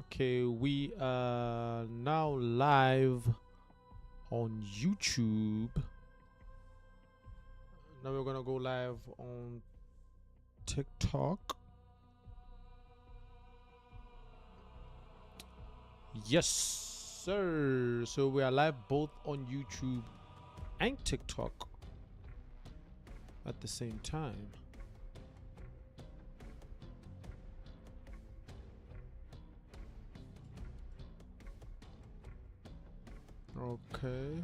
Okay, we are now live on YouTube. Now we're gonna go live on TikTok. Yes, sir. So we are live both on YouTube and TikTok at the same time. Okay.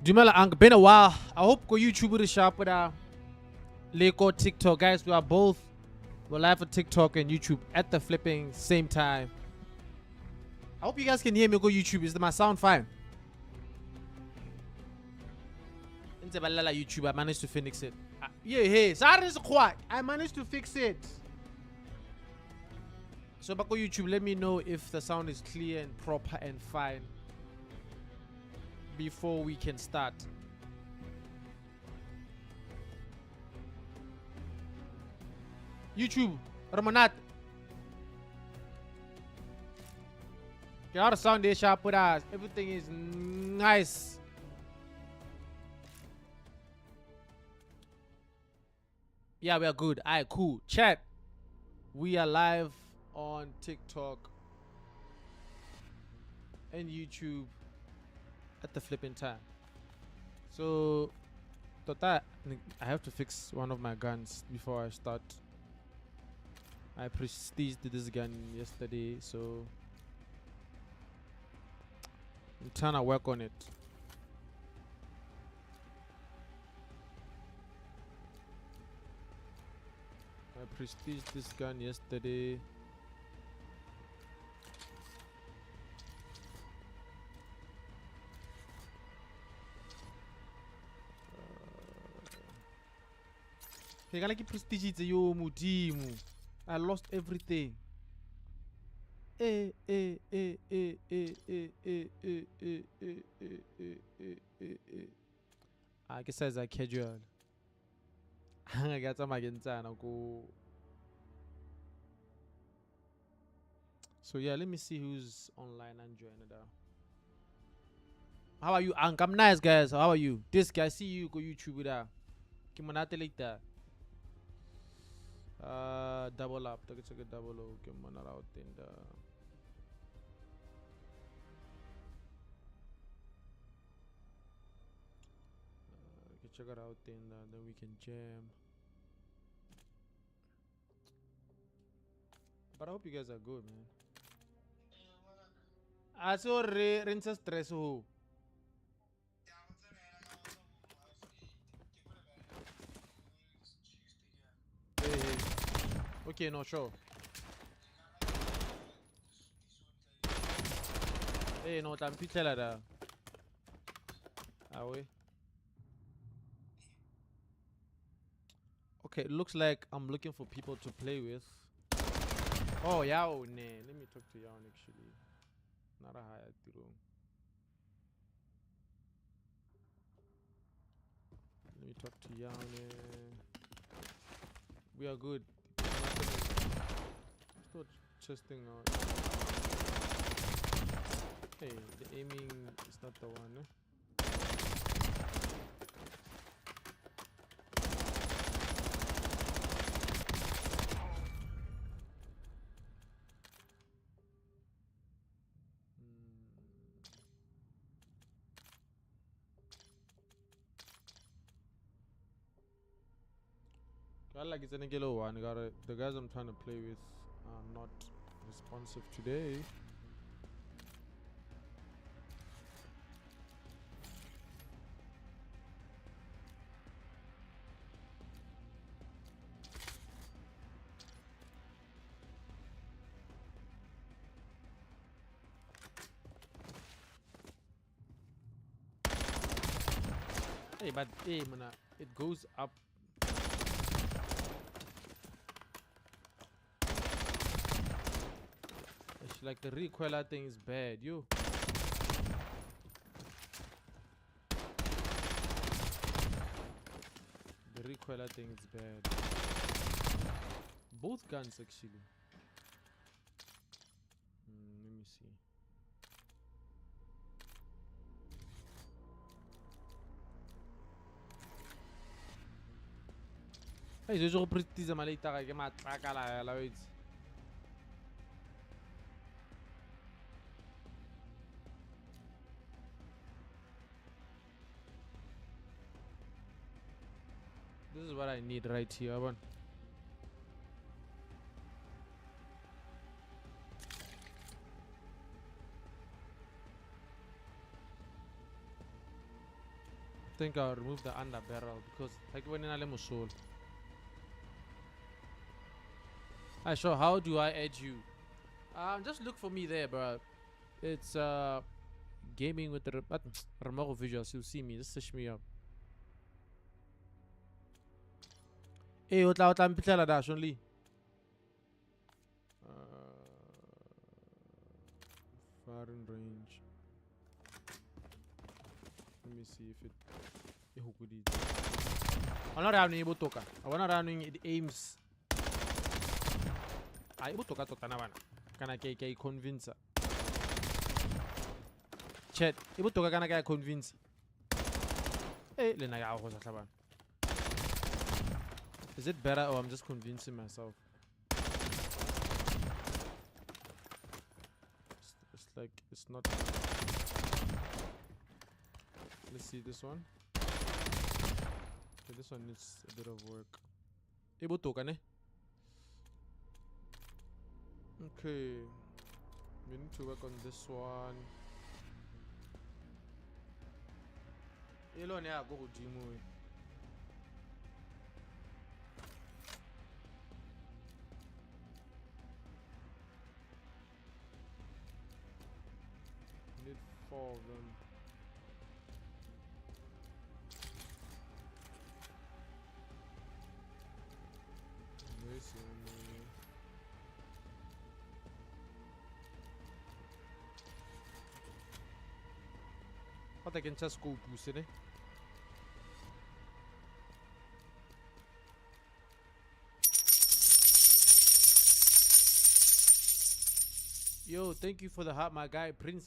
Dumela Ank, been a while. I hope go YouTube the shop with our Leko TikTok. Guys, we are both we're live on TikTok and YouTube at the flipping same time. I hope you guys can hear me go YouTube. Is my sound fine? Ntse ba llela YouTube, I managed to fix it. Yeah, hey, sorry, I managed to fix it. So back on YouTube, let me know if the sound is clear and proper and fine before we can start. YouTube, Ramonat. Get out of sound there, sharp with us. Everything is nice. Yeah, we are good. Alright, cool. Chat. We are live on TikTok and YouTube at the flipping time. So, tota, I have to fix one of my guns before I start. I prestiged this gun yesterday, so I'm trying to work on it. I prestiged this gun yesterday. Ke ka ke prestige yo modimo. I lost everything. Eh eh eh eh eh eh eh eh eh eh eh eh eh eh eh. Ah, ke size a casual. Ha ke tsamaya ke ntsana ko. So yeah, let me see who's online and join it. How are you, Ank? I'm nice, guys. How are you? This guy, see you go YouTube with that. Ke monate like that. Double up. Take it double O. Ke mona ra o teng da. Ke check it out then, then we can jam. But I hope you guys are good, man. I saw re re stress ho. Hey, hey. Okay, no, sure. Hey, no, tla mphitlhela da. Awe. Okay, it looks like I'm looking for people to play with. Oh, Yao, ne. Let me talk to Yao actually. Nara haya tirong. Let me talk to Yao. We are good. Still testing out. Hey, the aiming is not the one. Eh? I like it's an one. Got it. The guys I'm trying to play with are not responsive today. Hey, but hey, man, it goes up. Like the recoiler thing is bad, yo. The recoiler thing is bad. Both guns actually. Let me see. Hey, je go practice maleita ga ke matlakala la wa itse. This is what I need right here. I want. I think I'll remove the under barrel because like when in mosola. Hi, sure. How do I add you? Just look for me there, bro. It's gaming with the Remogo visuals. You'll see me. Just search me up. Hey, o tla mphitlhela da Sean Lee. Firing range. Let me see if it e hokoditse. Ona re anong e botoka. A bona re anong it aims. A e botoka tota na bana. Kana ke e convince. Chat, e botoka kana ke a convince. Eh, le nna ke a go sa tlhabana. Is it better or I'm just convincing myself? It's like it's not. Let's see this one. Okay, this one needs a bit of work. E botoka ne? Okay, we need to work on this one. E lone ya go godimo e. Need 4 of them. This one. What I can just go boost it. Yo, thank you for the heart, my guy, Prince.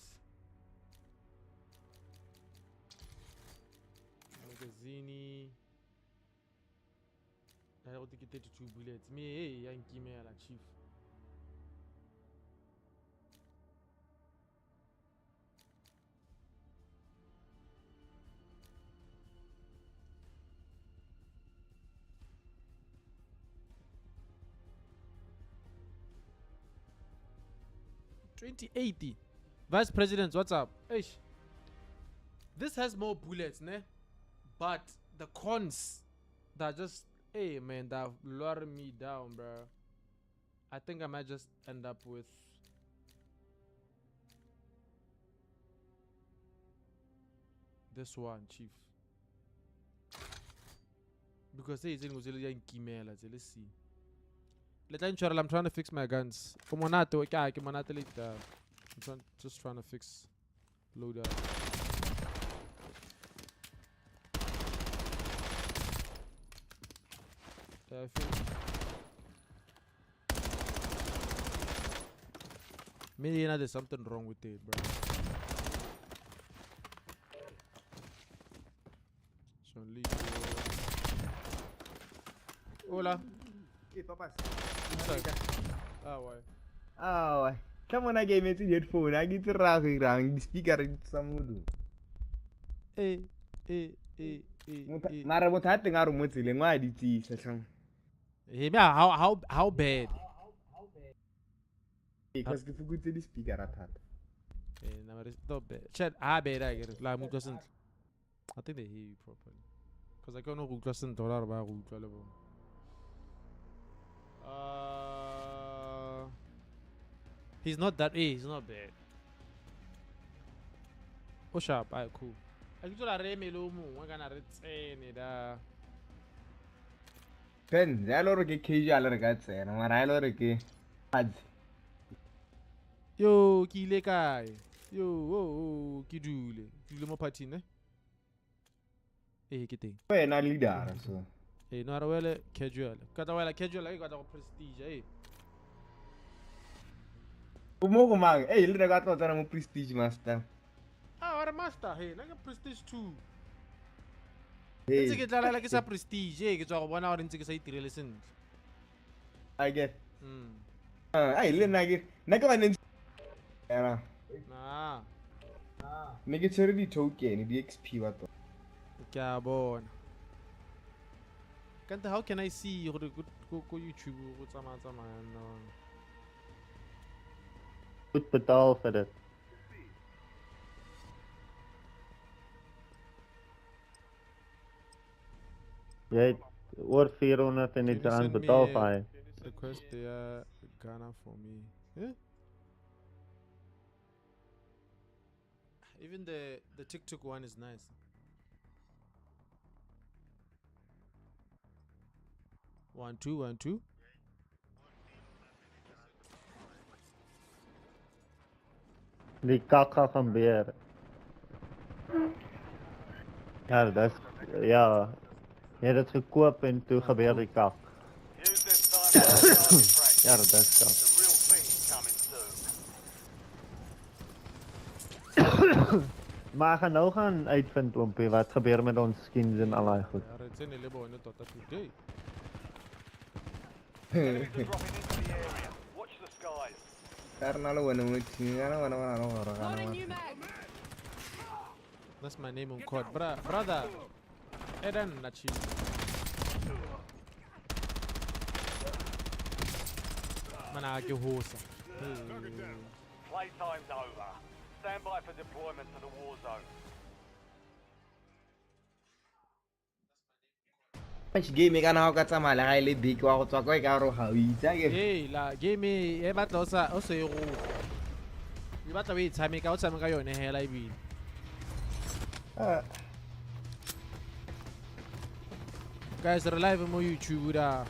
Magazine. I don't think 32 bullets. Me, hey, Yankee, me, la chief. $2080. Vice President, what's up? Eish. This has more bullets, ne? But the cons that just, hey man, that lure me down, bro. I think I might just end up with this one, chief. Because hey, let's see. I'm trying to fix my guns. I'm just trying to fix loadout. I feel maybe there's something wrong with it, bro. Hola. Hey, papas. Ah, why? Ah, why? Come on, I gave me the headphone. I get the rang, the speaker in some. Eh, eh, eh, eh. Mara motho a teng a re mo tseleng wa di tsisa tlhang. Hey, how bad? Because ke fukutse di speaker a thata. Eh, na mara not bad. Chat, ah bad I get it. La mo utlwa sentle. I think they hear you properly. Cuz I can't go utlwa sentle ra ba go utlwa le bona. He's not that. He's not bad. Oh sharp, alright, cool. I can re mele o mongwe kana re tsene da. Pen, ya lo re ke casual re ka tsena, mara ya lo re ke. Yo, ke ile kae? Yo, oh, ke dule. Ke dule mo party ne? Eh, ke teng. Wena leader so. Eh, no re wele casual. Ka tla wela casual ke ka tla go prestige, eh. O mo go mang? Eh, le re ka tla tsena mo prestige master. Ah, ore master, he, na ke prestige 2. Hey. Ntse ke tla ke sa prestige, eh, ke tswa go bona gore ntse ke sa itirele sentle. I get. Ai le nna ke nna ke bane era. Na. Ne ke tshwere di-token, di-XP ba to. Ke a bona. Kante how can I see gore ko YouTube go tsamaya tsamaya no. Moet betaal vir dit. Jy het oor 400 en iets rand betaal vir hy. Request the Ghana for me. Yeah? Even the TikTok one is nice. 1 2 1 2. Die kak gaan gebeur. Ja, dis ja. Jy het dit gekoop en toe gebeur die kak. Ja, dat is kak. Maar ek gaan nou gaan uitvind oompie wat gebeur met ons skins en al daai goed. Ja, re tsene le bone tota today. That's my name on court. Brother Eden Nachi. Mana ke hosa. Playtime's over. Stand by for deployment to the war zone. Game kana o ka tsamaya le ga e le big wa go tswa kwa e ka gore ga o itse ke. Hey, la game e batla o sa o se e go. E batla o e tshameka, o tshameka yone hela ebile. Guys, re live mo YouTube da.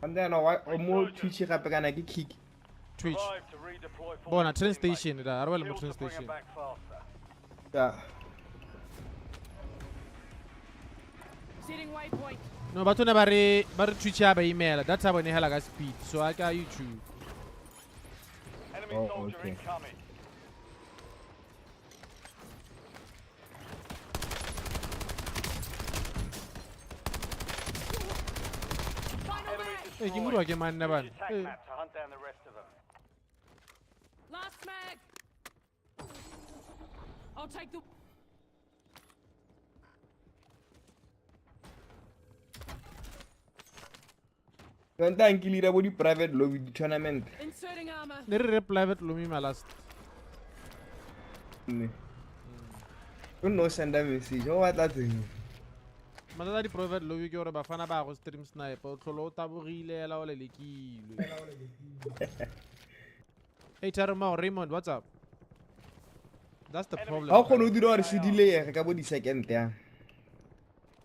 And then o mo Twitch gape kana ke kick. Twitch. Bona train station da, re wele mo train station. Yeah. No, batho ne ba re Twitch ya ba email. Data bone hela ka speed. So I ka YouTube. Oh, okay. Hey, ke morwa ke manna bana. Hey. Last mag. I'll take the Nta nkilira bo di private lobby di tournament. Inserting armor. Ne re private lobby ma last. Ne. O no send a message o batla tseng. Mathata di private lobby ke gore bafana ba go stream sniper o tlholo o tabogile ela o lelekilwe. Hey Taramo, Raymond, what's up? That's the problem. Ha o kgone o dira gore se delay ka bo di second ya.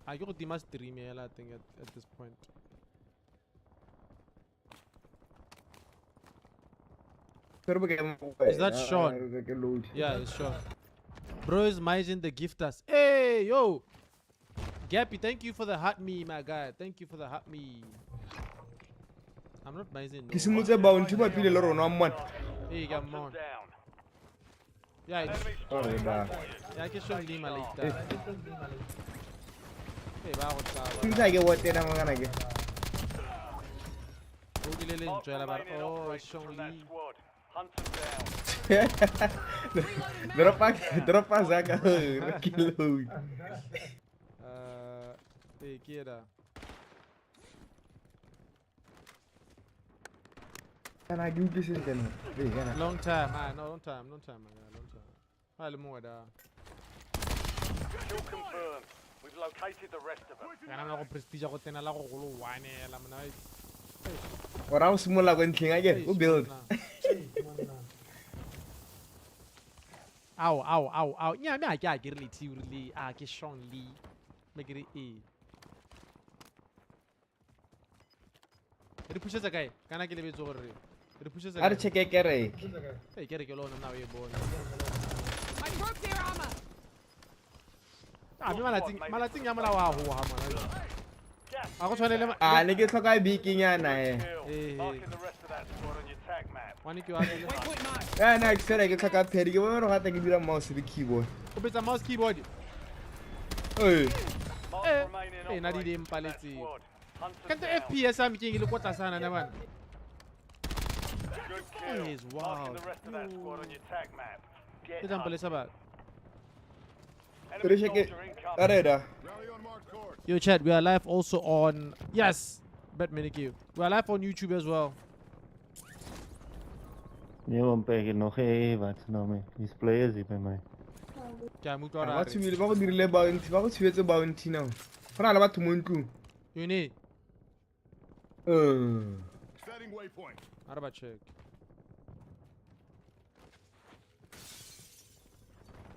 A ke go tima stream ela I think at this point. Is that Sean? Yeah, it's Sean. Bro is managing the gifters. Hey, yo! Gappy, thank you for the hot me, my guy. Thank you for the hot me. I'm not managing. No. Hey, come on. Yeah, it's... Yeah, I can show Lima later. Hey, oh, Sean Lee. Dropa zaka kilo. Hey, Kira. Long time, man. No, long time, long time, man. Long time. Hi, more da. Kill confirmed. We've located the rest of them. Kana na go prestige go tena la go golo one la mona. Ora o simola go ntlheng a ke o build. Ow, ow, ow, ow. Nya me a ke a ke re le thi rile a ke Sean Lee. Me ke re e. Re pushetsa kae? Kana ke lebetse gore re pushetsa A re checke kereke. Ee, kereke le ona nna o e bona. I broke their armor. A mme malatsing ya molao a hoa mona. A go tshwane le A ne ke tlhoka bikinyana eh. Eh. Marking the rest of that squad on your tac map. Ngwane ke wa pele. Waypoint marked. Ya na ke fela ke tlhoka pad ke bone gore gata ke dira mouse le keyboard. O betsa mouse keyboard. Ee. Mark Eh, remaining eh, na di operators di from that mpaletse. squad. Hunt them Kante down. FPS ya me ke eng e le ko tlasana ne bana. Good kill. Is Marking wild. the rest of that squad on your tac map. Get Ke tla mpolesa hunting. batho. Enemy Re checke. soldier incoming. A re da. Yo chat, we are live also on yes, Batman Q. We are live on YouTube as well. Nee, oom, ek het nog nie wat se naam nie. Dis players hier by my. Ke a mo utlwa Ba hore a re. tshubile ba go dirile bounty, ba go tshubetse bounty now. Go na le batho mo ntlong. Yone, Eh. Setting waypoint. a re ba check.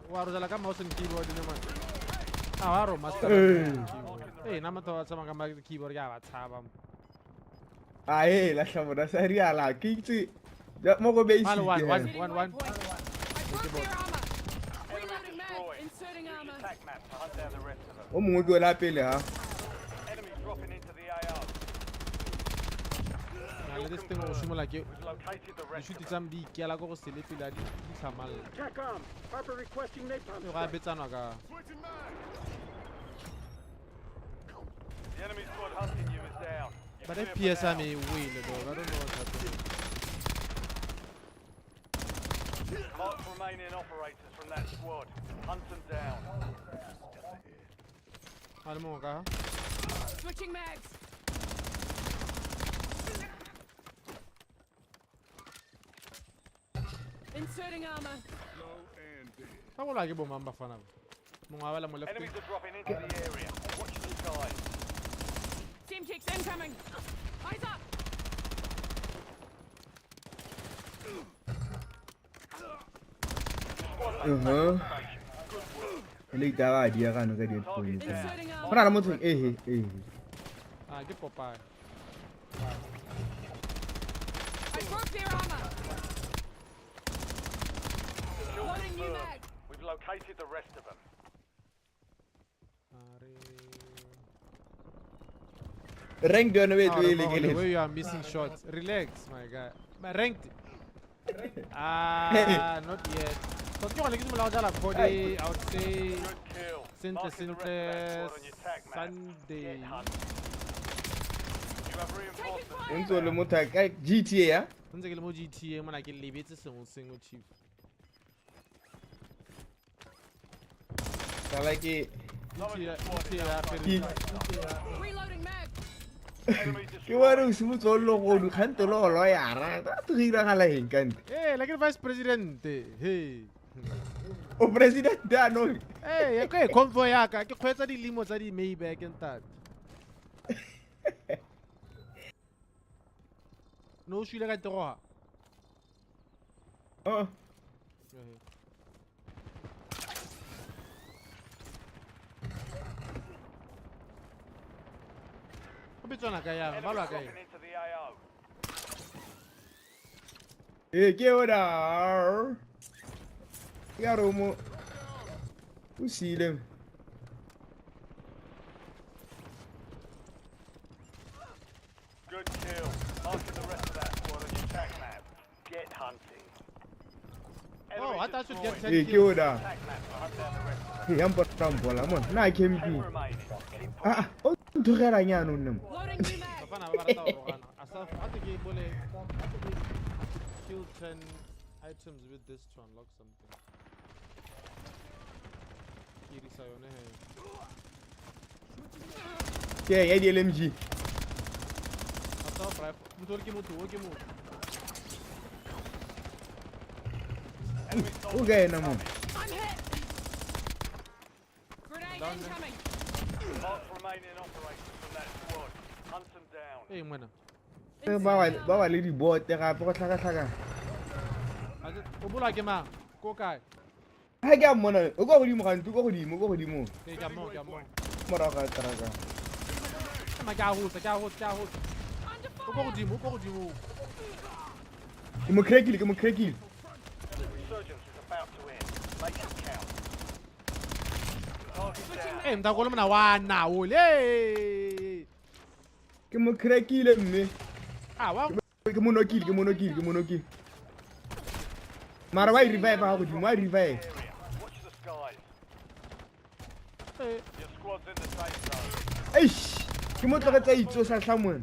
Wa rojala ka mouse and keyboard ne man. A wa ro master. Eh. Eh, nna motho wa tsamaya ka mouse and keyboard ke a ba tshaba. A e la tlhabona sa riala ke itse mo go basic. One, one, eh. one. Setting one. waypoint. I broke their armor. Enemy Reloading mag. destroyed. Inserting Use your armor. tac map to hunt down the rest of them. O mongwe ke o la pele ha. Enemy dropping into the AO. Na le this thing go šomola ke We've located the rest dishuti of them. tsa me di ikela ko go sele pele a di tlhamalla. TACOM, Harper requesting napalm Go a strike. betsanwa ka. Switching mag. The enemy squad hunting you is down. You're But clear for FPS ya now. me e wele dog. I don't know what's happening. Mark remaining operators from that squad. Hunt them down. A le mongwe ka ha? Switching mags. Inserting armor. Low and dead. Ba bolwa ke bo mang bafana ba? Mongwe a bala mo left. Enemies are dropping into the area. Watch the skies. Semtex incoming. Eyes up. Squad mates Uh-huh. back on station. Good work. Le itaba a dia gano ka di-headphone tsa. Inserting Go armor. na le motho ehe ehe. Ah, ke Popeye. I broke their armor. Kill Loading new confirmed. mag. We've located the rest of them. A re Rank yone o e Ah, tlo e the lekeletse. way you are missing shots. Relax, my guy. My ranked. Ah, not yet. So ke gone ke simolola go dlala COD, I would say Good kill. sentle Marking the rest of that sentle squad on your tac map. Sunday. Get hunting. You have reinforcements. O ntse o le motho a ka GTA ya. Ntse ke le mo GTA mona ke lebetse sengwe sengwe chief. Sala ke GTA ya ke Reloading mag. Enemy ke bone destroyed. o simotse o le godu kgante le go loyara. Batho go iragala eng kante? Eh, like vice president. Hey. O president jaanong. Eh, ke convoy ya ka ke kgweetsa dilimo tsa di Maybach ntate. No o shwile ka teroga. Oh. Go betswana ka yang, ba Enemy lwa ka eng? dropping into the AO. Ee ke ona. Ya re o mo o siile. Good kill. Marking the rest of that squad on your tac map. Get hunting. Oh, Enemy I thought you'd get destroyed. 10 Ee ke kills. ona. Tac map to hunt down the rest of them. Ya mpona mpola mona. Na ke 10 MP. remaining. Keep Ah, o nthogelang jaanong nna mo. Loading new mag. Bafana ba ba rata go rogana. A sa a te ke bole kill 10 items with this to unlock something. Ke dirisa yone he. Ke ya di LMG. Assault rifle. Motho o re ke motho, o ke motho. Enemy O soldier ka ena mo. I'm hit. Grenade Down there. incoming. Mark remaining operators from that squad. Hunt them down. Ee ngwana. Ba ba le dibote gape go tlhakatlhakana. O bolwa ke mang? Ko kae? Ha ke a mmona o kwa godimo ga ntlo, o kwa godimo, o kwa godimo. Ee, ke a mmona, ke a mmona. Morago ga teraka. Ma ke a gotsa, ke a gotsa, ke a gotsa. Under O O ko godimo, o ko godimo. Ke mo crackile, ke mo crackile. Resurgence is about to end. Make it count. Target down. Eh, mnta ko le mona wa nao le. Ke mo crackile mme. Ah, wa Ke mo nokile, ke mo nokile, ke mo nokile. Mara wa revive ha godimo, wa revive. Area. Watch the skies. Eh, Your squad's in the safe zone. Eish, ke mo tlogetse a itsosa tlha mona.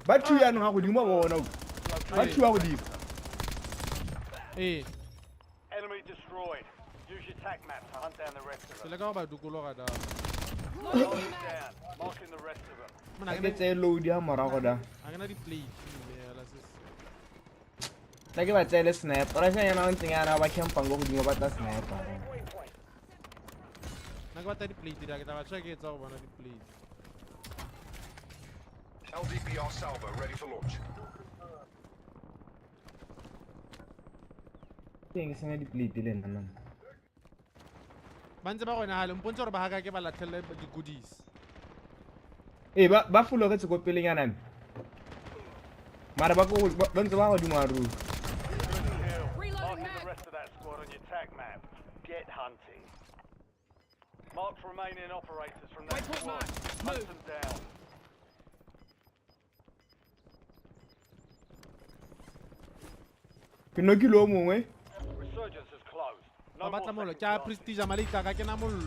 Ba two yanong ha godimo wa bona o. Ba two ha godimo. eh, Enemy destroyed. Use your tac map to hunt down the rest of se them. le ka go ba dikologa da. Target down. Marking the rest of them. Mona Ke ke tseye load ya morago da. a ke na di-plate mme ala se. Tla ke ba tseele sniper. Ra shanyana o ntseng yana ba campang go godimo ba tla sniper. Nna ke batla di-plate da ke tla ba check etsa go bona di-plate. LDPR salvo ready for launch. Teng ke sena di-plate le nna nna. Ba ntse ba gone hale mpontse gore ba haka ke ba latlhele di-goodies. Eh, ba fologetse ko pelenyana mme. Mara ba ko ba ntse ba godimo a roof. Good kill. Reloading Marking mag. the rest of that squad on your tac map. Get hunting. Marked remaining operators from that Waypoint squad. marked. Hunt Move. them down. Ke nokile o mongwe. Resurgence is closed. No Ba batla more mollo, second ke a chances. prestige maleita ka ke na mollo.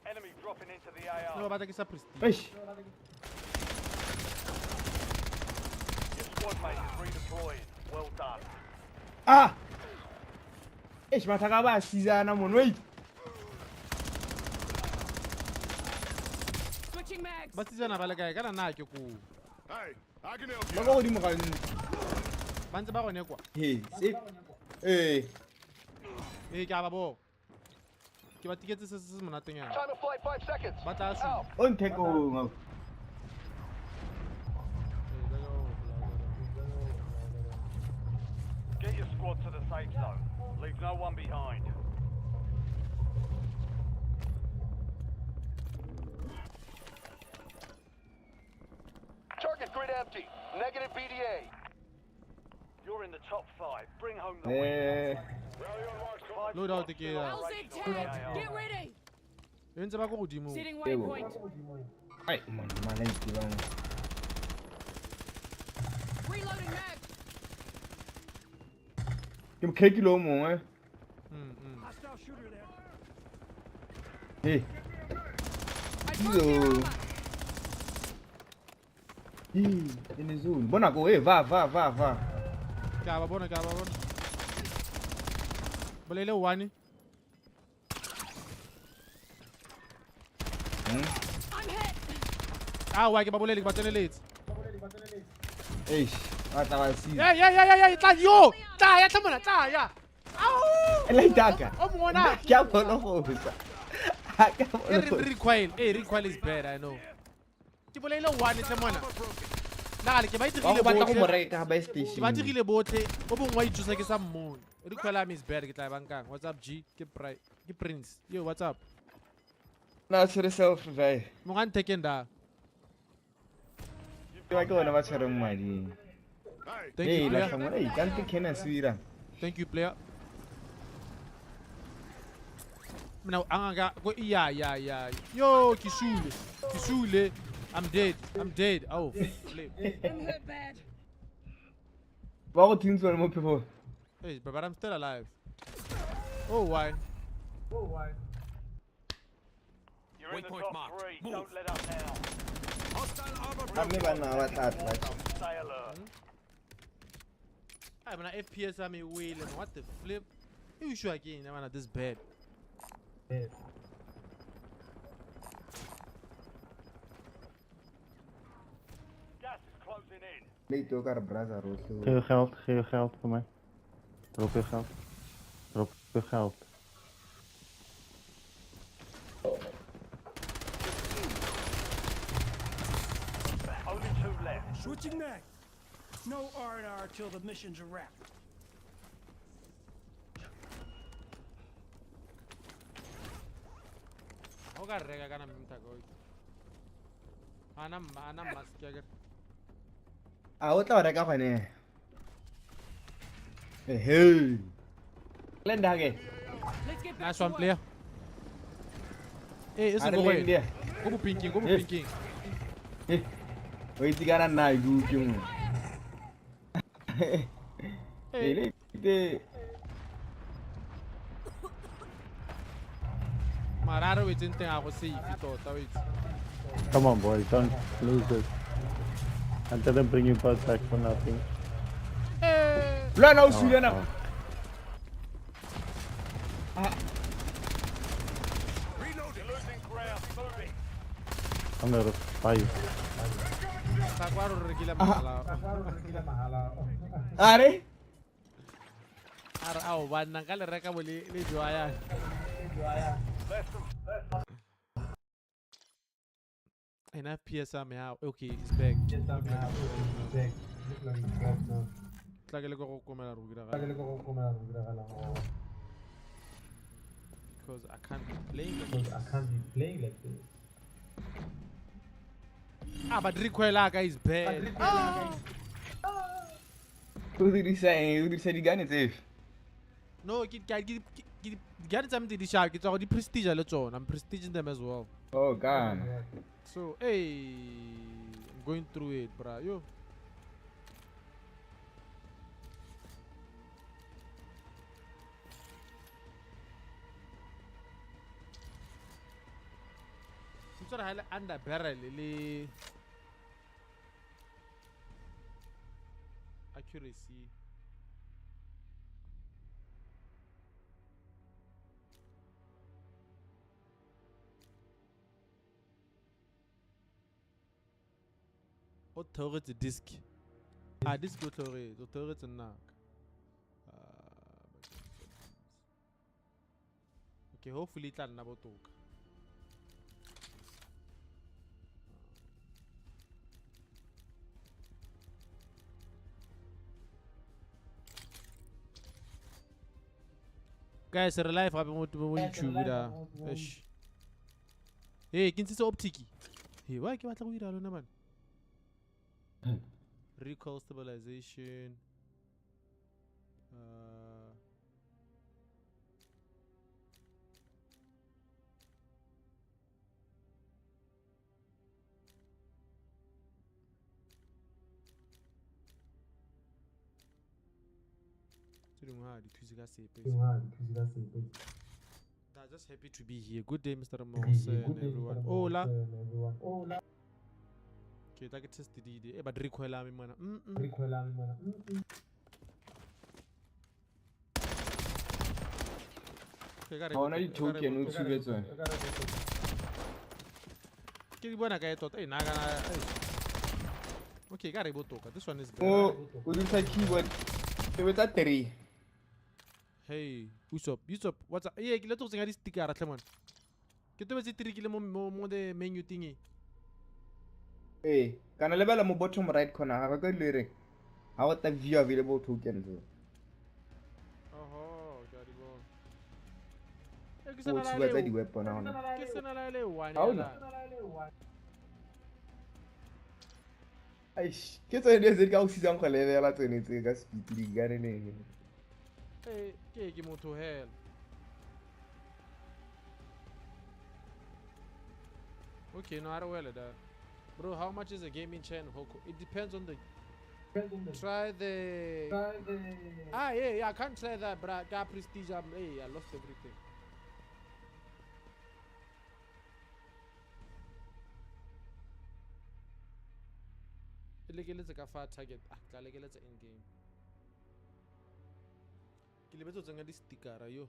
Enemy dropping into the Ne ba AR. batla ke sa prestige. Eish. Your squad mate is redeploying. Well done. Ah! Eish, mathaka ba a sizana mon. Wait. Switching mags. Ba tsitsana ba le kae kana nna ke ko. Hey, I can help Ba you. ko godimo ga ntlo. Ba ntse ba gone kwa. He, se. Eh. Eh, ke a ba bona. Ke ba tiketse se se monatenyana. Time of flight 5 seconds. Ba tla supa. O nthekong. Au. Get your squad to the safe zone. Leave no one behind. Target grid empty. Negative BDA. You're in the top 5. Bring home the win. Eh. Five Load out squads the still gear. LZ operational in the tagged. AR. Get ready. E ntse ba ko godimo. Setting Ewo. waypoint. Ai, man, mala itibang. Reloading mag. Ke mo crackile o mongwe. He. I broke their Yo. armor. Ih, in the zone. Bona ko, eh, va va va va. Ke a ba bona, ke a ba bona. Bolaile one. I'm hit. Aowa ke ba bolaile, ke ba tseneletse. Eish, ba tla ba siza. Hey, hey, hey, hey, hey, tla yo. Tla ya tlha mona, tla ya. Au! Laitaka. O mongwe ona. Ke a bona go sa. Ha ke a E bona re go. recoil. Eh, recoil is bad, I know. Ke bolaile one tle mona. Nagale ke ba Ba itigile go batla go mo botlhe. reka ba Ke station. ba digile botlhe. O mongwe wa itsosa ke sa mmone. Recoil am is bad, ke tla e bankang. What's up G? Ke ke Prince. Yo, what's up? Na tshwere self revive. Mongwe a nthekeng da. Ke ba ke bona ba tshwereng madi. Hey, Thank you, Hey, player. la tlha mona, ei, kante Ken a se dirang. Thank you, player. Mina anga go yeah yeah yeah. Yo, ke shule. Ke shule. I'm dead. I'm dead. Oh, flip. I'm hurt bad. Ba go thuntse mo phefong. Hey, but I'm still alive. Oh, why? You're in the top 3. Don't let up now. A mme banna ba tla tla. Stay alert. I'm an FPS I'm a wheel. What the flip? You sure again, man, this bad. Gas is closing in. Late o ka re brother rotlhe. Geef je geld, geef je geld voor mij. Drop je geld. Drop je geld. Only 2 left. Switching mag. No R&R till the mission's a wrap. O ka reka kana mthako. Ana ana mask ya. A o tla o reka gone. Hey. Lenda ke. Let's get back Nice to one work. player. Hey, A is re go lende. Go bo pinking, go bo Eh. pinking. Eh. O itse kana nna ke utlwe mo. Hey. Le te Mara re wetseng teng a go safe tota o itse. Come on, boys, don't lose it. I didn't bring you both back for nothing. Eh. Le wena o sule na. Oh, Reloading. You're losing ground. Move it. I'm gonna fight. Tla kwa re rekile mahala. A re A re ao banna nka le reka bo le le jwa yang. Less than And FPS a me ha okay, it's back. Tla ke le go komela re go diragala. Because I can't be playing like this. Ah, but recoil ka is bad. o dirisa eng? O dirisa digane tsefe? No, ke ke ke ke di tsa me tse di sharp, ke tswa go di prestige le tsona. I'm prestiging them as well. Oh, kana. So, hey, I'm going through it, bra. Yo. Ke tsore ha le under barrel le accuracy. O theogetse disc. Ah, disc o theogetse, o theogetse nnaka. Okay, hopefully e tla nna botoka. Guys, re live gape mo YouTube da. Eish. Hey, ke ntshitse optic. Hey, why ke batla go dira lona bana? Recoil stabilization. Tse dingwe ha di thuse ka sepe. I'm just happy to be here. Good day, Mr. Mose and everyone. Hola. Okay, tla ke test di eh but recoil a me mona. Okay, ka re Ha ona botoka, di-token o ka re tshube botoka. tsone. Ke di bona kae tota? Eh, na kana. Okay, ka re botoka. This one is better. O o dirisa keyboard. Tobetsa 3. Hey, Usopp, Usopp, what's up? Yeah, ke le go tsenya di sticker tlhe mona. Ke tobetse 3 ke le mo mo mo the menu thingy. Ee, kana lebela mo bottom right corner ga ka le reng. Ha o tla view available tokens. Oho, ke a di bona. Eh, ke O sena la tshuba tsa le di-weapon ha ona. ke sena la le one. Ha ona? ya Eish, ke tsone tse di ka go thusang go lebela tsone tse ka speed digane ne. Eh, ke ke motho hela. Okay, no, I don't well that. Bro, how much is a gaming chair in Hoko? It depends on the. Try the. Ah, yeah, yeah, I can't try that, bro. Got prestige. Hey, I lost everything. E lekeletse ka fa target. Ah, tla lekeletse in game. Ke lebetse ho tsenya di-sticker-a, yo.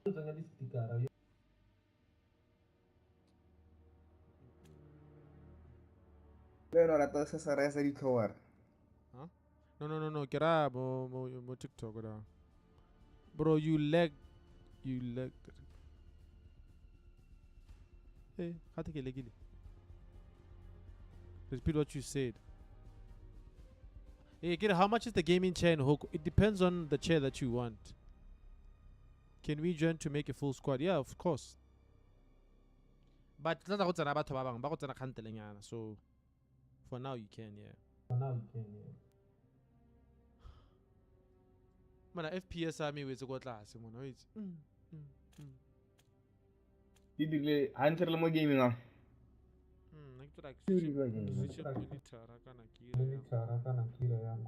Le wena o rata se sa raya sa ditlhowara. Huh? No, no, no, no. Ke ra mo mo mo TikTok da. Bro, you lag. You lag. Hey, gate ke lekile. Repeat what you said. Hey, get how much is the gaming chair in Hoko? It depends on the chair that you want. Can we join to make a full squad? Yeah, of course. But tla go tsena batho ba bangwe, ba go tsena kgantelenyana. So For now you can, yeah. Mana FPS a me wetse ko tlase mona o itse. Di dirile ha ntse re le mo gaming a. Nna ke tsela ke switch monitor kana ke ire yang.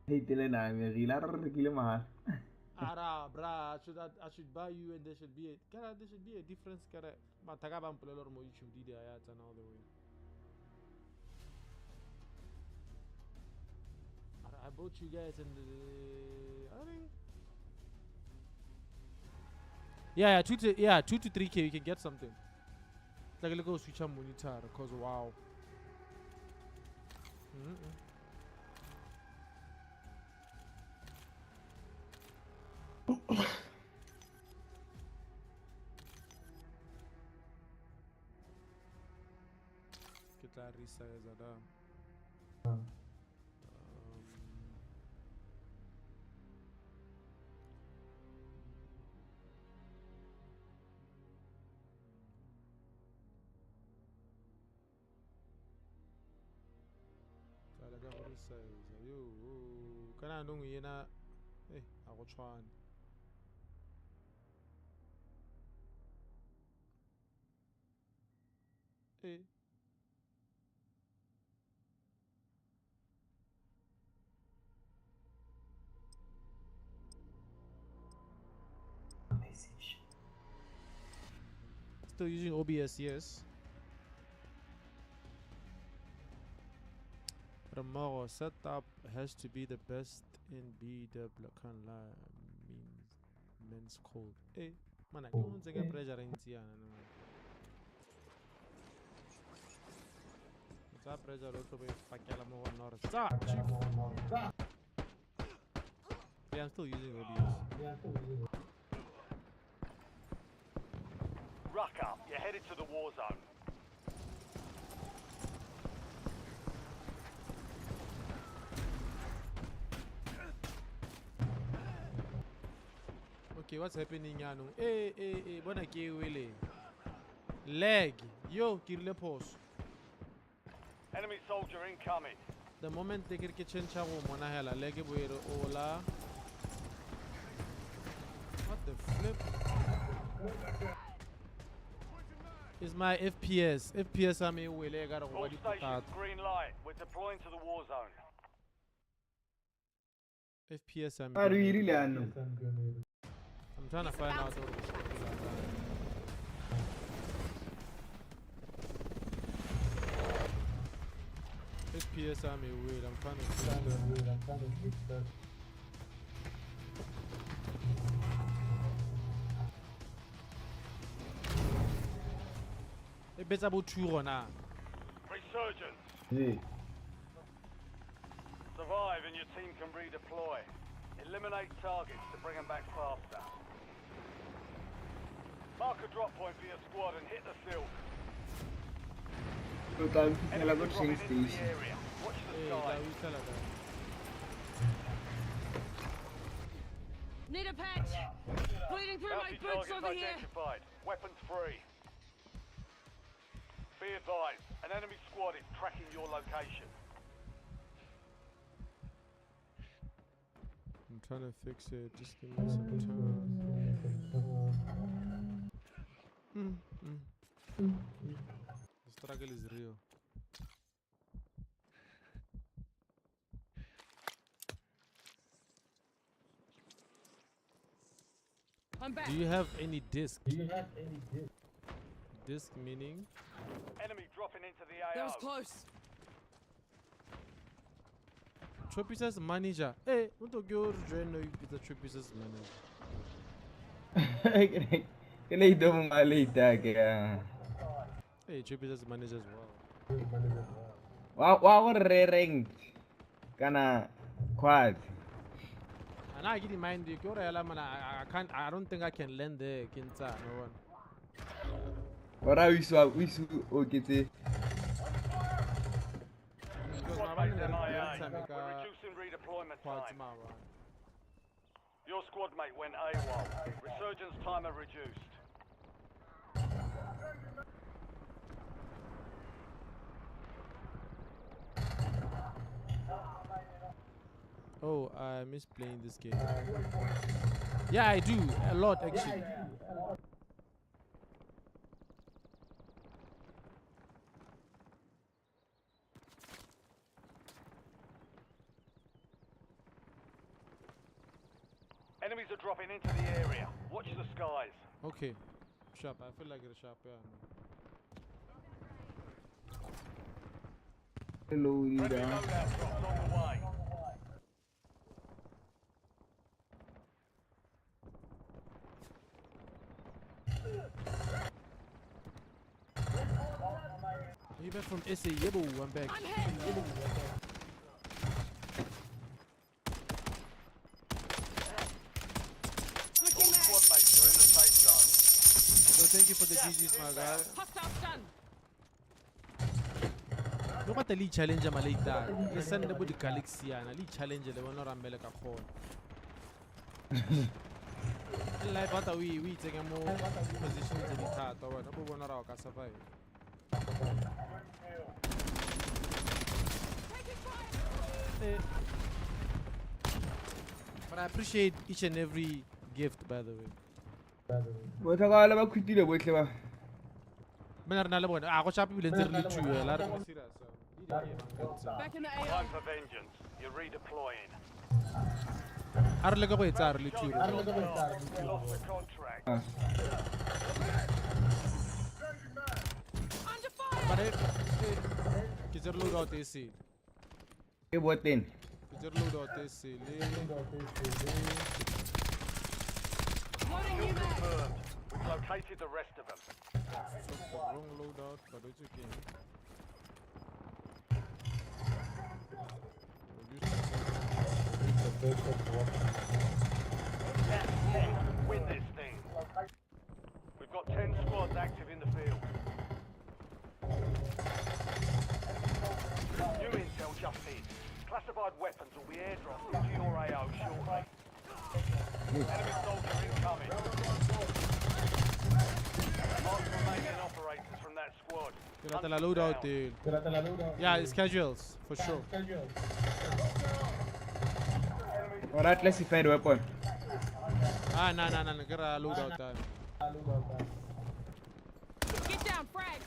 Hey, tele na me re ile re rekile mahala. Ara bra, I should buy you and there should be a difference kare mathaka ba mpolela gore mo YouTube di ya tsena all the way. I brought you guys in the I think yeah, 2 to 3K you can get something. It's like go switch on monitor cause wow. Ke tla resize da. Tla leka go resize yo kana nong yena a go tshwane. Still using OBS, yes. Ramoro setup has to be the best in BW. Can't lie, means men's cold. Man, I don't think I pressure in Tiana. Tsa pressure also be pakela mo go nor. Yeah, I'm still using OBS. Ruck up, you're headed to the war zone. Okay, what's happening yaanong? Bona ke wele. Lag. Yo, ke rile phoso. Enemy soldier incoming. The moment they get change go mona hela lag bo ere ola. What the flip? Is my FPS. FPS a me wele ka re go ba All stations, dipotata. green light. We're deploying to the war zone. FPS a me. A re irile anong. I'm trying to find out what was. FPS a me wele. I'm trying to fix that. E betsa bo 2 gona. Resurgence. Ee. Survive and your team can redeploy. Eliminate targets to bring them back faster. Mark a drop point for your squad and hit the field. O tla fitlhela Enemies ko are train dropping into the station. area. Watch the Ee, tla skies. o itlhela kae? Need a patch. Bleeding through my Bounty boots targets over here. identified. Weapons free. Be advised, an enemy squad is tracking your location. I'm trying to fix it. Just give me some time. The struggle is real. I'm back. Do you have any disc? Disc meaning? Enemy dropping into the AO. That was close. Tropisa's manager. Hey, what do you join the Tropisa's manager? Ke le ito mong a late ke. Hey, Tropisa's manager as well. Wa go re ranked kana quad. And I get in mind you man, I can't, I don't think I can land there, Kinta, no one. Ora o iso o ke tse. Because my man tshameka We're reducing redeployment kgwatsi time. maabane. Your squad mate went AWOL. Resurgence timer reduced. Oh, I miss playing this game. Yeah, I do. A lot, actually. Enemies are dropping into the area. Watch the skies. Okay. Sharp. I feel like it's sharp, yeah. Hello, Friendly leader. loadout drops on the way. Are you back from SA? Yebo, I'm back. I'm hit. Switching All mag. squad mates are in the safe zone. So thank you for the GGs, my guy. Hostile stun. No matter le challenge ma le itang. Le send bo di galaxy yana, le challenge le bona ra mbele ka kgona. Life ata we itsenya mo position tse di thata wena bo bona ra o ka survive. Taking fire. But I appreciate each and every gift, by the way. Botlhokwa ba khutile botlhe ba. Mena re na le bone. Ah, go sharp ebile ntse re le two la re serious. Back in the AO. Time for vengeance. You're redeploying. A re leke go e tsaya re le two. You lost the contract. Under fire. But ke tsere load out e sele. E boten. Ke tsere load out e sele. Loading new mag. Confirmed. We've located the rest of them. Took the wrong loadout, but it's okay. We'll use That's it. Win this thing. We've got 10 squads active in the field. New intel just in. Classified weapons will be airdropped into your AO shortly. Enemy soldier incoming. Mark remaining operators from that squad. Ke latela Hunt them loadout down. e. Yeah, it's casuals for sure. Ora classified weapon. Ah, no, no, no, no, ke ra loadout time. Get down, frag.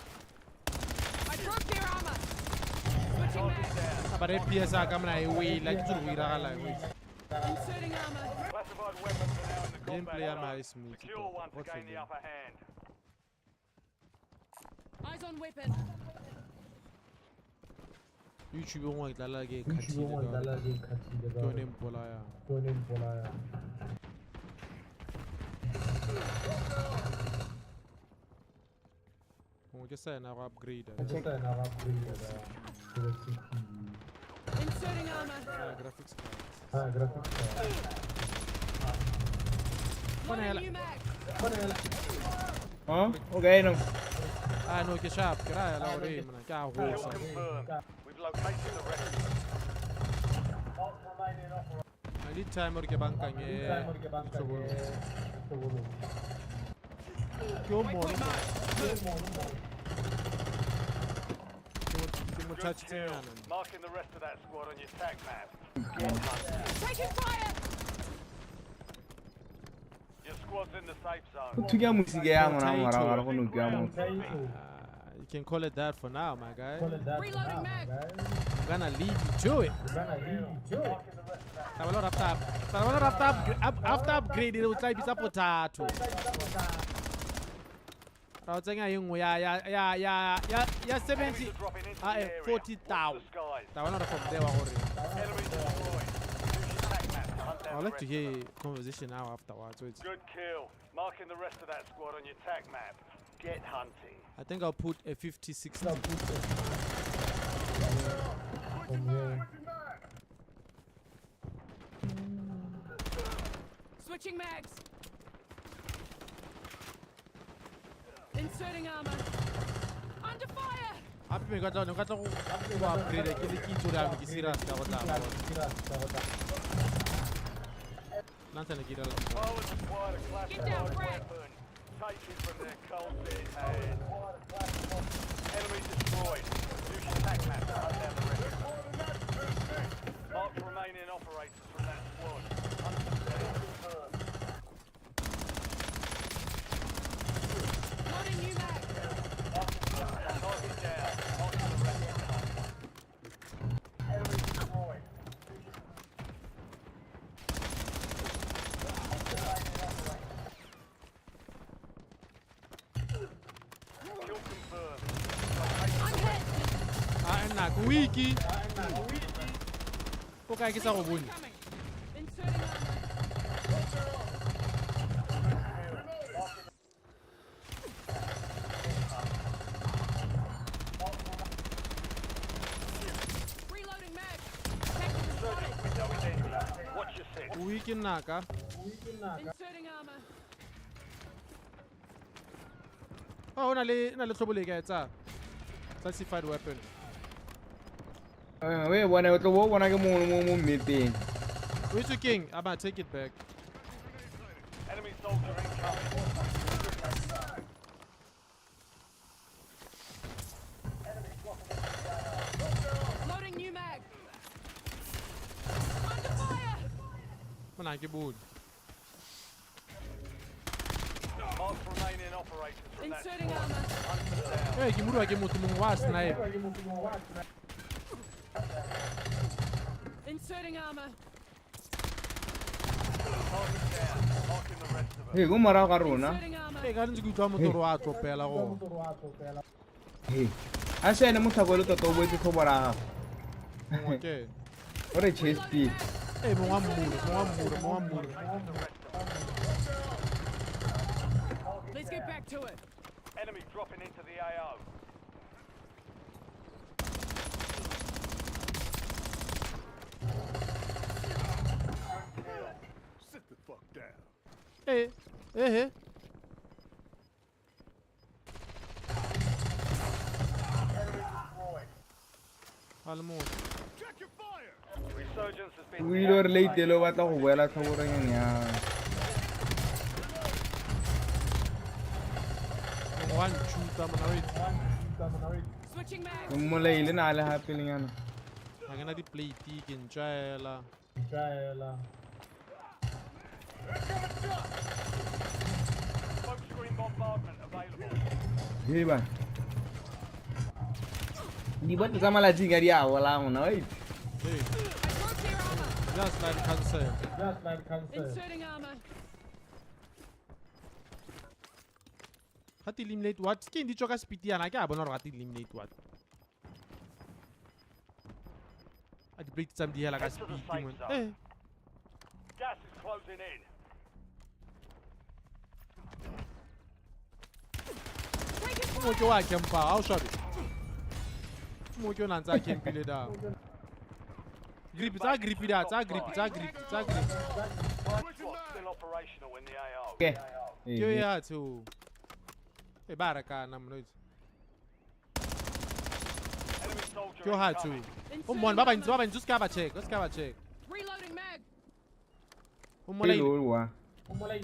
I broke their armor. Switching Target mag. down. Ah, but FPS a ka mona e wela ke tsore go iragala wait. Inserting armor. Classified weapons are now in the combat Gameplay ya zone. me ha e smooth. Secure tota, one to God gain the forbid. upper hand. Eyes on weapon. YouTube e nngwe ke tla lela ke e khathile ka yone. Ke yone e mpolayang. Gongwe ke sa yena go upgrade. Inserting armor. Ah, graphics card. Loading new mag. Huh? Okay no. Ah, no, ke sharp. Ke raya la gore mona ke a Kill gosa. confirmed. We've located the rest of them. I need time gore ke bankanye ditlhobolo. Ke o mono. Waypoint marked. Ke mo Good touchitse kill. nyana. Marking the rest of that squad on your tag map. Get hunting. Taking fire. Your squad's in the safe zone. Thunya musike ya mona mora ga go no ke ya mo. You can call it that for now, my guy. Reloading mag. I'm gonna leave you to it. Taba le after taba le after after upgrade o tla bitsa potato. Ra o tsenya e nngwe ya ya ya ya ya ya Enemies 70 are dropping into ah, the area. 40,000. Watch the skies. Taba le from there wa gore. Enemies destroyed. Use your tac map to hunt down I'd the like rest to of hear them. conversation now afterwards. Wait. Good kill. Marking the rest of that squad on your tac map. Get hunting. I think I'll put a 50 60. Switching mags. Inserting armor. Under fire. Gape ka tla go go upgrade ke le kitso re ame ke serious ka go tla bona. Nna ntse ke dira. Get down, frag. Take it from their cold dead hands. Enemy destroyed. Use your tac map to hunt down the rest of them. Mark remaining operators from that squad. Hunt them down. Loading new mag. Target down. Marking the rest of them. Enemy destroyed. Kill confirmed. I'm hit. Ah, nna ke wiki. O kae ke sa go bone. Coming. Inserting armor. Reloading mag. Tactical spotted. Window is ending. Watch your six. O wiki nnaka. Inserting armor. Oh, o na le tlhobolo e ka e tsaya. Classified weapon. We bona o tlo bo bona ke mo mmepeng. O itse keng? I'm gonna take it back. Enemy soldier incoming. Loading new mag. Under fire. Mona ke bone. Mark remaining operators from that Inserting squad. armor. Hunt them down. Ee, ke morwa ke motho mongwe wa snipe. Inserting armor. Target down. Marking the rest of them. Hey, go morago ga rona. Inserting armor. Ee, ka ntse ke utlwa motho wa tlopela go. Hey. A se ene motho le tota o boetse tlhobora gago. Mongwe ke. O re chase pele. Ee, mongwe wa mmure, mongwe wa mmure, mongwe wa mmure. Let's get back to it. Enemy dropping into the AO. Sit the fuck down. Ee, ee, he. Ga le motho. Check your fire. Resurgence has been O ile gore late le o batla go boela tlhoboreng ya. Mongwe wa ntšhuta mona o itse. Switching mag. Ke mmolaile na le gape lenyana. Ga ke na di-plate ke ntšwaela. Smoke screen bombardment available. Hey ba. Di boto tsa malatsing a di a bola mona wa itse. Ee, I broke their armor. just like cancel. Inserting armor. Ga te eliminate what? Ke eng di tswa ka speed yana ke a bona gore ga te eliminate what. A di-plate tsa me di hela ka Head to the speed safe mon. zone. Eh, Gas is closing in. Taking mo fire. ke wa campa, ha o swabe. Mo ke o na ntse a campile da. Grip, tsa grip da, tsa grip, tsa grip, tsa grip. Squad still operational in the AO. Okay. Ke ya tseo. E ba rekana mona o itse. Enemy soldier Ke ha tseo. incoming. O mmone ba bantsi, ba bantsi o ska ba check, o ska ba check. Reloading mag. O mmolaile. Wa.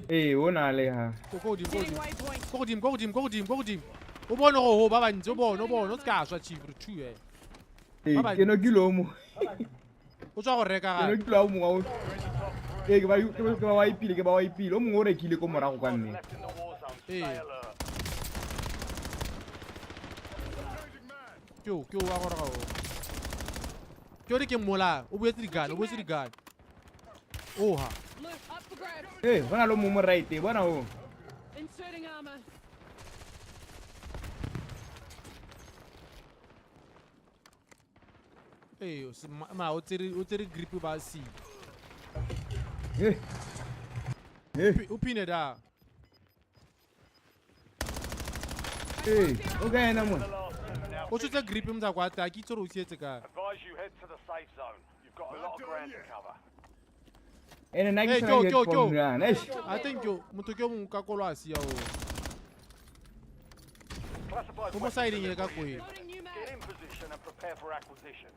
Ee, o na le ha. Ko godimo, ko Setting godimo. waypoint. Ko godimo, ko godimo, ko godimo, ko godimo. O bone gore ho ba bantsi, o bone, o bone, o ska swa chief re two eh. Ee, Ba ke no ke lo mo. O tswa go reka Ke no gape. ke lo mongwe wa o. Ee, ke ba wa ipile, ke ba wa ipile. O mongwe o rekile ko morago kwa mme. Left in the war zone. Ee. Stay alert. Changing mag. Ke o wa gore ga o. Ke o re ke mmolaya, o boetse di-gun, o boetse di-gun. Oha. Look up for grabs. Ee, go na le o mongwe mo right, bona o. Inserting armor. Ee, ma o tsere grip ba si. Ee. Ee. O pine da. Ee, o ka ena mona. The last two now. O tshotse grip motsa kwa tla, ke itse gore o sietse kae. Advise you head to the safe zone. You've got a lot of ground to cover. Ene nna ke Hey, sena ke o, ke ke o, ke o. headphone yana. Eish. I think yo motho ke o mongwe ka kolo a sia o. Classified O mo weapons sideng e ka delivery. kweng. Loading new Get mag. Prepare for acquisition.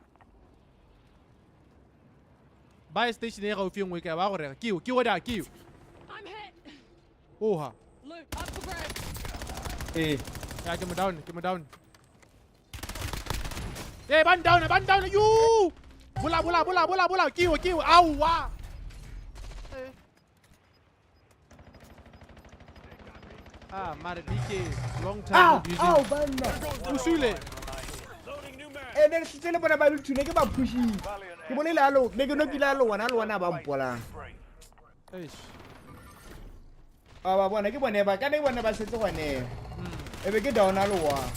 Buy station e gaufi nngwe ka ba gore ke ke oda ke. I'm hit. Oha. Loot up for grabs. Eh. Ya ke mo down, ke mo down. Eh, ban down you. Bola bola bola bola bola ke yo aowa. Eh. Ah, mare DK long time abusing. Ao banna. O sule. Eh ne se tsele bona ba le thune ke ba pushile. Ke bone le alo, ne ke no kila lo wana le wana ba mpolang. Eish. A ba bona ke bone ba ka ne bona ba setse gone. E be ke down a lo wa.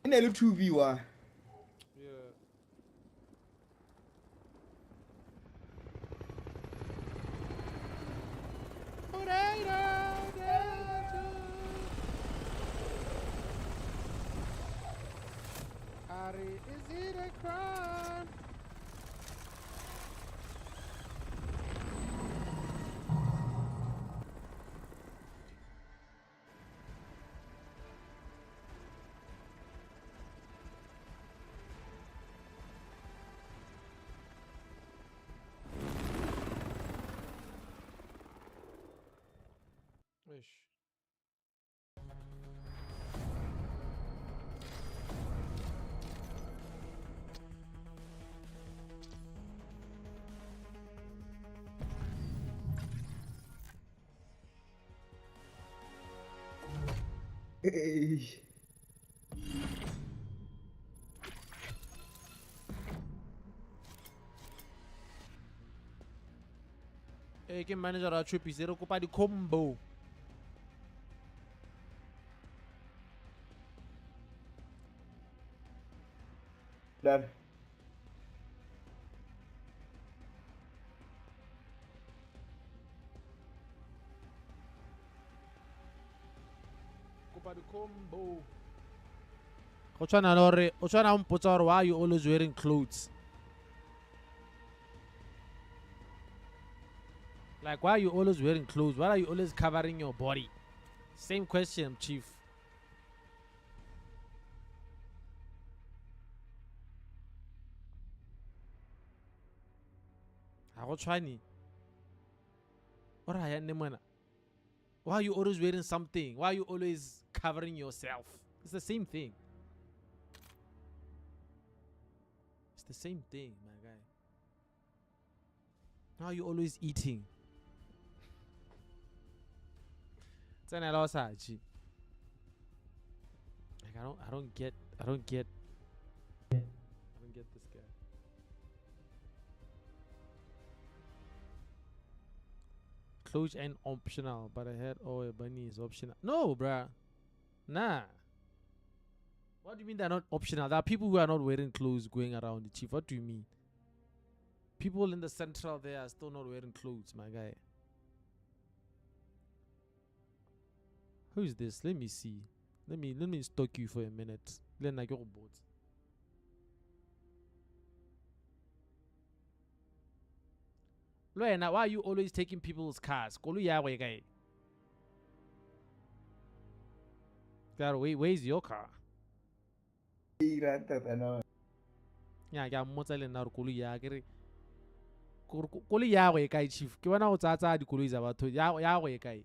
E ne le 2v1. Yeah. Ari, is it a crime? Eish. Eish. Eh, ke manager wa Choppies re kopa di combo. Done. Kopa di combo. Go tshwana le hore o tshwana o mpotsa hore why are you always wearing clothes? Like, why are you always wearing clothes? Why are you always covering your body? Same question, chief. Ha go tshwane. O raya nne mona. Why are you always wearing something? Why are you always covering yourself? It's the same thing. It's the same thing, my guy. Why are you always eating? Like I don't get this guy. Clothes and optional, but I heard oh a bunny is optional. No, bruh. Nah. What do you mean they're not optional? There are people who are not wearing clothes going around the chief. What do you mean? People in the central there are still not wearing clothes, my guy. Who is this? Let me see. Let me stalk you for a minute. Then I go boat. Why are you always taking people's cars? Where's your car? Yeah, ke a mmotsa le nna gore koloi ya ke re koloi ya go e kae chief? Ke bona o tsaya dikoloi tsa batho ya go e kae?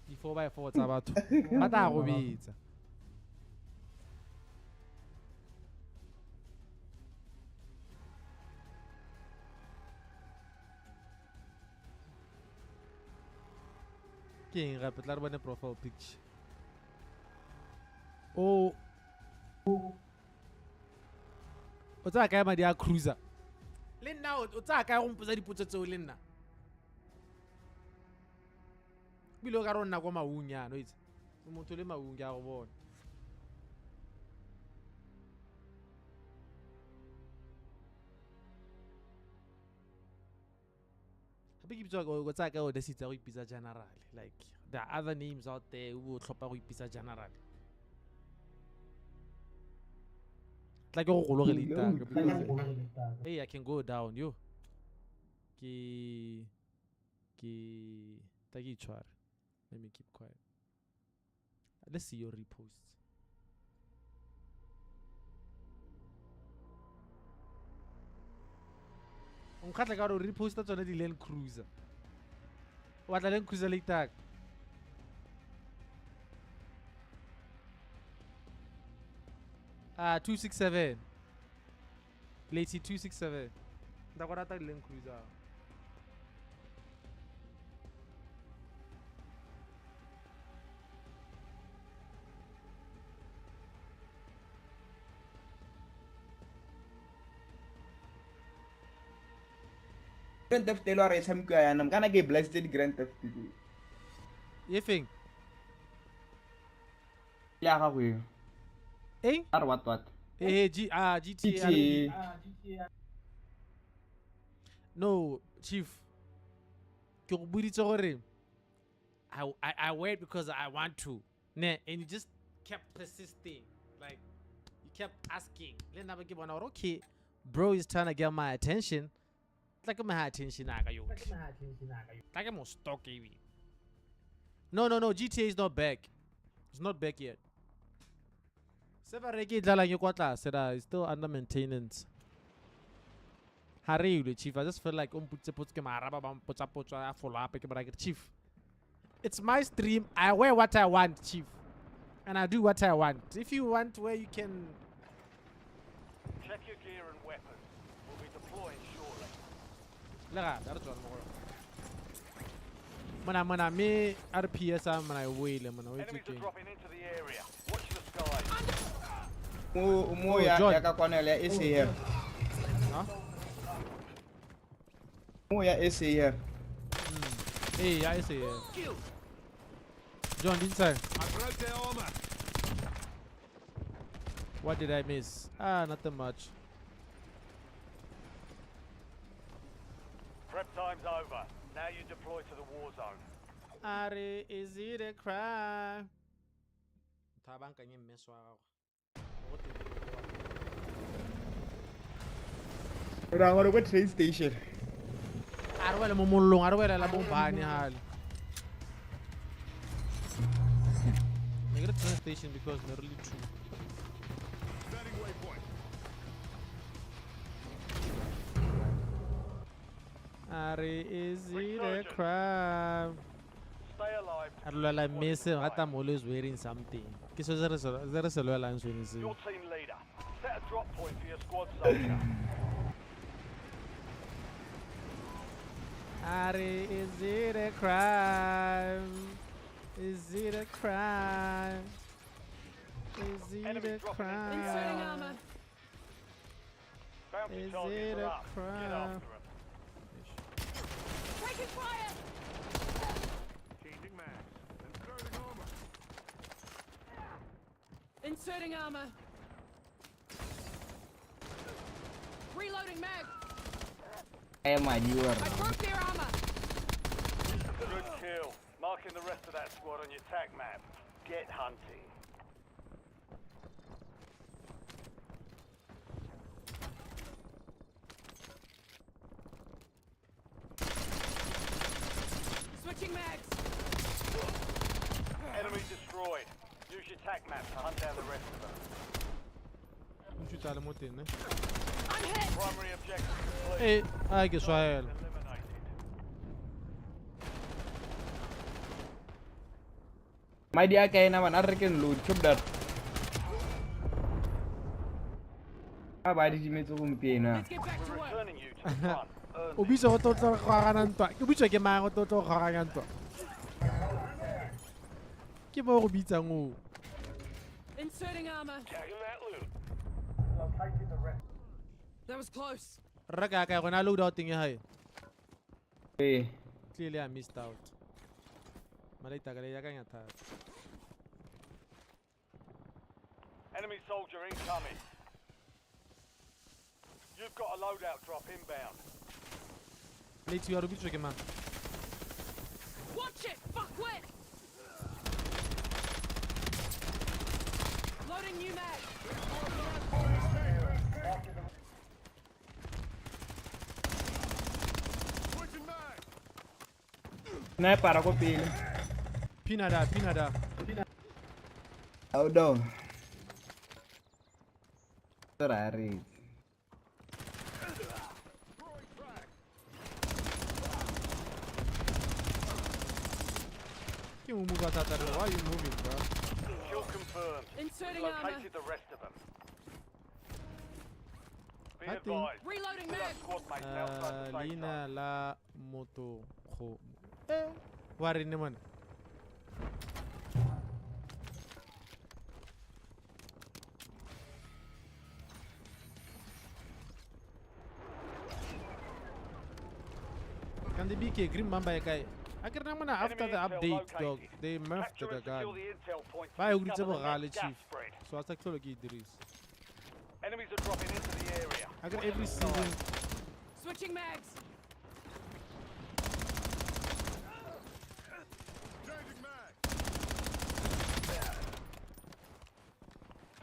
Di 4x4 tsa batho ba tla go betsa. Ke eng gape? Tla re bone profile picture. O tsaya kae madi a cruiser? Le nna o tsaya kae go mpotsa dipotso tseo le nna? Ebile o ka re o nna kwa Maung yana, o itse. O motho le Maung ke a go bona. Gape ke bitswa o tsaya kae audacity ya go ipitsa general? Like there are other names out there o bo tlhopha go ipitsa general. Tla ke go gologe le itaka because hey, I can go down yo. Ke Ke tla ke itshware. Let me keep quiet. Let's see your reposts. O nkgatlha ka gore o reposta tsone di-Land Cruiser. O batla Land Cruiser later. Ah, 267. Lady 267. Nta go rata di-Land Cruiser. Grand Theft e le gore e tshamekiwa yana kana ke blastetse di-Grand Theft tse. E feng? Le ya gago eo. Eng? A re what what? Eh, G ah GTA. GTA. No, chief. Ke go boditse gore I wear it because I want to. Ne, and you just kept persisting. Like you kept asking. Le nna ba ke bona gore okay, bro is trying to get my attention. Tla ke mo ha attention a ka yotlhe. Tla ke mo stalk ebile. No, no, no, GTA is not back. It's not back yet. Server e ke e dlalang e kwa tlase da, it's still under maintenance. Ha re ile, chief. I just feel like o mpotse potso ke mo araba ba mpotsa potso a follow up ke mo raya ke re, chief. It's my stream. I wear what I want, chief. And I do what I want. If you want where you can Check your gear and weapons. We'll be deploying shortly. Le gape, a re tswane mo go yona. Mona, mona, me RPS a mona e boile, mona, o itse Enemies are keng. dropping into the area. Watch the skies. Mo mo Oh, ya John. ya ka kwana le ya SAR. Huh? Mo ya SAR. Ee, ya SAR. John, inside. I broke their armor. What did I miss? Ah, nothing much. Prep time's over. Now you deploy to the war zone. Are, is it a crime? Motho a bankanye mmeso wa gagwe. Go teng Re a gore ko train station. A re wele mo mollong, a re wele la bombane hale. Ne ke re train station because ne re le two. Setting waypoint. Are, is it a Resurgence. crime? Stay alive. A re lwela mmese, gata I'm always wearing something. Ke so se re se lwelang sone seo. Your team leader. Set a drop point for your squad soldier. Are, is it a crime? Is it a crime? Is it Enemy a dropping into the Inserting crime? armor. Bounty Is targets it are a up. Get crime? after 'em. Taking fire. Changing mags. Inserting armor. Inserting armor. Reloading mag. E madi wa I rra. broke their armor. Good kill. Marking the rest of that squad on your tac map. Get hunting. Switching mags. Enemy destroyed. Use your tac map to hunt down the rest of them. Ntšhutsa le mo teng, ne? I'm hit. Primary objective complete. Eh, a ke swaela. Eliminated. Madi a ka ena bana a re rekeng load chop that. A ba didimetse gompieno. Let's get back to We're work. returning you to the front. Earn O this. bitse go tlo tlo go agana ntwa. Ke bitswa ke mang go tlo tlo go aganya ntwa? Ke mo go bitsang o. Inserting armor. Tagging that loot. That was close. Rra ka kae gona load out teng ya hae. Ee. Clearly I missed out. Mara itaka le akanya thata. Enemy soldier incoming. You've got a loadout drop inbound. Late you are bitswa ke mang? Watch it, fuckwit. Loading new mag. Switching mag. Sniper ko pele. Pinada, pinada. Oh no. Rari. Ke mo move thata re. Why are you moving, bro? Kill confirmed. Inserting armor. Located the rest of them. Be I think- advised. Reloading Still have mag. squad mates outside the safe Leina zone. la moto kgomo. Wa re nne mona. Can the BK Green Mamba e kae? A ke rena mona after Enemy the intel update, dog. located. They nerfed Capture the and secure gun. the intel point to Ba e utlwitse discover the bogale next gas chief. spread. So a sa tlhole ke e dirisa. Enemies are dropping into the area. A ke re Watch every the skies. season Switching mags. Changing mag.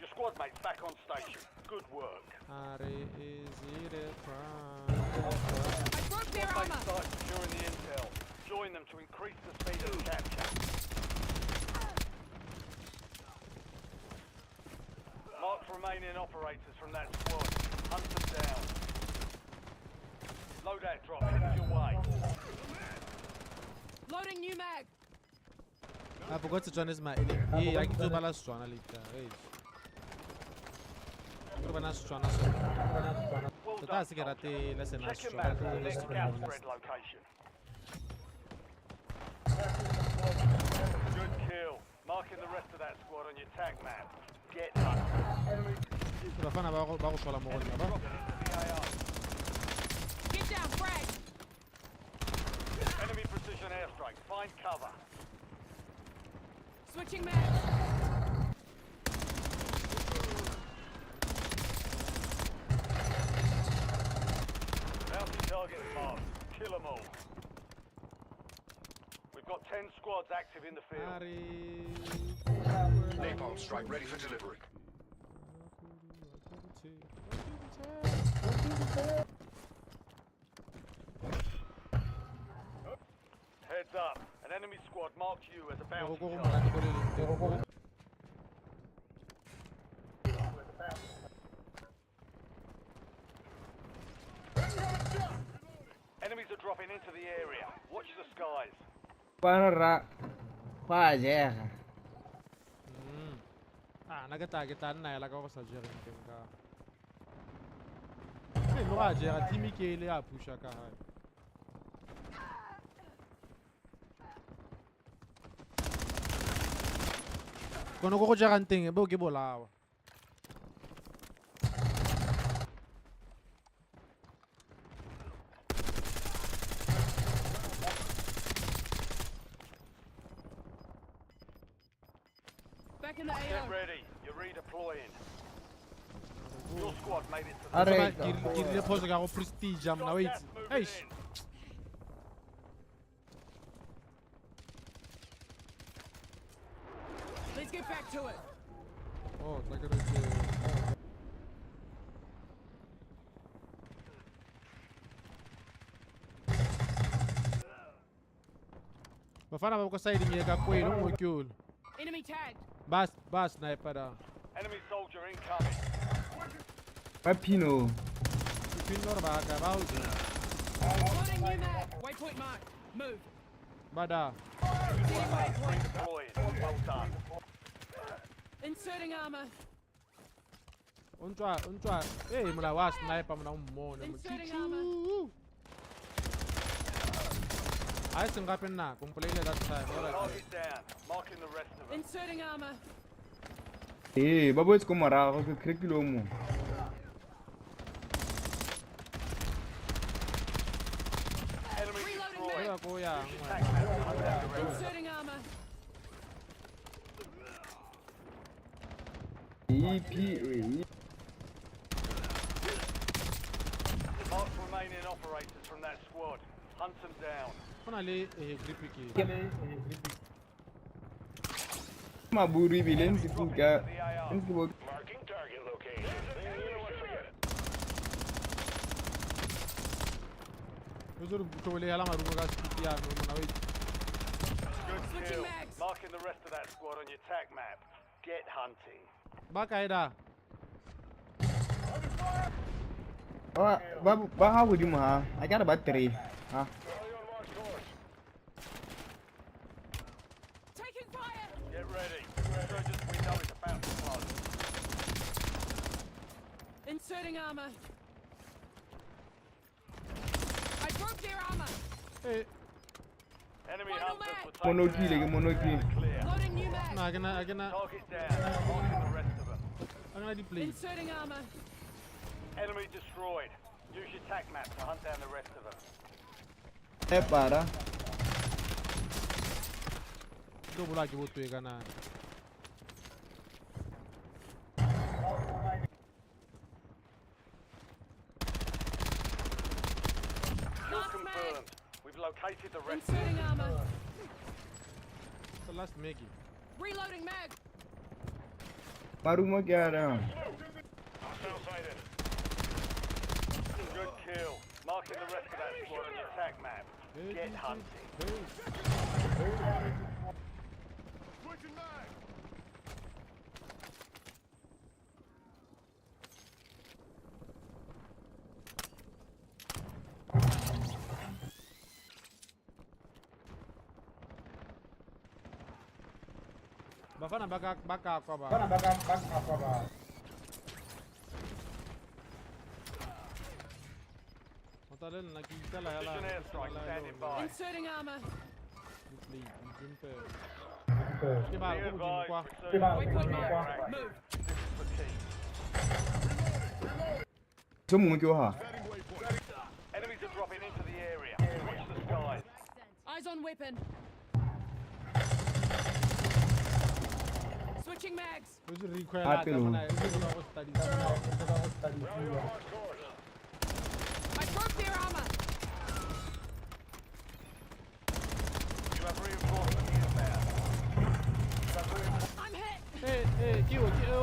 Your squad mates back on station. Good work. A re is it a crime? I broke their Squad mates armor. start securing the intel. Join them to increase the speed of capture. Mark remaining operators from that squad. Hunt them down. Loadout drop headed your way. Loading new mag. I forgot Setswana is my enemy. Hey, I can do bala Setswana later. Hey. Ke bana Setswana so. Well Tota done, se ke soldier. rate le sena Check your Setswana. map for the Just next to be gas honest. spread location. Good kill. Marking the rest of that squad on your tag map. Get hunting. Bafana ba go sola mo go Enemy nna ba. dropping into the AR. Get down, frag. Enemy precision airstrike. Find cover. Switching mags. Bounty target marked. Kill 'em all. We've got 10 squads active in the field. A re Napalm strike ready for delivery. Heads up. An enemy squad marked you as a Go bounty go go target. monate ko le leng teng ko. Enemies are dropping into the area. Watch the skies. Kwano ra gwa jega. Ah, nna ke tla nna hela ka go sa jegeng teng ka. Ee, mo ga jega team ke ile ya pusha ka gae. Kono ko go jegang teng bo ke bolawa. Back in the Get AO. ready. You're redeploying. Your squad made it to the A re Tseba, ke dirile phoso ka go prestige mna Got wa gas itse. moving Eish. in. Let's get back to it. Oh, tla ke re ke Bafana ba ko side e ka kwele o ke ole. Enemy tagged. Ba sniper da. Enemy soldier incoming. Ba pino. Ke pin gore ba ka ba o Loading new mag. Waypoint marked. Move. ba da. Setting waypoint. Redeploying. Well done. Inserting armor. O ntswa eh mola wa sniper mona o mmone. Inserting armor. A e seng gape nako mpolaile that time. Ora ke. Target down. Marking the rest of them. Inserting armor. Ee, ba boetse ko morago ke crackile o mongwe. Enemy Reloading destroyed. Eba ko yang Use your wena. tac map to hunt down the rest of them. Inserting armor. E P E. Mark remaining operators from that squad. Hunt them down. Go na le grip ke. Maburu ebile ntse ke utlwa ntse ke bo Marking target location. You know what? Forget it. O tsore tlhobole hela marumo ka speed ya no mona wa itse. Switching kill. Mags. Marking the rest of that squad on your tac map. Get hunting. Ba kae da? Ba ha godimo ha. A ka re ba 3. Ha. Taking fire. Get ready. Resurgence window is about to close. Inserting armor. I broke their armor. Hey. Enemy Final hunters mag. were taken Monokile ke out. monokile. Clear. Loading new mag. Na ke na Target down. Marking the rest of them. a ke na di-plate. Inserting armor. Enemy destroyed. Use your tac map to hunt down the rest of them. E para. Ke tlo bolaya ke botoe kana. Kill Last mag. confirmed. We've located the rest. Inserting armor. The last Maggie. Reloading mag. Marumo ke a re. Hostile sighted. Good kill. Marking the rest of that squad on your tac map. Get hunting. Switching mag. Bafana ba ka kwa ba. Mota le nna ke itela hela. Precision airstrike standing by. Inserting armor. Di-plate, di-jumper. Ke ba Be ko godimo advised, kwa. resurgence Waypoint window marked. active. Move. This is for keeps. So mongwe ke o ha. Setting waypoint. Enemies are dropping into the area. Watch the skies. Eyes on weapon. Switching mags. Re se re ikhwela Hape ka lo. mona, re se go study. Rally on marked course. I broke their armor. You have reinforcements inbound. I'm hit. Hey, hey, ke o, ke oh.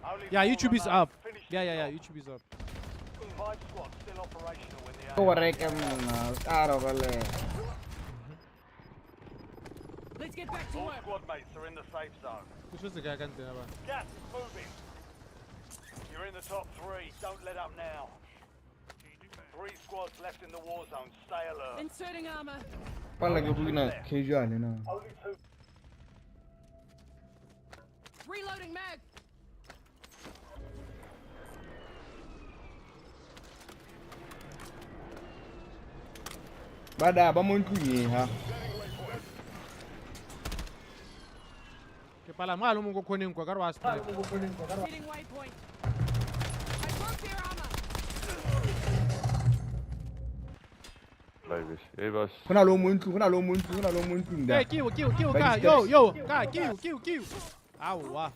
Only Yeah, four YouTube is remain. up. Finish Yeah, the yeah, yeah, job. YouTube is up. Five squads still operational in the Ko area. reke monna, ka robale. Let's get back to All work. squad mates are in the safe zone. Ke tshwetse kae ka ntle ya bana? Gas is moving. You're in the top 3. Don't let up now. 3 squads left in the war zone. Stay alert. Inserting armor. Pala ke buina casual na. Only 2. Reloading mag. Ba da ba mo ntlung e ha. Ke pala mo a le mongwe ko khoneng kwa ka re wa strike. Setting waypoint. I broke their armor. Babies. Hey, boss. Go na le o mo ntlung, go na le o mo ntlung, go na le o mo ntlung da. Hey, ke o, ke o, ke o Ba ka. di-steps. Yo, yo, ka, ke o, ke o, ke o. Aowa.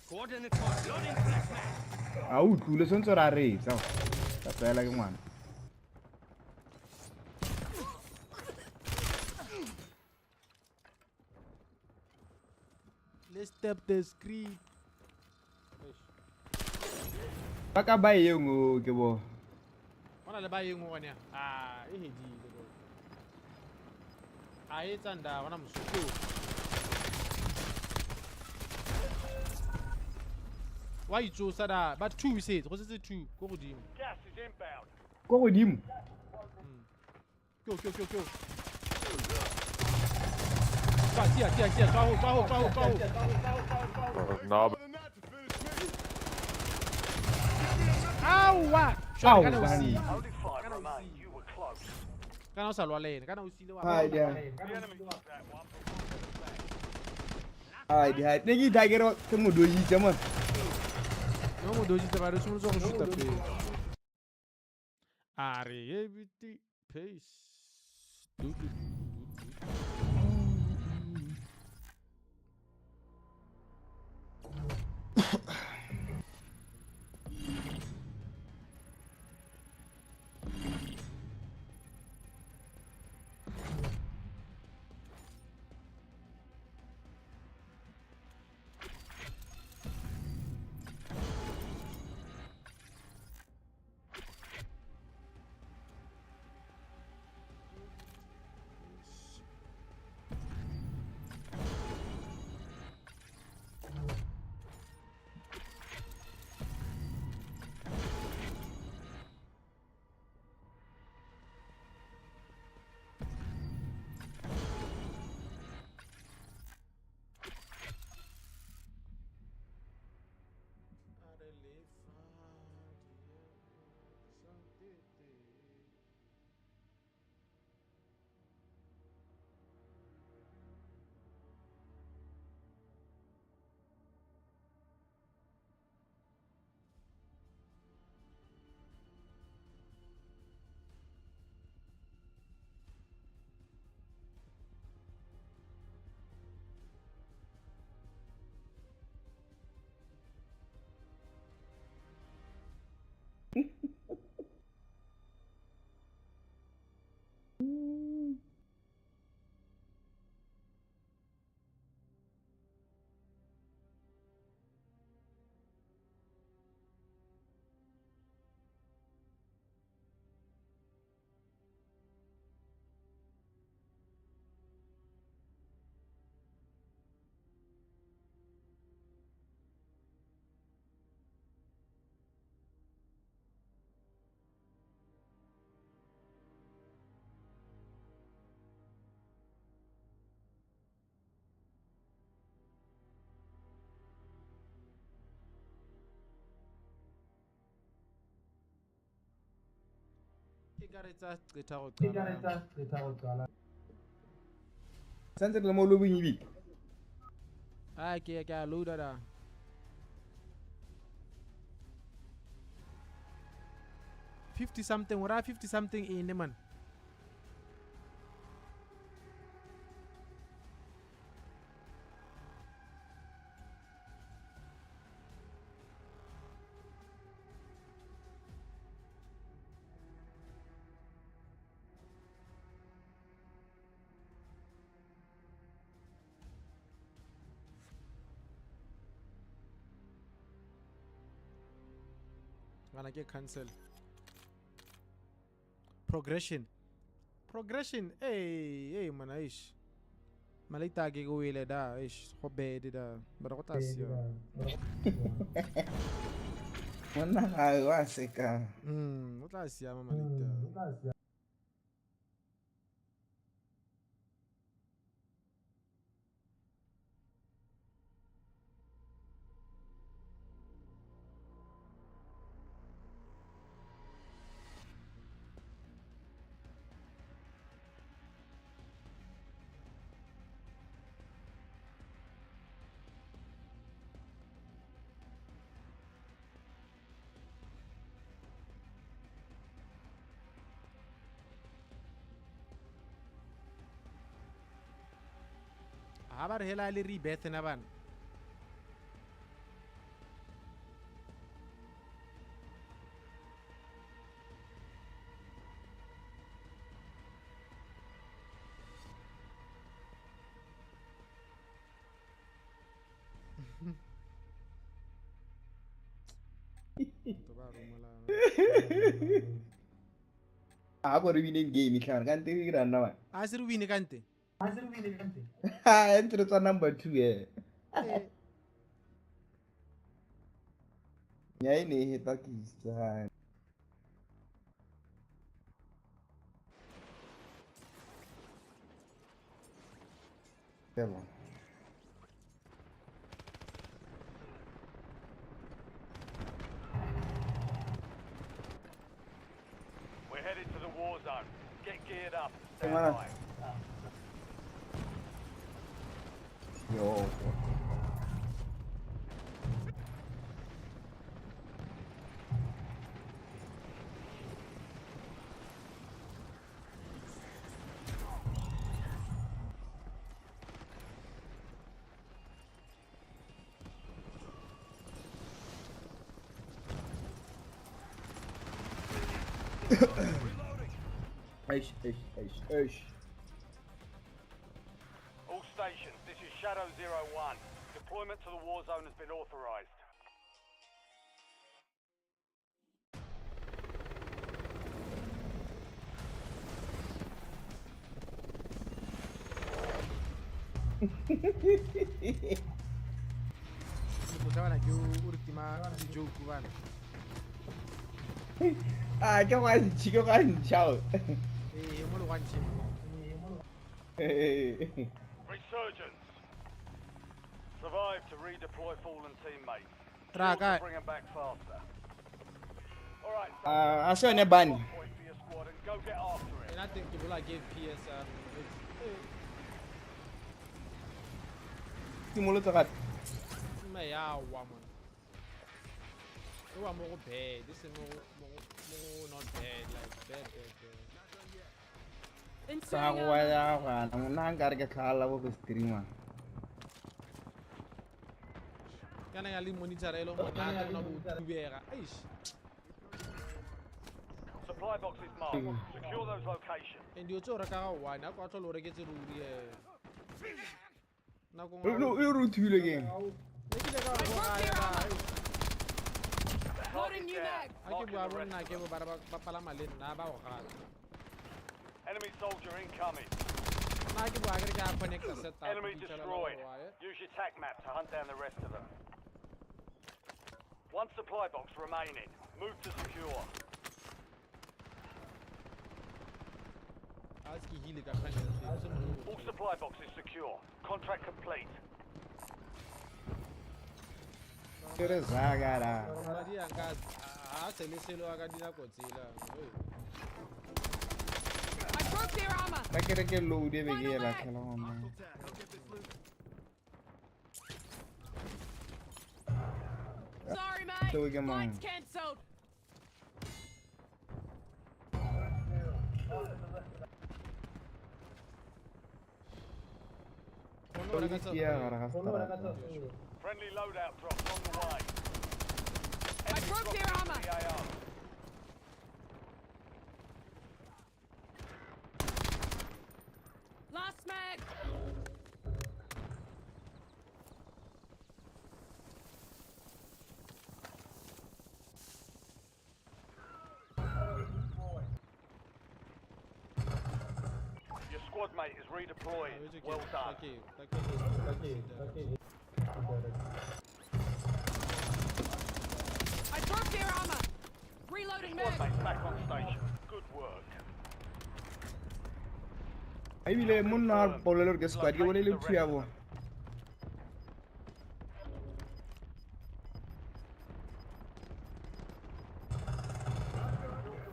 Coordinates marked. Loading fresh mag. A o utlwile sentse ra reetsa. Ka fela ke ngwana. Let's step the screen. Ba ka ba e nngwe ke bo. Go na le ba e nngwe gone ya. Ah, e hedile bro. A e etsa nda bona mosoko. Wa itsosa da ba 2 setse, go setse 2 ko godimo. Gas is inbound. Ko godimo. Ke o, ke o, ke o, ke o. Tswa, tia, tia, tia, tswa ho, tswa ho, tswa ho, tswa ho. No, More than that to finish me. Aowa. Shwale, kana o Ao, siile. Only 5 remain. You were close. Kana o sa lwa le ene, kana o siile wa. Hai dia. The enemy took that one, but we'll get it back. Hai dia. Ne ke itha ke re ke mo dojitse mo. No mo dojitse ba re simolotse go shoota pele. A re ebiti pace. Du, du, du, du, du. Ke ka re tsa qeta go qala. Santse re le mo lobbying ebile. Ah, ke a loada da. 50 something, o raya 50 something ene man. Gana ke cancel. Progression. Progression. Hey, hey man, eish. Malita ke go ile da, eish, go bed da. Ba go tla sia. Monna ga wa seka. O tla siama malita. Ha ba re hela le rebirth na bana. To ba romola. A go re winning game tlhana ka nte re nna wa. A se re win ka nte. Ha ntse tsa number 2 eh. Nya ene e heta ke itse. Yebo. We're headed to the war zone. Get geared up. Stand by. Yo. Eish, eish, eish, eish. All stations, this is Shadow 01. Deployment to the war zone has been authorized. Ah, ke wa ntshi, ke wa ntshao. Eh, mo le wa ntshi. Resurgence. Survive to redeploy fallen teammates. Traga. Bring them back faster. All right. A se yone bani. Go get after it. And I think people like give PSR. Simolotse gape. Mme ya wa man. E wa mo go bad, e se mo go not bad, like bad bad bad. Sa go wa ya gana, nna nka re ke tlhala bo go streamer. Kana ya le monitor e lo monate no bo thubega. Eish. Supply box is marked. Secure those locations. And you tse o reka ga one, a ko a tlhole o reketse ruri nako No, e re o thubile ke eng? Ne ke ile ka I gore broke ga their ya armor. ba- Loading new mag. a ke bua bo nna ke bo ba re ba palama le nna ba go gata. Enemy soldier incoming. Nna ke bua ke re ke a connecta setup. Enemy ke fitlhela destroyed. gore wa, eh. Use your tac map to hunt down the rest of them. One supply box remaining. Move to secure. A se ke hile ka kgang ya teng, se monate. All supply boxes secure. Contract complete. Ke re zaka la. Madi a nka a sele selo a ka dinako tsela. Oi. I broke their armor. Ba ke re ke load e be ke e latlhela gona. Sorry, mate. So we can Flight's mine. cancelled. Kgone ho reka Ke ya gare ga seterata. Friendly loadout drops on the way. I broke their armor. The AR. Last mag. Your squad mate is redeployed. Well done. Okay. I broke their armor. Reloading Squad mag. mates back on station. Good work. Ebile monna a polelo gore ke squad ke bone le two ya bona.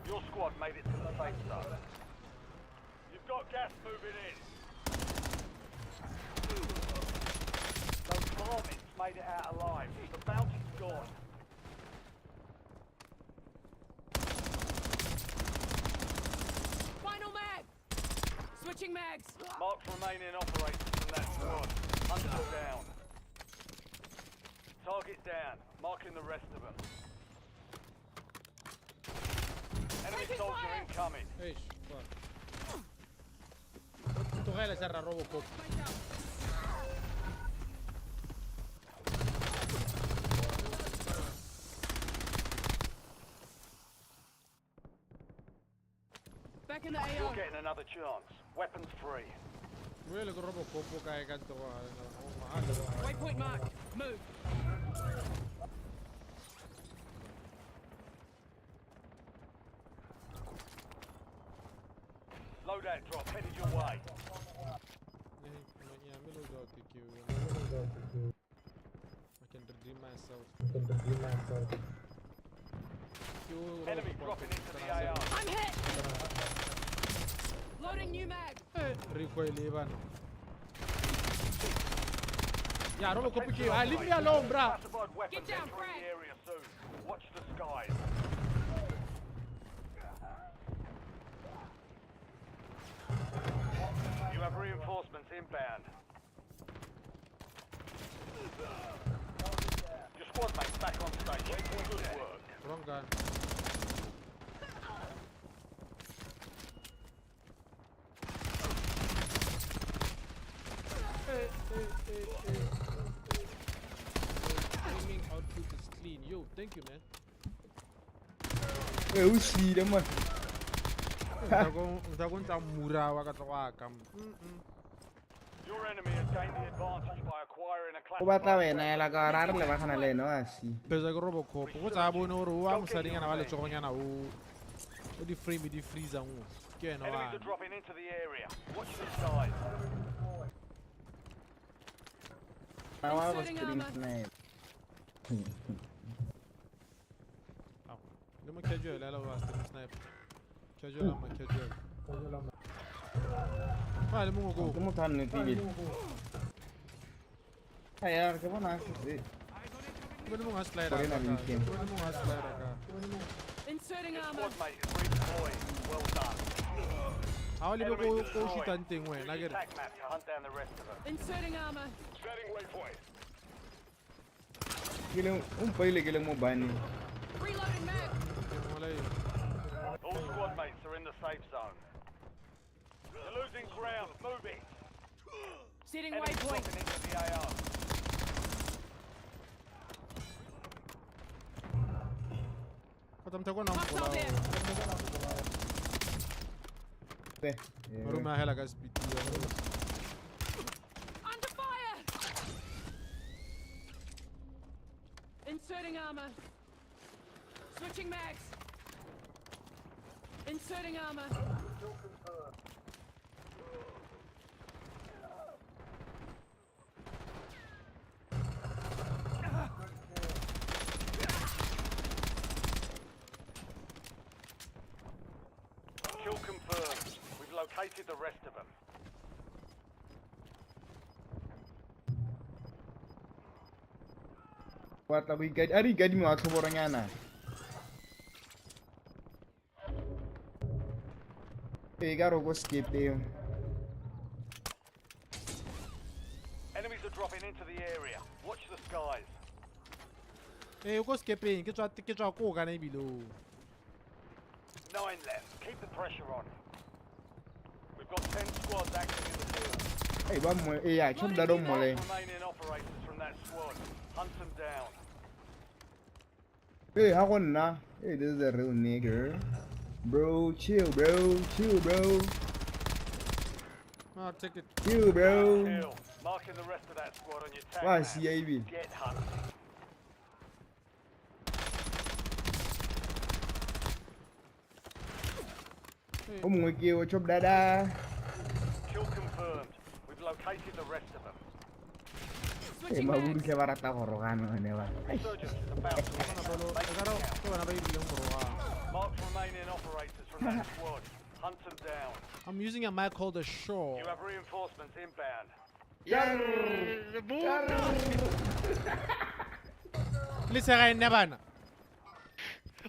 Your squad made it to the safe zone. You've got gas moving in. Those varmints made it out alive. The bounty's gone. Final mag. Switching mags. Marked remaining operators from that squad. Hunt them down. Target down. Marking the rest of them. Enemy Taking soldier fire! incoming. Eish, fuck. Tlogela hle rra Robocop. Myself. Back in the You're AO. getting another chance. Weapons free. Boele ke Robocop o kae ka ntle Waypoint marked. Move. Loadout drop headed your way. Yeah, me loadout ke I can redeem myself. Ke o Enemy Robocop. dropping into the AR. I'm hit. Loading new mag. Recoil e bana. Yeah, Robocop ke ah, leave me alone, bra. Classified weapons Get down, entering frag. the area soon. Watch the skies. You have reinforcements inbound. Your squad mate's back on station. Good work. Wrong gun. Hey. Aiming output is clean. Yo, thank you, man. E o siile man. Nka go ntsa mura wa ka tla wa ka. Your enemy has gained the advantage by acquiring a O batla classified wena ela ka gore a re lebagana le ena wa si. Pesa ke Robocop. Go tsaya bone gore o wa mosadinyana wa letsogonyana o o di frame di freezer o. Ke ena wa. Enemies are dropping into the area. Watch the skies. Wa go Inserting stream armor. snipe. Ao, Le mo casual ela wa stream snipe. Casual ma casual. Fa le mongwe Ke ko. motho a nnete ebile. Ai ke bona a setse. Ke bone mongwe a slider. Sorry, ka. na Ke le bone mongwe a slider ka. Inserting Your armor. squad mate is redeployed. Well done. Ha o lebe Enemy ko ko destroyed. shootang teng wena Use ke your re. tac map to hunt down the rest of them. Inserting armor. Setting waypoint. Ke le o mpaile ke le mo baneng. Reloading mag. Ke ngola eng? All squad mates are in the safe zone. You're losing ground. Move it. Setting Enemy waypoint. dropping into the AR. Kgotsa motho a kona Hostile there. Marume a hela ka speed. Under fire. Inserting armor. Switching mags. Inserting armor. Kill confirmed. We've located the rest of them. Wa tla go ikadi a re ikadime wa tlhoboronyana. Ee ka re ko sekepeng. Enemies are dropping into the area. Watch the skies. Ee ko sekepeng ke tswa ko kana ebile o. 9 left. Keep the pressure on. We've got 10 squads active in the field. Hey, ba mo e ya ke mla do mmole. Remaining operators from that squad. Hunt them down. Hey, ha go nna. Hey, this is a real nigger. Bro, chill, bro. Chill, bro. Ah, take it. Chill, bro. Kill. Marking the rest of that squad on your tag. Wa CIB. Get hunting. O mongwe ke o chop dada. Kill confirmed. We've located the rest of them. Hey, maburu ke ba rata go rogana hone ba. Resurgence is about to Ke bona ba irileng go rogana. Mark remaining operators from that squad. Hunt them down. I'm using a mic called the Shaw. You have reinforcements inbound. Le sega enne bana.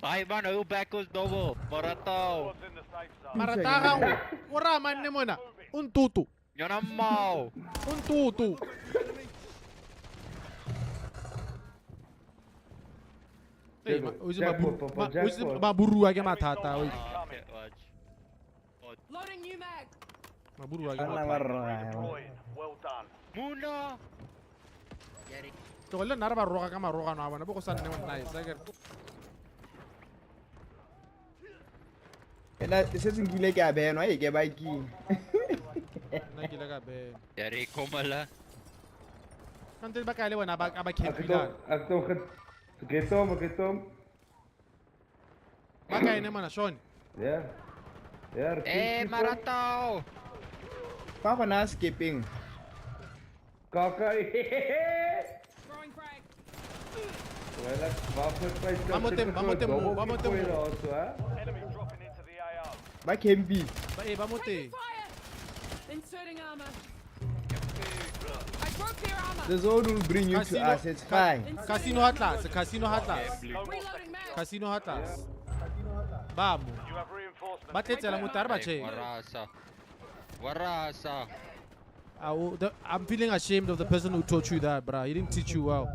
Ai man, hou back ons double. Maratao. Squads in the safe zone. Marata gago. O ra manne mona. O ntutu. Yona mao. O ntutu. Hey, o itse maburua ke mathata o itse. Loading new mag. Maburua ke mathata. Well done. Muna. Tlogo le nna re ba roga ka marogano a bona bo go sa nne nice akere. Ena se se nkile ke a benwa e ke ba ke. Nna ke ile ka benwa. Ja re komala. Kante ba kae le bona ba ba campile. Ek tog het ek het hom. Ba kae ne mana Sean? Ja. Ja. Eh Maratao. Fa gona skepeng. Kaka. Throwing frag. Wel ek wag vir tyd. Ba mo teng. Enemy dropping into the AR. Ba camping. Ba e ba mo teng. Inserting armor. I broke their armor. The zone will bring you to us. It's fine. Casino Atlas, Casino Atlas. Reloading mag. Casino Atlas. Ba mo. You have reinforcements. Ba tletsela motho a re ba check. Warasa. Warasa. I'm feeling ashamed of the person who taught you that, bruh. He didn't teach you well.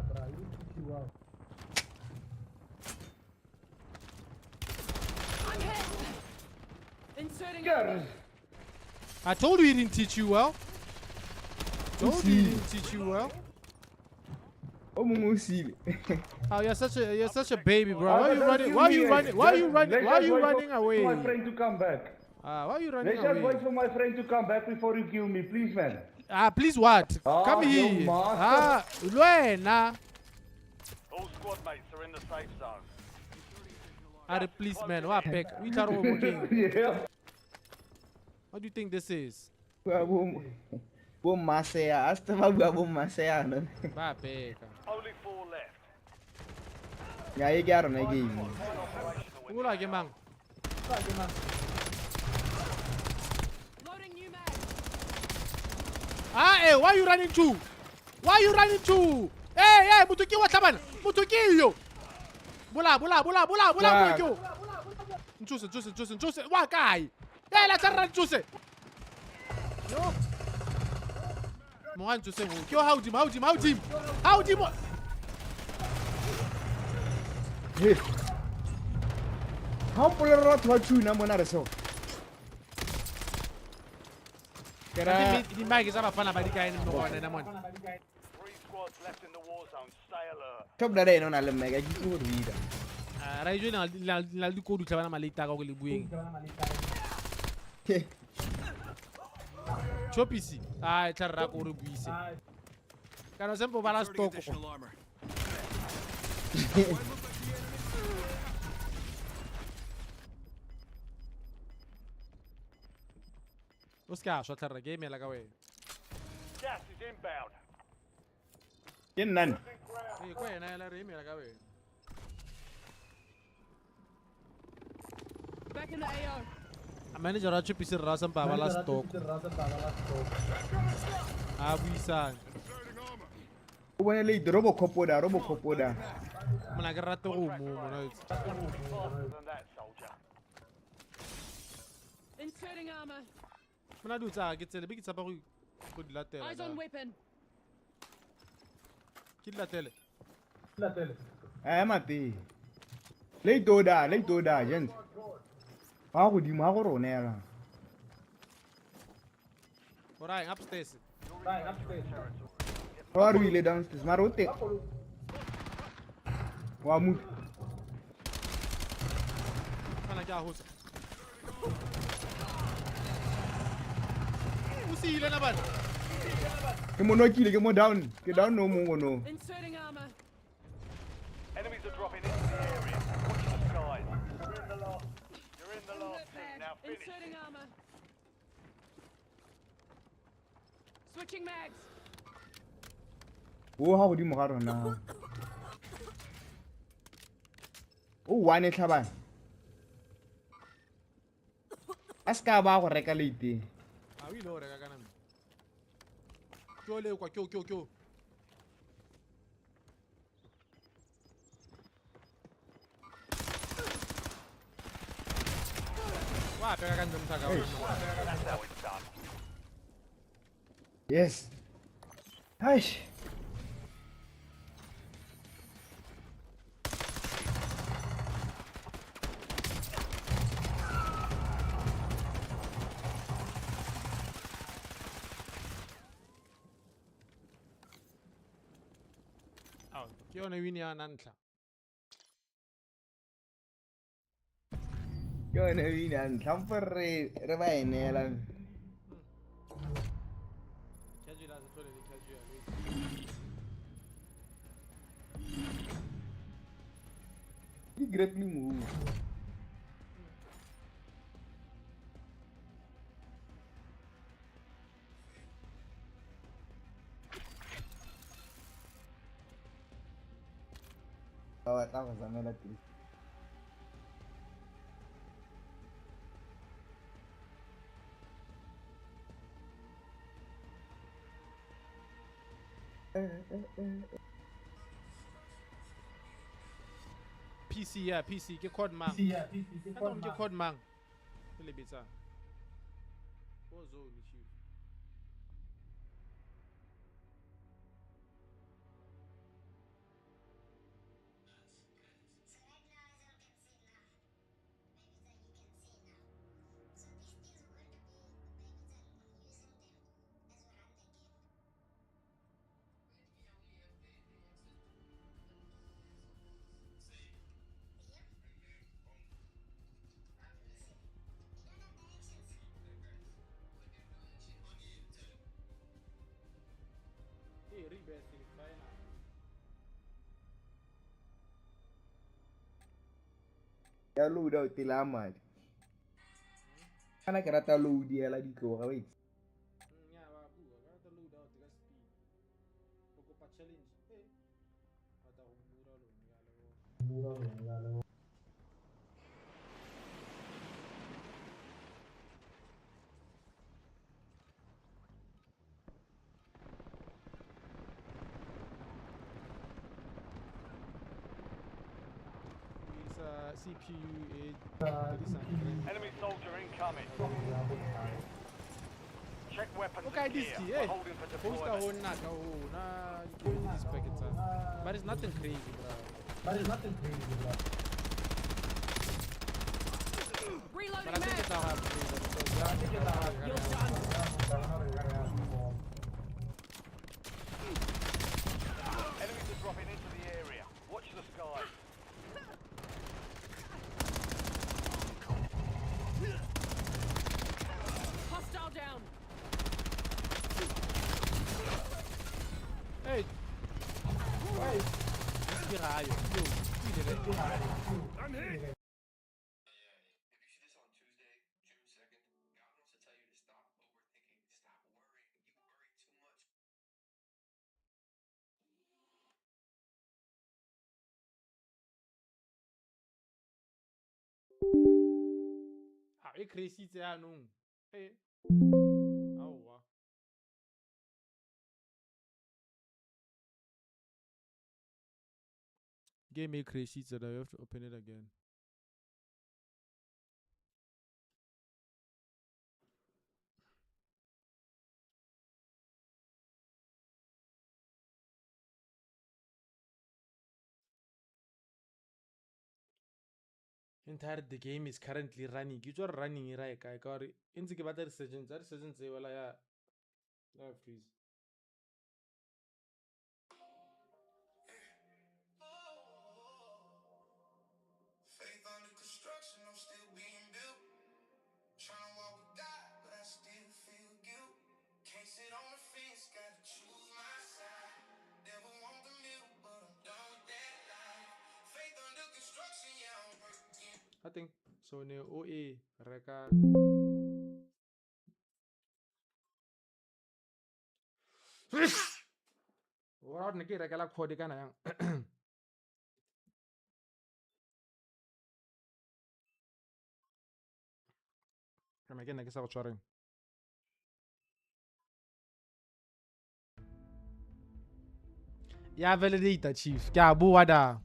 I'm hit. Inserting armor. I told you he didn't teach you well. Told you he didn't teach you well. O mongwe o sile. Oh, you're such a baby, bro. Why are you running? Why are you running? Why are you running? Why are you running away? My friend to come back. Ah, why are you running Let's just away? wait for my friend to come back before you kill me, please, man. Ah, please what? Ah, Come here. Ah, Luena. All squad mates are in the safe zone. Ah, please, man. What back? We are working. Yeah. What do you think this is? Bo masea, hasta ba bua bo masea no. Ba beka. Only 4 left. Ya e ke a rona game. O la ke mang? Loading new mag. Ah, eh, why you running to? Why you running to? Hey, hey, motho ke wa tlhabana. Motho ke yo. Bola, bola, bola, bola, bola motho ke yo. Ntsuse, ntsuse, ntsuse, ntsuse. Wa kae? Hey, la tla ntsuse. Yo. Mo ntsuse mo. Ke yo ha hodimo, ha hodimo, ha hodimo. Ha hodimo. Hey. Ha o mpolella batho ba tuna mona re so. Ke ra Di mic tsa bafana ba di kae mo go wena mona? 3 squads left in the war zone. Stay alert. Top dada ena o na le mic, a ke itse gore o ira. Ah, ra ijo na la di kodu tlhabana maleta ka go le bueng. Chopisi. Ah, tla ra go re buise. Kana sempo bala stock. O ska shwa tla ra ke emela ka wena. Gas is inbound. Ke nna ne. Eh, kwa yena ela re emela ka wena. Back in the AO. A manager a Chopisi ra sampa bala stock. A buisang. O bone le robocopoda, robocopoda. Mona ke rate go mo mona. Inserting armor. Mona di tsa ke tsele be ke tsapa go di latela. Eyes on weapon. Ke di latele. Eh mate. Le toda, gents. Ba godimo ha go rona ela. Alright, upstairs. Wa re ile downstairs mara o teng. Wa mo. Kana ke a hotsa. O se ile na bana. Ke mo nokile, ke mo down. Ke down no mongwe no. Inserting armor. Enemies are dropping into the area. Watch the skies. You're in the last team. Now finish. Inserting armor. Switching mags. O ha godimo ga rona. O one tlhabana. A ska ba go reka late. A o ile go reka kana. Ke o le kwa ke o. Wa pega ka ntlo mthaka. That's how it's done. Yes. Aish. Ke yone win ya ntlha. Ke yone win ya ntlha mpo re ba e neela. Casual a tlhole le casual. Ke grappling move. Ba batla go zamela teng. PC ya PC ke code mang? Ke code mang? Ke le bitsa. Go zone chief. Ya load out la madi. Kana ke rata load ela ditloga wa itse. Ya ba bua ka rata load out ka speed. O kopa challenge. Eh. Rata go mura lone ya le. CPU A. Enemy soldier incoming. Check weapons. Okay, this key, eh? Holding for deployment. But it's nothing crazy, bro. tla ga You're done. Enemies are dropping into the area. Watch the skies. Hostile down. Hey. I'm hit. E crescitse jaanong. Eh. Aowa. Game e crashitse da, you have to open it again. Entire the game is currently running. Ke tswa running e ra e kae ka gore e ntse ke batla resurgence, a resurgence e wela ya freeze. Faith under construction, I'm still being built. Tryna walk with God, but I still feel guilt. Can't sit on the fence, gotta choose my side. Devil want the middle, but I'm done with that life. Faith under construction, yeah, I'm working. I think so ne o e reka ora ne ke rekela code kana yang. Kana ke nna ke sa go tshwareng. Ya validate chief. Ke a boa da.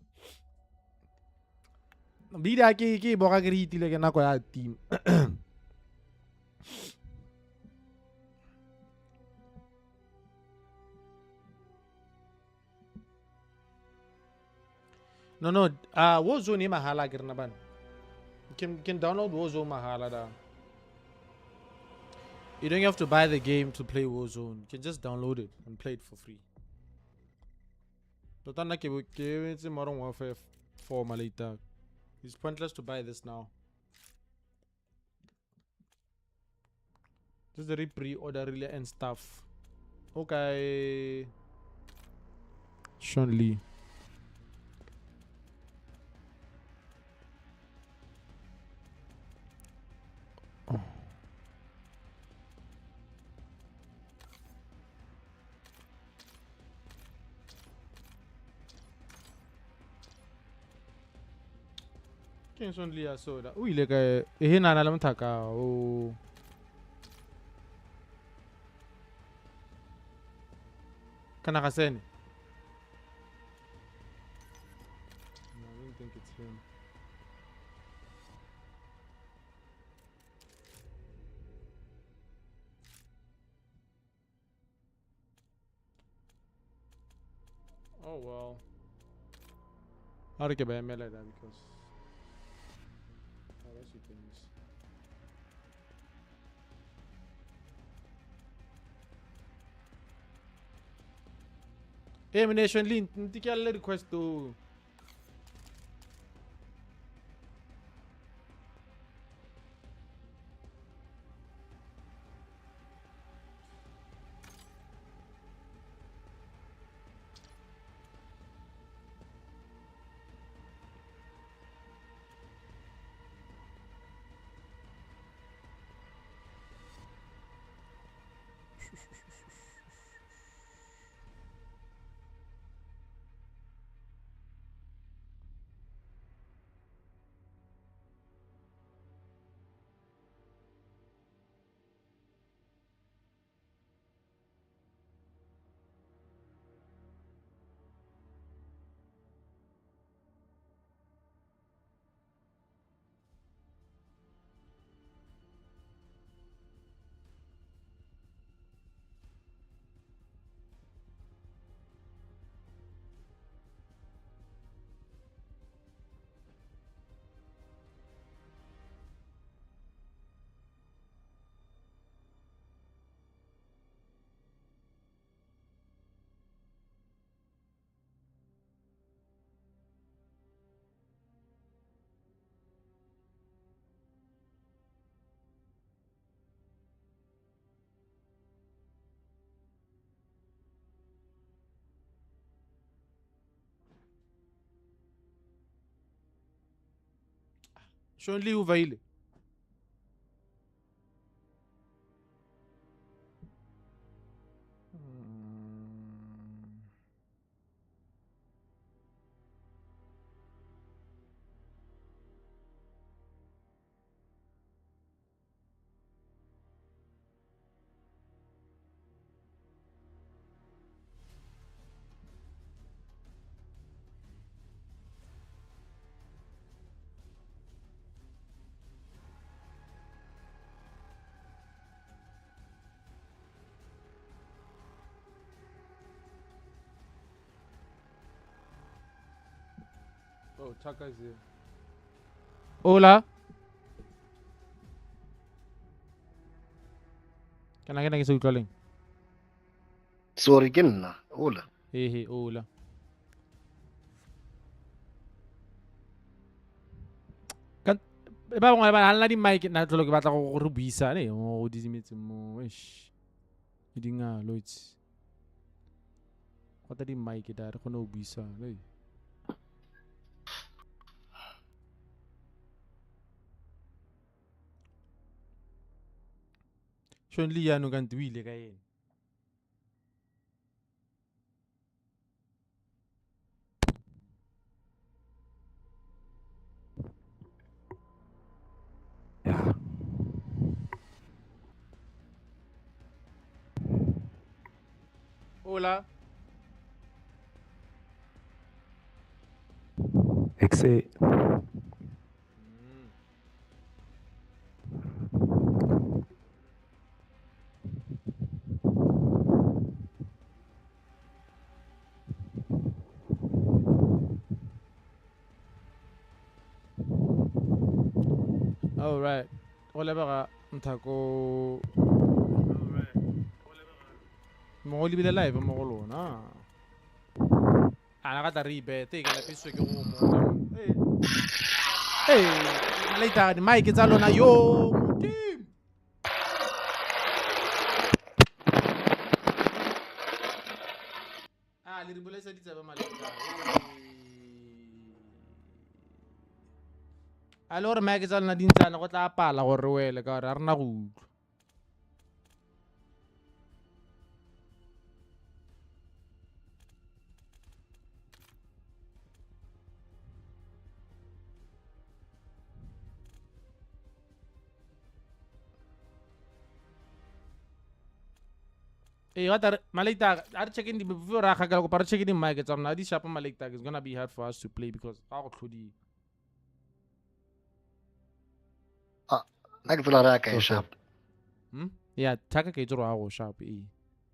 Bida ke boga ke re itile ke nako ya team. No, Warzone e mahala ke rena bana. You can download Warzone mahala da. You don't have to buy the game to play Warzone. You can just download it and play it for free. Tota nna ke emetse Modern Warfare 4 later. It's pointless to buy this now. Just the pre-order relay and stuff. Okay. Sean Lee. Oh. Ke Sean Lee a soda. O ile ka e nana le mothaka o. Kana ga sene. No, I don't think it's him. Oh well. How to get by like that because oh, that's your things. Hey, Nation Lin, ntikelle request to. Sean Lee o vaile. Oh, Chaka is here. Hola. Can I get a calling? Sorry, ke nna. Hola. Hey, hey, hola. Kan ba bangwe ba nna di mic nna tlholo ke batla go re buisane mo go didimetse mo eish. Ke dingalo itse. Go ta di mic da re kgone go buisana. Ei. Sean Lee jaanong kante o ile ka ene. Yeah. Hola. Exe. All right. Go lebega nthako mo go lebile live mo go lona. A na ka tla re ibete ke lapiswe ke go mo. Hey, later di mic tsa lona yo modimo. Ah, le re bolaisa ditsebe maleka. A le gore mic tsa lona di ntsana go tla pala gore re wele ka gore a rena go utlwa. Hey, what are Malekta? Are checking the before I go para checking the mic. It's on this sharp Malekta. It's gonna be hard for us to play because how could he? Ah, like the Raka sharp. Yeah, Taka ke tsoro go sharp e.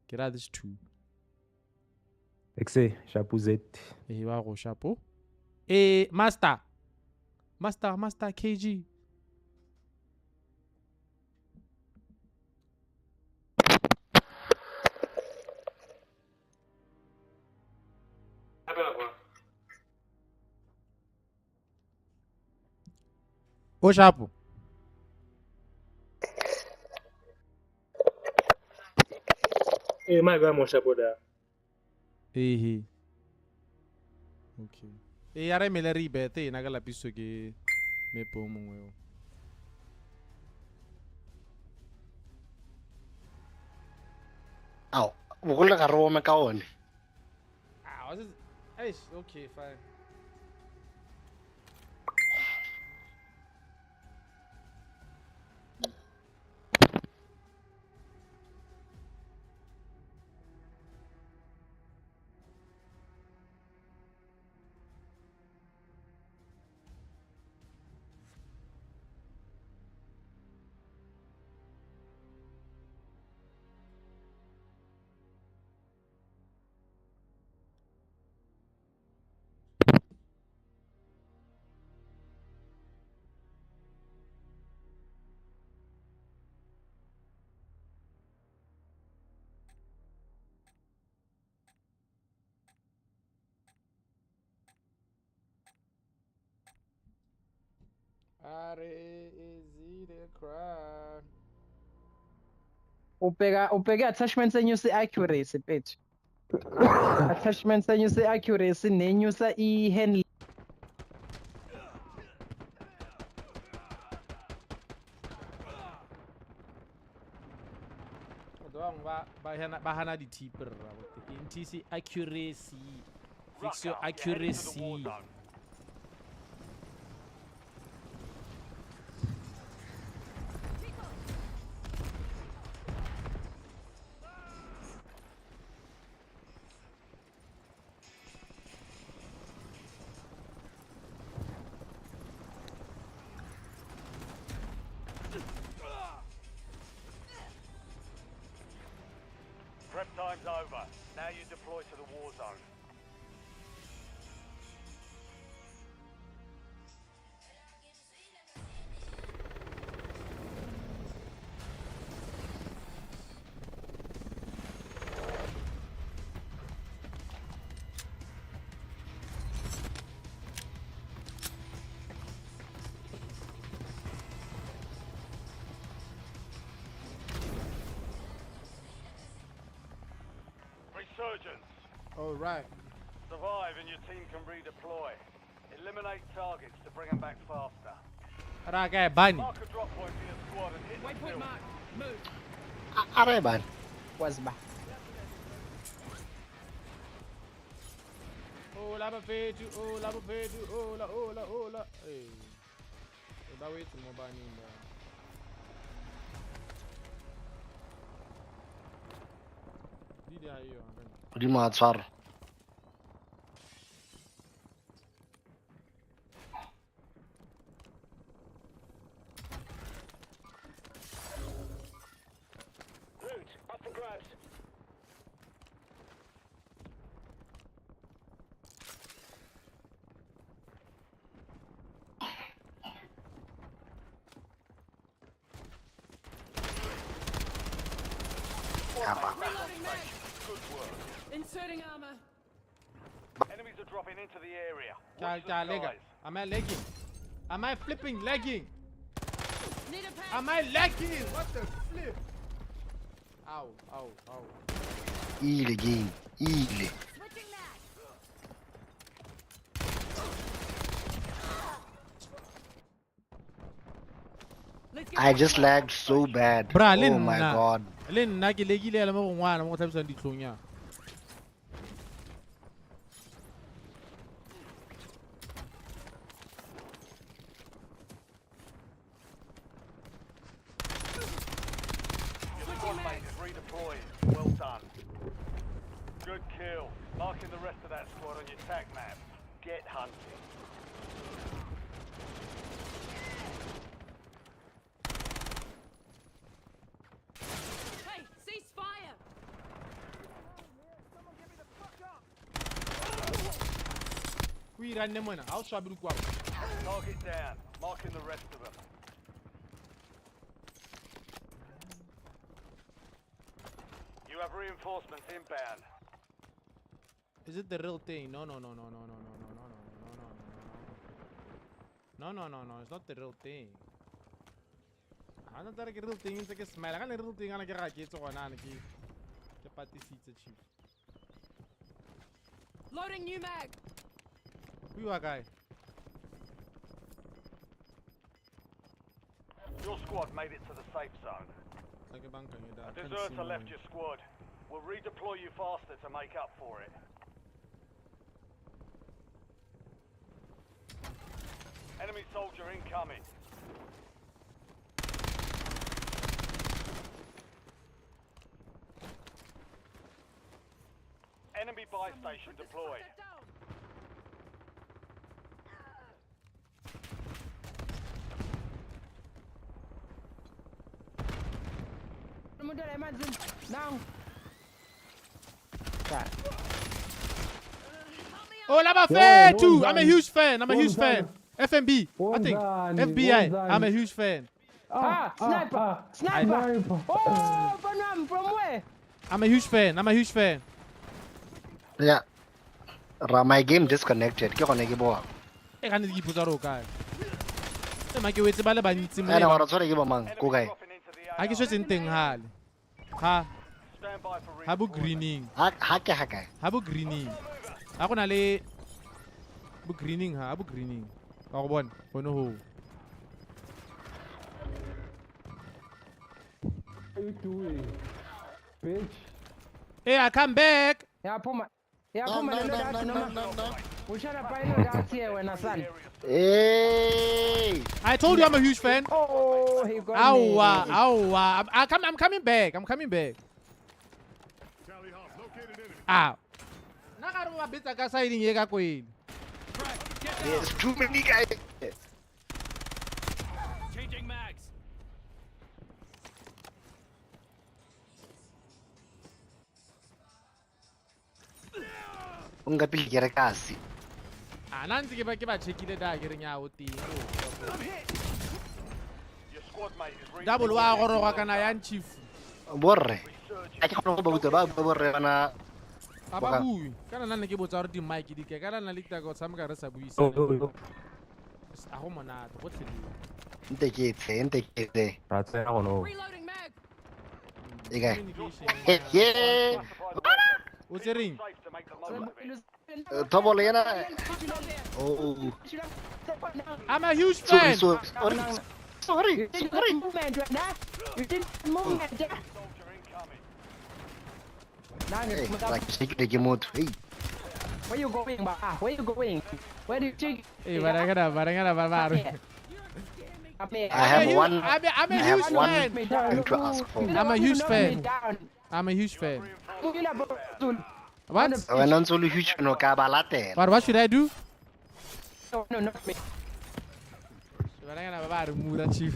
Ke ra this two. Exe sharp Z. Eh wa go sharp. Eh master. Master, Master KG. O sharp. Eh, my grandma sharp da. Eh. Okay. Eh, ara mele re ibete ena ka lapiso ke mepo mongwe o. Ao, bogolo ga re ome ka one. Ah, was it? Eish, okay, fine. Are easy to cry. Ubheka attachments enyusa i-accuracy mfethu. Attachments enyusa i-accuracy nenyusa i-handling. Ba hana di-tip rra. NTC accuracy. Fix your accuracy. Prep time's over. Now you deploy to the war zone. Resurgence. All right. Survive and your team can redeploy. Eliminate targets to bring them back faster. Raka bani. Mark a drop point for your squad and hit the Waypoint mark. Move. Are ban. Was ba. Hola bafethu, hola bafethu, hola hola hola. Hey. Ba wethu mo bani ba. Godimo ga tshwaro. Loot, up for grabs. Reloading mag. Inserting armor. Enemies are dropping into the area. Watch the skies. Am I lagging? Am I flipping lagging? Need a pack. Am I lagging? What the flip? Ow, ow, ow. Ile game, ile. Switching mag. Let's get I just lagged so bad. Bra, le Oh my nna. god. Le nna ke legile le mo go ngwana mo go tlhabisang ditlhong ya. Your squad mate is redeployed. Well done. Good kill. Marking the rest of that squad on your tac map. Get hunting. Hey, cease fire. O iranne mona, ha o swabe dikwao. Target down. Marking the rest of them. You have reinforcements inbound. Is it the real thing? No, no, no, no, no, no, no, no, no, no, no, no, no, no, no, no, no, it's not the real thing. Ha na tare ke real thing ntse ke smile. Ka le real thing ana ke ga ke tse gona ana ke patisitse chief. Loading new mag. Who you are guy? Your squad made it to the safe zone. Tla ke bankanye da. A deserter left your squad. We'll redeploy you faster to make up for it. Enemy soldier incoming. Enemy buy station deployed. Now. Hola bafethu. I'm a huge fan. I'm a huge fan. FNB, I think. FBI, I'm a huge fan. Sniper! Sniper! Oh, from where? I'm a huge fan. I'm a huge fan. Yeah. My game disconnected. Ke gone ke boa. E ga ne ke ipotsa gore o kae. E ma ke wetse ba le bantsi mo. Ene gore tshware ke bo mang? Ko kae? Ha ke swetseng teng hale. Ha. Ha bo greening. Ha ke ha kae? Ha bo greening. Ha go na le bo greening ha bo greening. Ka go bona gone ho. What are you doing? Bitch. Hey, I come back. Yeah, Puma. Yeah, Puma. No. We should have out here when I son. Hey! I told you I'm a huge fan. Oh, he got Awa, awa. I'm coming back. I'm coming back. Ah. There's too many guys. Changing mags. Unga pele ke re kasi. Ah, nna ntse ke ba checkile da ke re nya o teng. Double wa goroga kana yang chief. Borre. A ke kgone go ba botsa ba borre bana. Ga ba bue. Kana nna ne ke botsa gore di mic di ke kana nna le kitaka go tshameka re sa buisane. A go monate gotlhelele. Nte ke tse. Ra tsena gone. Reloading mag. E kae? Yeah. O tsereng? Thobolo yena. Oh. I'm a huge fan. Sorry. Sorry. You didn't move. Hey, like ke motho. Hey. Where you going, ba? Where you going? Where do you think? Hey, barangana. I have one. I'm a huge fan. Thing to ask for. I'm a huge fan. I'm a huge fan. What? Wena ntse o le huge fan o ka ba latela. But what should I do? No, not me. Barangana ba re mura chief.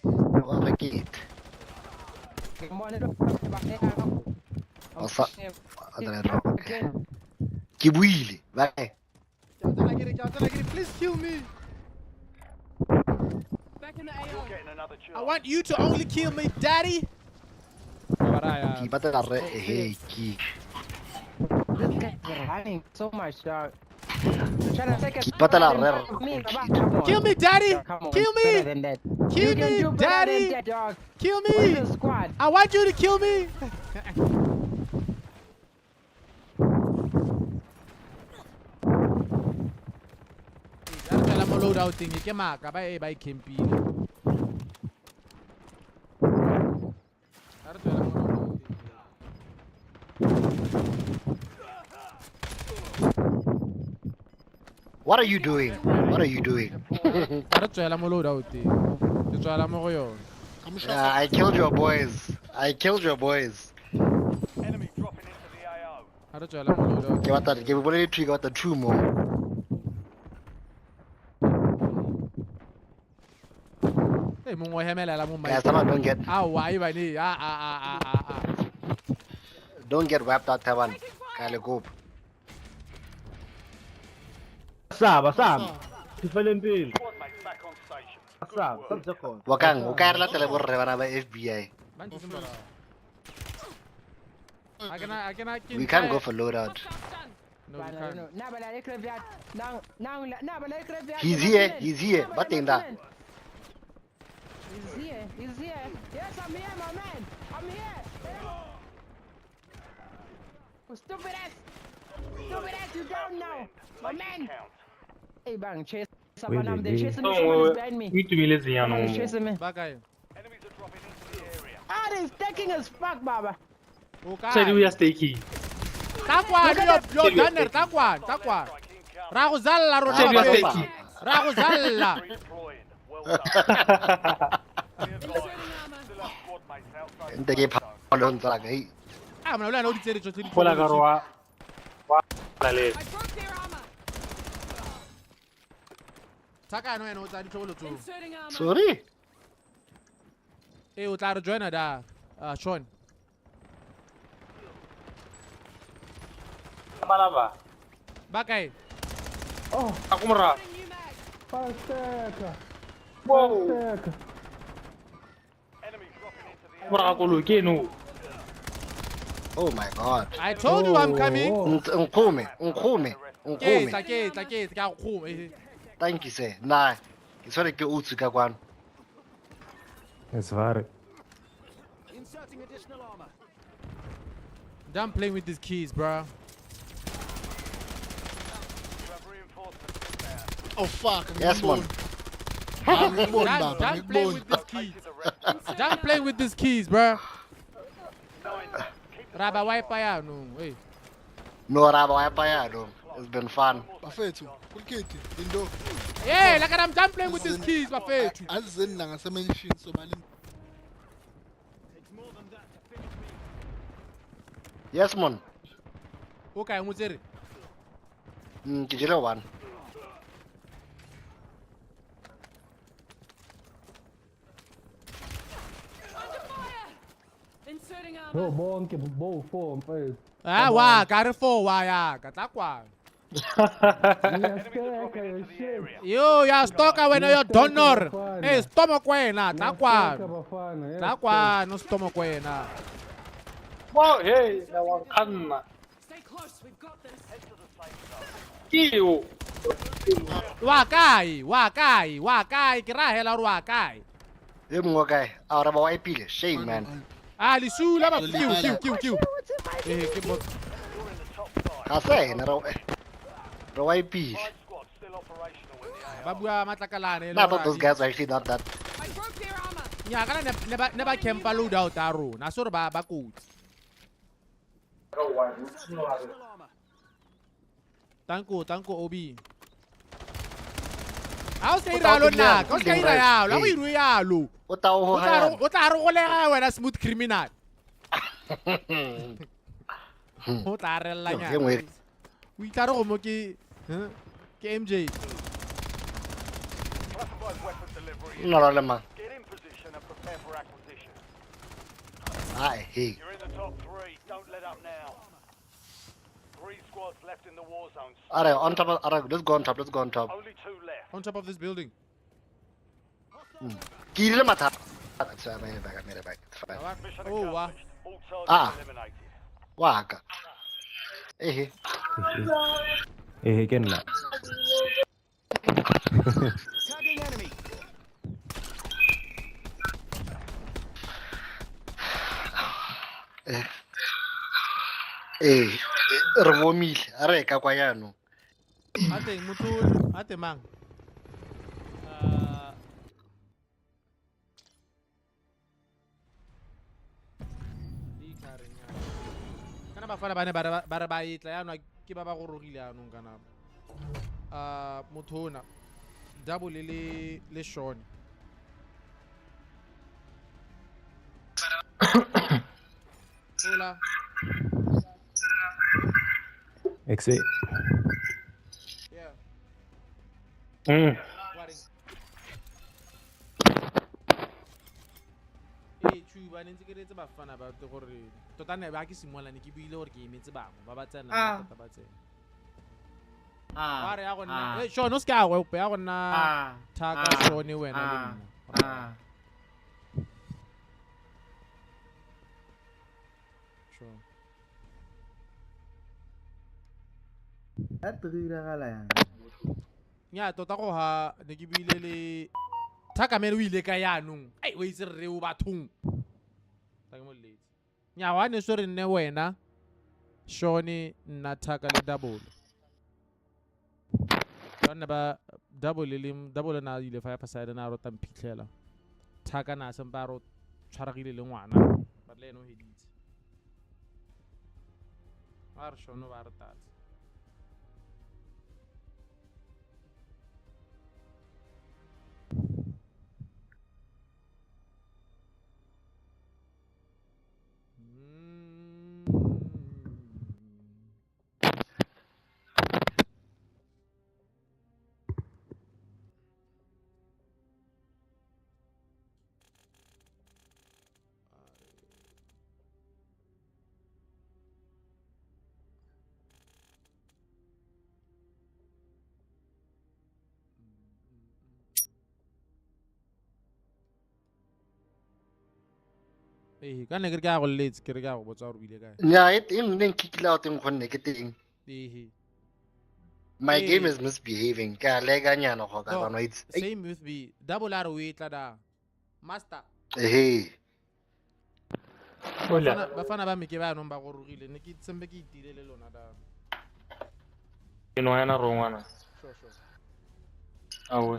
Wa re ke. Ke buile. Bye. Please kill me. Back in the AO. I want you to only kill me, daddy. Ke batla re hey ke. This guy's running so much, dog. Kill me, daddy! Kill me! Kill me, daddy! Kill me! I want you to kill me! Load out thing ke maka ba e ba campile. What are you doing? What are you doing? Re tswela mo load out teng. Ke tswela mo go yone. Yeah, I killed your boys. I killed your boys. Enemy dropping into the AO. Re tswela mo load out. Ke batla ke bolele two, ke batla two more. Hey, mongwe hemelela mo mic. Yeah, someone don't get. Ah, why ba ne? Ah. Don't get wiped out, Taban. Ka le kopa. Saba. Tifele Saba, Wakang, o ka re latela borre bana ba FBI. We can't go for loadout. No, we can't. He's here, he's here. Bateng da. He's here, he's here. Yes, I'm here, my man. I'm here. Stupid ass. Stupid ass, you down now. My man. Hey, bang, chase someone. They're chasing me. Someone is behind me. Someone is chasing me. Ah, they're stacking as fuck, Baba. Said we are staking. Takwa, yo, Danner, takwa. Raguzalla, Raguzalla. Raguzalla. Nte ke pholo ntse la ka. Ah, mna o le di tsere tsotlhe di. Gola ka roa. Wa la le. Thaka no ena o tsa ditlhobolo tso. Sorry. Eh, o tla re joina da. Sean. Balaba. Ba kae? Oh, a go mora. Pasteka. Whoa. Mora koloi ke eno. Oh my god. I told you I'm coming. Nkgome. Ke tla ka go. Thank you sir. Nah, ke tshwere ke utse ka kwano. It's very. Inserting additional armor. Done playing with these keys, bro. Oh fuck. Yes, man. Don't play with these keys. Don't play with these keys, bro. Raba wipe ya no. Hey. No raba wipe ya no. It's been fun. Bafethu, kulketi into. Yeah, like I'm done playing with these keys, bafethu. Azeni la ngase-mansion sobali. Yes, man. Okay, ngutsere. Ke jele one. No, bonke bo 4 mfethu. Ah, wa, ka re 4 wa ya, ka tla kwa. Yo, ya stoka wena yo donor. Eh, stomach wena, tla kwa. Tla kwa, no stomach wena. Wow, hey, la wa khanna. Stay close, we've got this. Kiyo. Wa kae, wa kae, wa kae, ke ra hela wa kae. E mongwe kae? A re ba wa epile, shame man. Ah, lisula ba kiu kiu. Eh, ke bot. Ga se ene re wa epile. Ba bua matlakalane le. I thought those guys were actually not that. Nya kana ne ba campa load out a rona, so re ba kotsi. Tanko Obi. A o se ira lo nna, ka o se ira yalo, a go irwe yalo. O tla o tla re golega wena smooth criminal. O tla rella nya. O itla re go mo ke MJ. No le mang. Hi, hey. You're in the top 3. Don't let up now. 3 squads left in the war zone. Alright, on top of, alright, let's go on top, let's go on top. Only 2 left. On top of this building. Kill him at. Sorry, I made it back, I made it back. It's fine. Oh, wow. Ah. Waka. Eh. Eh, ke nna. Tagging enemy. Eh, re bomile, a re ka kwa jaanong. Ate motho, ate mang? Kana bafana ba ne ba re ba etla jaanong ke ba ba gorogile jaanong kana. Motho ona Double le Sean. Hola. Exit. Yeah. Eh, chuba ne ntse ke reetse bafana ba te gore tota ne ba ke simolane ke buile gore ke emetse bangwe ba ba tsena tota ba tsena. Wa re ya go nna. Eh, Sean o se ka go ya go nna thaka Sean wena le nna. Sure. Nya tota go ha ne ke buile le Thakamele o ile ka yaanong. Ai o itse re o bathong. Tla ke mo letse. Nya wa ne so re nne wena Sean nna Thaka le Double. Ba nne ba Double le Double na ile fa ya side na rota mphitlhela. Thaka na sempa ro tshwaragile le ngwana. Ba le ene o heditse. Ba re Sean ba re tatse. Ee, ka ne ke re ke a go letse, ke re ke a go botsa gore o ile kae. Nya e nne nkikile out nkgonne ke teng. Ee. My game is misbehaving. Ke a lekanyana go ka bana it's same with me. Double R o e tla da. Master. Ee. Bafana ba me ke ba anong ba gorogile ne ke tsembe ke itile le lona da. Ke no yana rongwana. Sure, sure. Awe.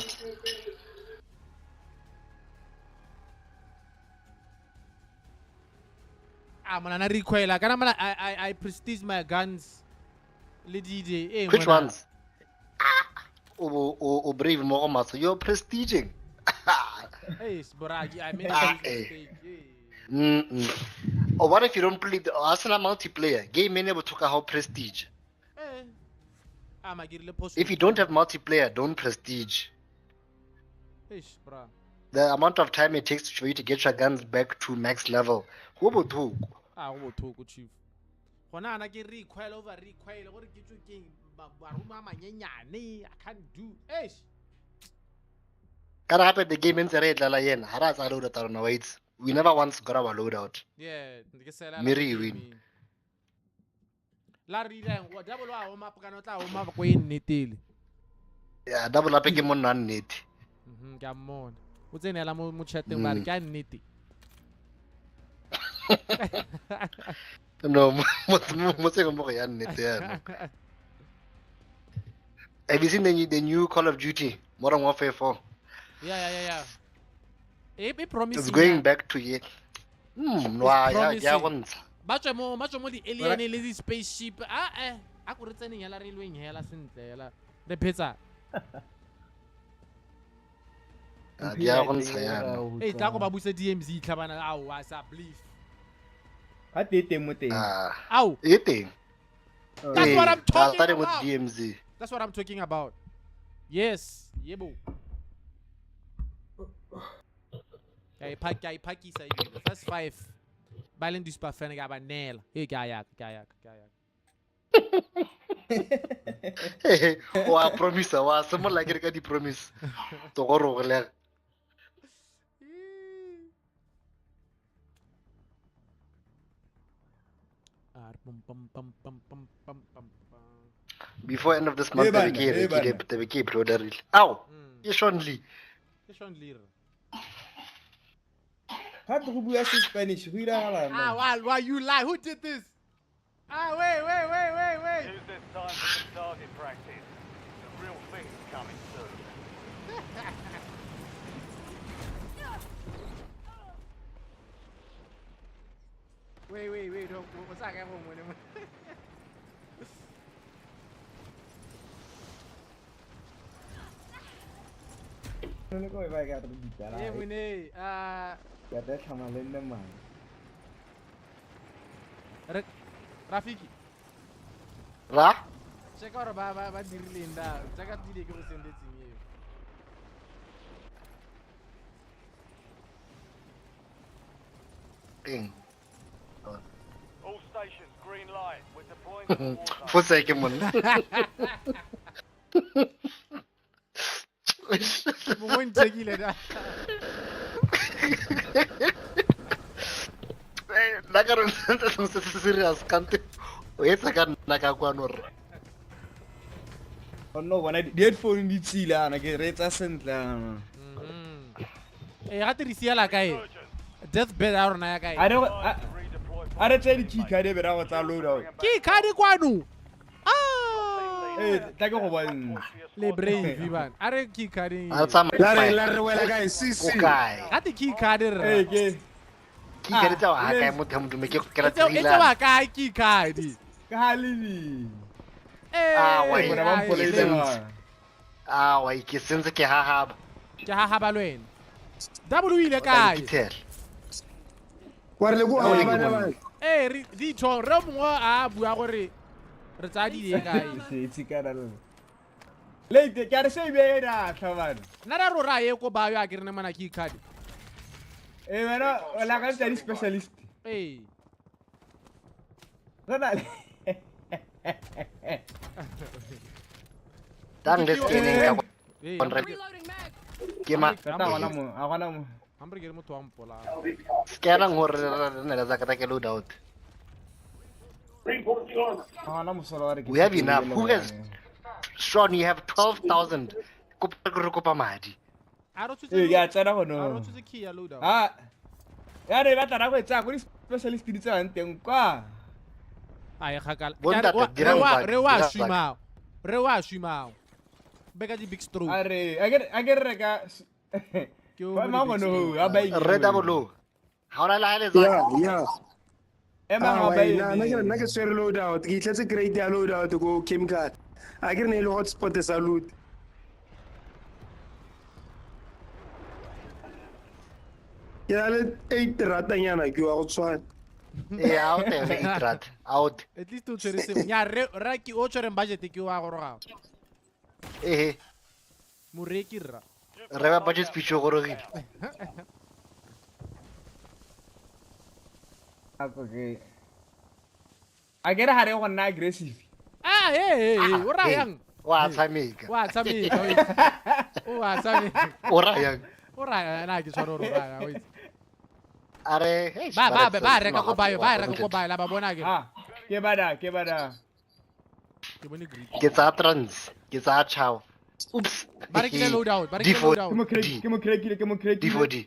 Ah, man, I recoil. Kana I prestige my guns. Le DJ. Eh, Which ones? O brave mo go matso. You're prestiging. Hey, Boragi, I made a mistake. Or what if you don't play the Arsenal multiplayer? Game many will talk how prestige. If you don't have multiplayer, don't prestige. The amount of time it takes for you to get your guns back to max level. Go bothoko. Ah, go bothoko, chief. Gona ana ke recoil over recoil gore ke tswe keng ba ruma manyenyane. I can't do. Eish. Kana hape the game ntse re dlala yena ha ra tsa load out rona waits. We never once got our load out. Yeah, ke sela. Miri win. La re ile go double wa home up kana o tla home up go e nnetele. Yeah, double up ke monna nnete. Ke a mmona. O tsenela mo chateng ba re ke a nnete. No, mo tseng mo go ya nnete yana. Have you seen the new Call of Duty Modern Warfare 4? Yeah. It promising. It's going back to ye. No, ya go ntsha. Ba tswe mo di alien le di spaceship. Ah a go re tseneng hela re lweng hela sentle hela. Re phetsa. Ya go ntsha yana. Eh tla go ba buse DMZ tlhabana ao wa sa believe. Ga teng mo teng. Ao. E teng. That's what I'm talking about. With DMZ. That's what I'm talking about. Yes, yebo. Ke a iphakisa ebile. First 5. Ba leng di super fan ke a ba neela. Hey, ke a yaka. Wa promise wa simolola ke re ka di promise. To go rogolega. Before end of this month, ke ke uploaderile. Ao, ke Sean Lee. Ke Sean Lee. Ga go bua se Spanish, go iragala. Ah, why you lie? Who did this? Ah, wait. Use this time for some target practice. The real thing's coming soon. Wait, don't. What's that? Rafiki. Ra? Check out ba dirileng da. Check out video ke go sendetseng eo. Eng. All stations green light. We're deploying the war zone. Foseke monna. Mongwe nthekile da. Nna ka re se serious kante o etsa ka nna ka kwano rra. Oh no, bona di headphone di tsile ana ke reetsa sentle ana. Eh ga te re siela kae? Deathbed a rona ya kae? A re tseye di-key card e be ra go tsaya load out. Key card kwano. Ah! Eh, tla ke go bontsha. Le brave bana. A re key card. La re wela kae sisi? Ga te key card rra. Eh ke key card tsa ha kae motho modume ke ke ra E tsewa kae key card? Ka ha le. Ah, wa ah, wa ke sentse ke hahaba. Ke hahaba le wena. Double o ile kae? Wa re le go hahaba. Eh, re di tho re mongwe a bua gore re tsaya di kae. Se kana le. Late ke a re se be ra tlhabana. Nna ra rora ye ko ba yo a ke re mana key card. Eh wena o la ka tsa di specialist. Eh. Rena le. Tang le scanning ka kontra. Ke ma a gona mo. Hamburger motho wa mpola. Scanang hore re ne la tsa ka load out. A gona mosola wa re ke. We have enough. Who has Sean, you have 12,000. Kopa madi. A re tshotse. Eh ya tsena go no. A re tshotse key ya load out. Ah. Ya re batla ra go etsa go di specialist di tsang teng kwa. Ai gakala. Re wa swimao. Beka di big stroke. A re a ke re ka ba ma go no a ba re double. Ha ona la le tsa. Yeah. Ema ga Nna nna ke tshwere load out, ke itlhetse crate ya load out ko chemical. A ke re ne e le hotspot sa loot. Ke na le 8 randanyana ke wa go tshwana. Ee, out ene 8 rand out. At least o tshwere sengwe. Nya re ra ke o tshwereng budget ke wa goroga. Ee. Moreki rra. Re ba budget speech o gorogile. Okay. A ke re ga re go nna aggressive. Ah, hey, hey, hey, o ra yang? Wa tshameka. Wa tshameka, o itse. O a tshameka. O ra yang? O ra na ke tshware o ra yang, o itse. A re, hey, Ba reka ko bayo, ba reka ko bayo, la ba bona ke. Ah, ke bada, ke bada. Ke bone grip. Ke tsaya trans, ke tsaya chow. Oops. Ba rekile load out, ba rekile load out. Ke mo crack, ke mo crackile, ke mo crackile. D4D.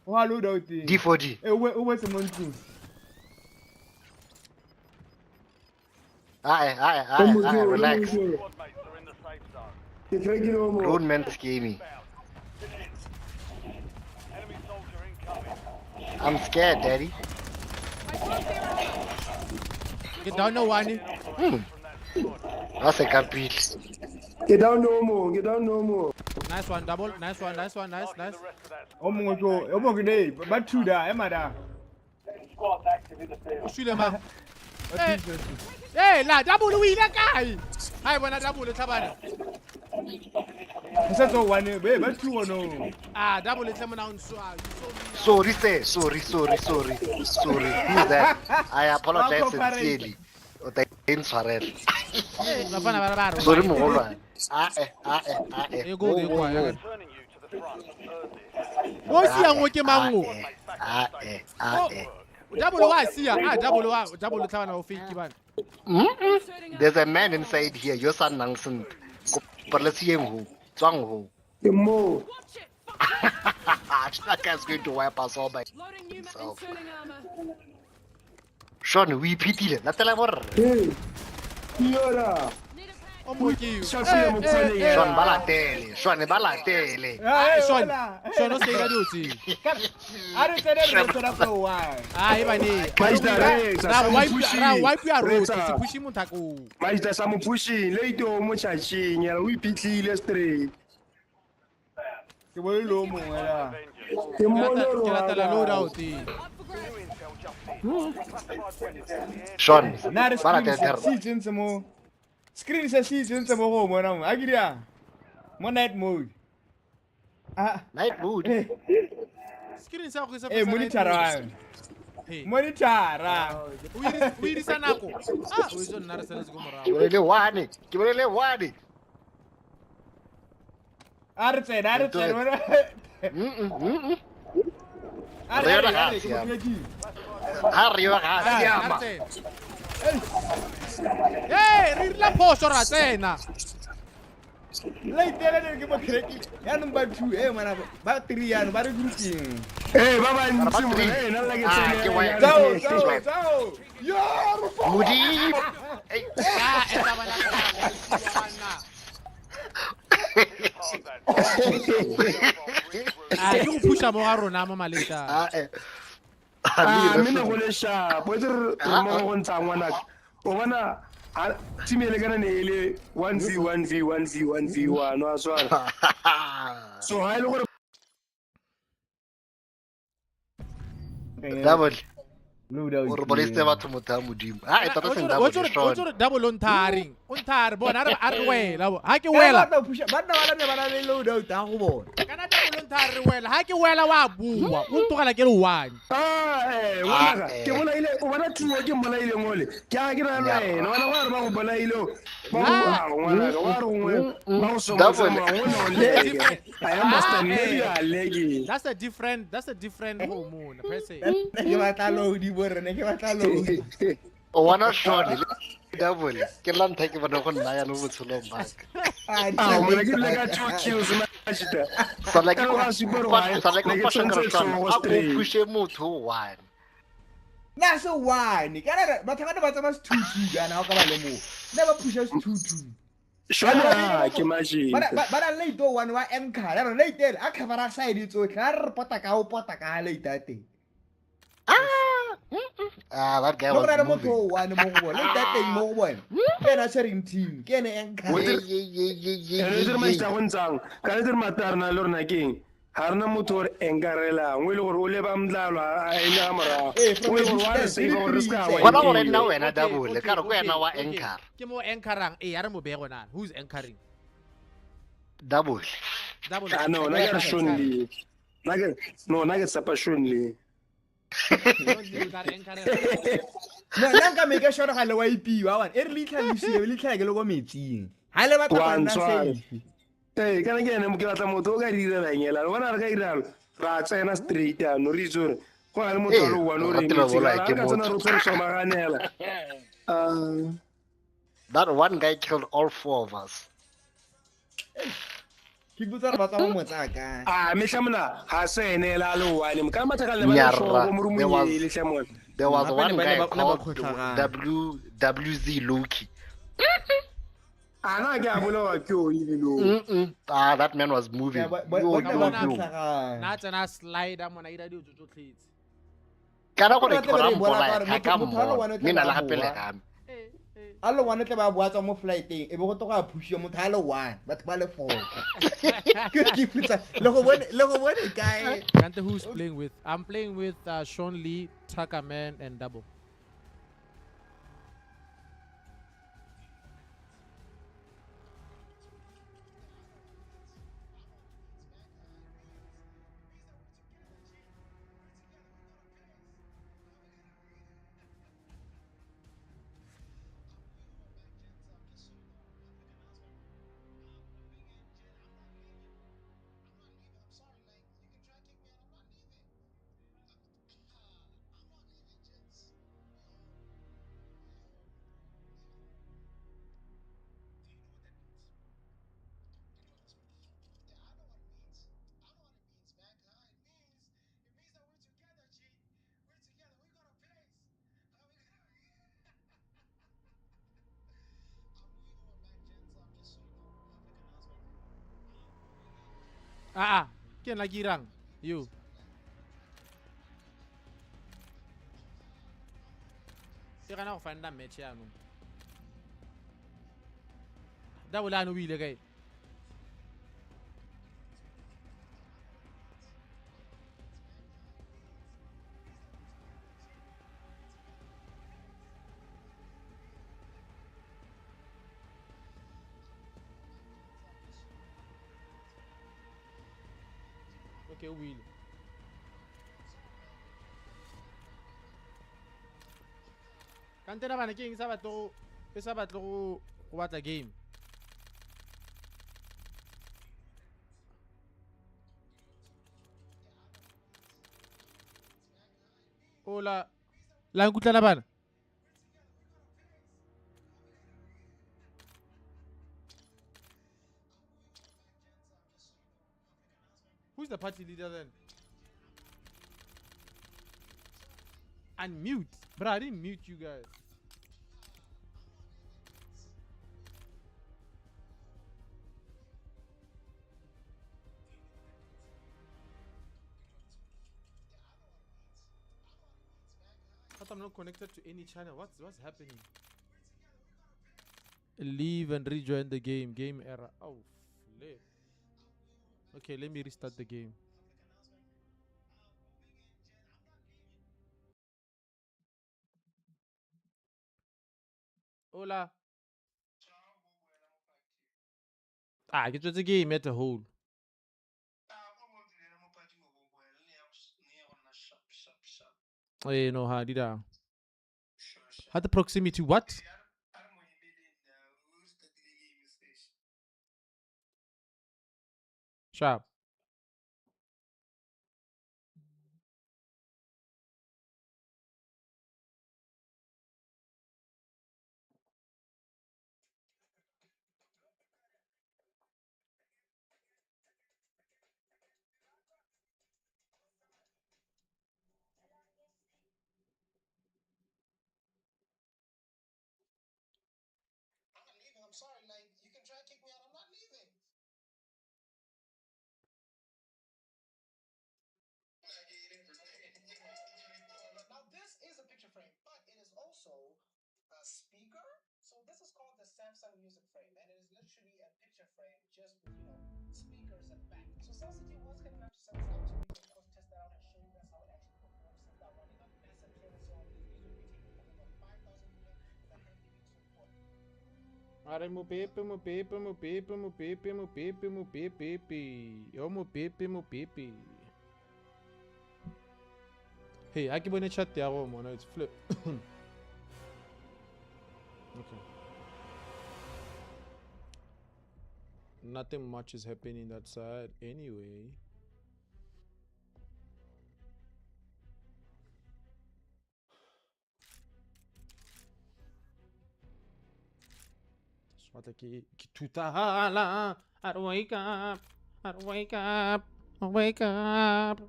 Wa load out. D4D. Eh, o wetse mo ntlong. Aye, aye, aye, aye, relax. Ke crackile o mo. Grown man's gaming. I'm scared, daddy. Ke down no one. Ba se ka pele. Ke down no more, ke down no more. Nice one, double. Nice one, nice one, nice, nice. O mongwe ke o mongwe ne ba two da, ema da. O shwile mang? Eh, eh, la double o ile kae? Hai bona double tlhabane. Go setse o one, be ba two ono. Ah, double tle mona o nswa. Sorry, sir. Sorry, sorry, sorry. Sorry. Who is that? I apologize sincerely. O tla intshwarela. Eh, bafana ba ba re. Sorry mogolwane. Ah eh, ah eh, ah eh. E go e kwa ya. Mo siya ngo ke mang o? Ah eh, ah eh. Double wa siya, ah double wa, double tlhabana o fake bana. There's a man inside here, yo sa nnang sentle. Kopa le seyeng ho, tswang ho. Ke mo. That guy's going to wipe us all by himself. Sean, o iphetile. Latela borre. Hey. Yora. O mo ke yo. Sean, ba latele. Sean, ba latele. Ah, Sean, Sean o se ira dilo tse. A re tsene re tsena for one. Ah, e bane. Ra wipe, ra wipe ya road, se push motho ko. Majita sa mo pushing, le ito mo tšhatšing, yena o iphitlhile straight. Ke bone le o mongwe la. Ke mmone Ke latela load out. Sean, Na re ba latele screen thero. se itsentse mo. Screen se se itsentse mo go mona mo. A ke dia. Mo night mode. Ah, night mode. Screen sa go se Eh, monitor wa. Monitor. O irisa nako. Ah, o itse nna re saletse ko morago. Ke bolele one, ke bolele one. A re tsena, a re tsena. A Re re yona a ga re, ke mo siama. crackile. Ha re yo ga siama. Hey, re rile phoso ra tsena. Late le ke mo crackile. Yaanong ba two, eh ngwana ba three yaanong ba re grouping. Eh, ba bantsi mo, eh, nna ke Ah, tsene. ke wipe. Tsao, tsao, tsao. Yo, re fo. Modimo. Ah, eta bana. Ah, ke go pusha mo ga rona mo maleta. Ah, eh. Ah, mme ne go le sharp. O itse re mo go ntsha ngwanaka. O bona a team e lekana ne e le 1v 1v 1v 1v 1 wa tshwana. So ha e le gore Double. O re bolaisitse batho motho a Modimo. Ah, e tota seng double, O Sean. tsore double o ntharing. O nthare bona a re wela bo. Ha ke wela. Ba banna ba ne ba na le load out a go bona. Kana double o nthare re wela. Ha ke wela wa bua. O ntogela ke le one. Ah, eh, ngwanaka, ke bolaile, o bona two ke mmolaileng ole. Ke a ke na le wena, wena wa re ba go bolaile o. Ba go ah, ngwanaka, wa re gongwe ba go Double. soma o ne o leke. I understand, maybe you are lagging. That's a different hormone per se. Ne ke batla load bo re ne ke batla load. O bona Sean le double. Ke la ntlha ke bona go nna ya mo botshelong ba ka. Ah, mona ke dule ka two kills majita. Sala ke Ka wa supa gore wa- sala ke ne ke phoša tshwantse ka Sean. tlhogo A ko straight. pushe motho one. Na se one. Kana batho ba ne ba tsamaya se 2 2 kana o ka ba le mo. Ne ba pusha se 2 2. Sean, ah, ke majita. Ba na late o one wa anchor. Ya re late a cover side tsotlhe. A re pota ka o pota ka late a teng. Ah, Ah, that guy Le was go na le moving. motho o one mo go bone, le tateng mo go bone. Ke ena a tshwereng team, ke ene anchor. Ene e dire maitsa go ntsang ka le dire mata a rena le rona keng ga rena motho o re enkarelang o e le gore o leba mdlalo a eme ga morago Eh, from o e a le gore wa re distance, save gore re se ka wa Gona gore nna enkiwa. wena Okay, double, okay, ka re ko okay, wena wa okay. anchor. Ke mo anchorang. Eh, a re mo beye gona. Who's anchoring? Double. Double. Ah, no, nna ke re Sean Lee. Nna ke no, nna ke tshepa Sean Lee. Sean Lee o tla re anchorela. No, nna nka make sure ga le wa ipiwa one. E re leitlha le sie, leitlha ke le ko metsing. Ha le batla Wa go nna ntshwara. safe. Ee, kana ke ene ke batla motho o ka direlang ela. Le bona re ka iralo, ra tsena straight ano re itse gore go na le motho a Ee, le one o re ratile emetseng. bolaya Ga ke re ka tsena motho. re tshwere somaganela. Ah. That one guy killed all four of us. Ke botsa gore ba tswa go mo tsaya kae. Ah, metlha mona ga se ene ela a le one. Ka mathaka le ba le Nyarra. shoko mo There roomong was ele tlhe mona. there was Gape ne one ba ne guy ba ne ba called kgotlhagana. WWZ Loki. A na ke a bolawa ke o ebile o. Mm-mm. Ah, that man was Yeah, moving. ba ba Yo, ba ne yo, ba yo. kgotlhagana. Na tsena slider mona ira dilo tso tsotlhe. Ka Gape gore ba ke tla be gore re a bona ka mpolaya, gore ga ka motho motho a le mmona. one o tla Mme be nna a le gape le boa. game. A le one o tla be a boa tswa mo flighteng, e be go tloga a phušiwa motho a le one, batho ba le four. Ke ke ipotsa, le go bone le go bone kae? Kante, who's playing with? I'm playing with Sean Lee, Tucker Man, and Double. Ah, ah. Ke nna ke irang. You. E gana go find match yaanong. Double ano o ile kae? Okay, o ile. Kante na bana ke eng e sa batle go e sa batle go go batla game? Ola la nkutlwana bana? Who's the party leader then? Unmute. Bro, I didn't mute you guys. But I'm not connected to any channel. What's happening? Leave and rejoin the game. Game error. Oh, flip. Okay, let me restart the game. Hola. Ah, ke tswetse game at a whole. Eh, no, ha, dida. Had the proximity what? Sharp. Are mo pepe mo pepe mo pepe mo pepe mo pepe mo pepe yo mo pepe mo pepe. Hey, I ke bone chat ya go mona, it's flip. Okay. Nothing much is happening that side anyway. I don't wake up. I don't wake up. I wake up.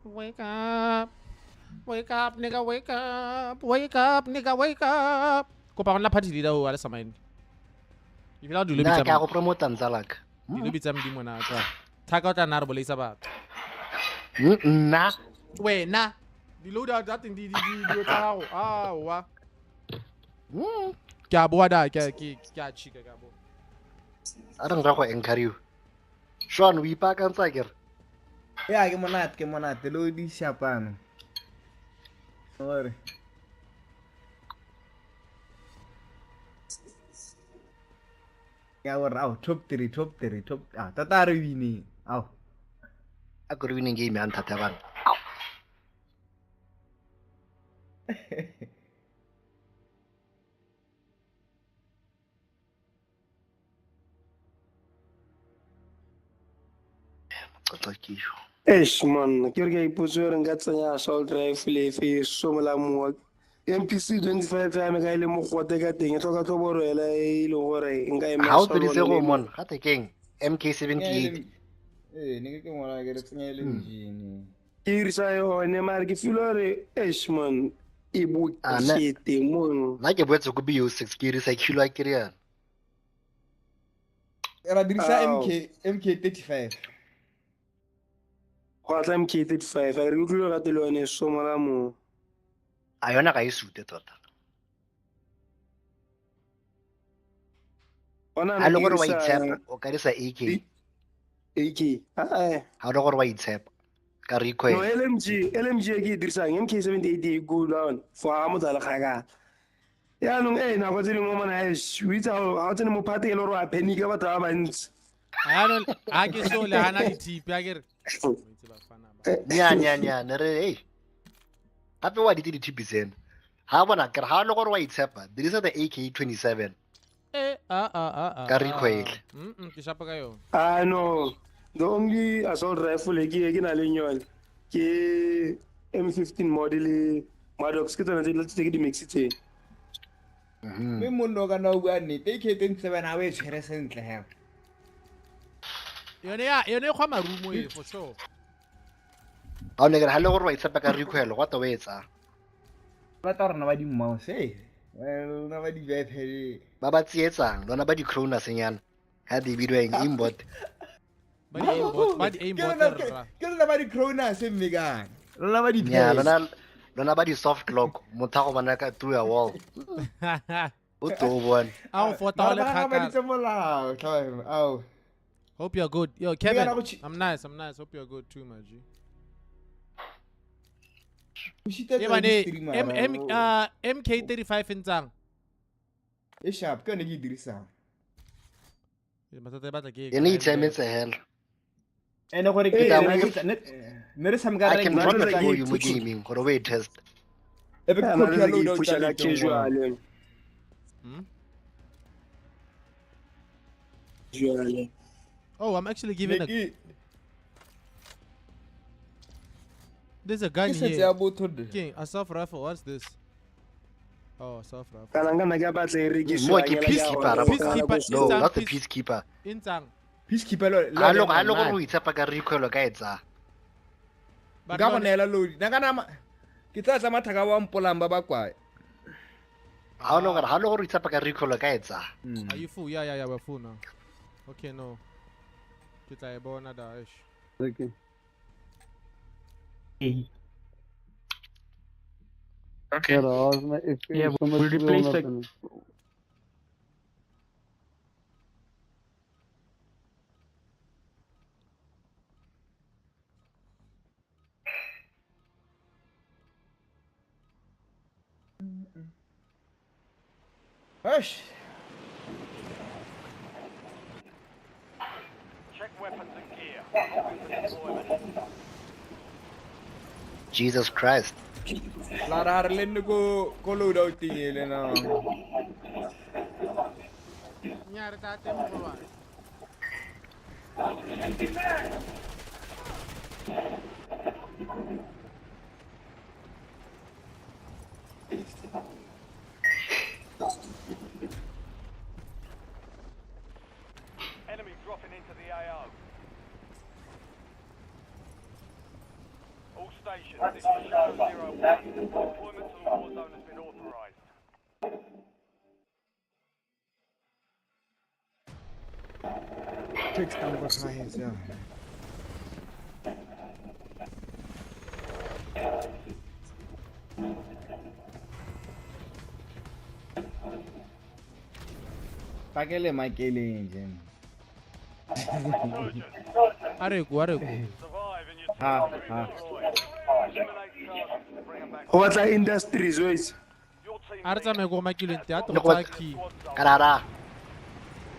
Wake up. Wake up, nigga, wake up. Wake up, nigga, wake up. Kopa go nna party leader o a le sa mind. Ebile o dilo Nna bitsa. ke a go promota ntsalaka. Dilo bitsa modimo na ka. Thaka o tla nna re bolaisa batho. Nna. Wena. Dilo da tsa teng di di tsa gago. Aowa. Ke a boa da ke a chika ke a boa. A re nra go encourage. Sean o ipaakantsa ke re. Ya ke monate lo di shapano. Ore. Ya gore ao top 3 top 3 top ah tata re winning ao. A ko re winning game ya nthata bana. Eish man, ke re ke a ipotsa gore nka tsenya assault rifle efe somola mowa. MPC 25 ya me ka e le mogote ka teng e tlhoka tlhoboro hela e leng gore nka ema. Ga o todise go mona, ga te keng MK78. Eh, ne ke ngwana ke re tsenya le engine. Ke dirisa yone mare ke feel gore eish man e bokete mon. Nna ke boetse ko BO6 ke dirisa kilo a ke riana. Ra dirisa MK35. Go tla MK35 a re utlwile gape le yone somola mo. A yona ga e sute tota. A le gore wa itshepa o ka dirisa AK. AK. Ah. Ha le gore wa itshepa ka recoil. No LMG e ke e dirisang MK78 e go down for ha motho a le kgakala. Yaanong nako tse dingwe mona eish o itse ha o tsene mo party e le gore wa panica batho ba bantsi. A ke so le hana dithipi a ke re. Nya ne re hey. Gape wa ditse dithipi tseno. Ha bona ke re ha le gore wa itshepa dirisa the AK27. Ka recoil. Ke shapa ka yone. Ah no, the only assault rifle ke na leng yone ke M15 model Maddox ke tsone tse ke di mixitseng. Mme monno ka na o bua nnete AK27 ha o e tshwere sentle hela. Yone ya yone e kgwa marumo e for sure. Ha o ne ke re ha le gore wa itshepa ka recoil go ta o etsa. Ba ta rona ba di mouse lona ba di joypad. Ba ba tsietsang lona ba di cloners nyana. Ha di bidiwa eng aimbot. Ba di aimbot, ba di aimbot rra. Ke lona ba di cloners mme kang. Lona ba di Yeah, lona ba di soft lock motho a go bona ka through a wall. O to bona. A o fota o le Ba kgakala. ditse molao, tlhabe. Ao. Hope you're good. Yo, Kevin, I'm nice. Hope you're good too, my G. MK35 ntsang. E sharp ke yone ke e dirisang. Mathata e batla ke Ene e itshametse hela. Ene gore ke ne re tshameka I can drop it for you mo gaming gore o e test. E be Nna copy ya ke loadout ipusha tsa ka le teng casual. Jwale. Oh, I'm actually giving a. There's a gun Ke setse here. ya botho de. King, assault rifle. What's this? Oh, assault rifle. Kana nka nna ke a batla e rekisiwa Mo ke hela ke a peacekeeper bona. Peacekeeper. No, Intsang not the peacekeeper. Intsang. Peacekeeper lo Ha le gore o itshepa ka recoil ka e tsaya. But Nka go neela load. Nna ka nama ke tla tsa mathaka ba mpolang ba ba kwa. Ha le gore o itshepa ka recoil ka e tsaya. Are you full? Yeah, we're full now. Okay, no. Ke tla e bona da eish. Okay. Okay. Ja, daar is my FPS Yeah, sommer we replace the 200 en- Eish. Check weapons and gear. Holding for deployment. Jesus Christ. La ra re le nne ko load out ele na. Nya re tla teng mogolwane. Enemy dropping into the AO. All stations, this is Shadow 01. Deployment to the war zone has been authorized. Takes down with my hands, yeah. Pakele makele nje. Areko. Ha ha. Go batla industries ways. A re tsamaye ko makileng te a tlo tsa key. Karara.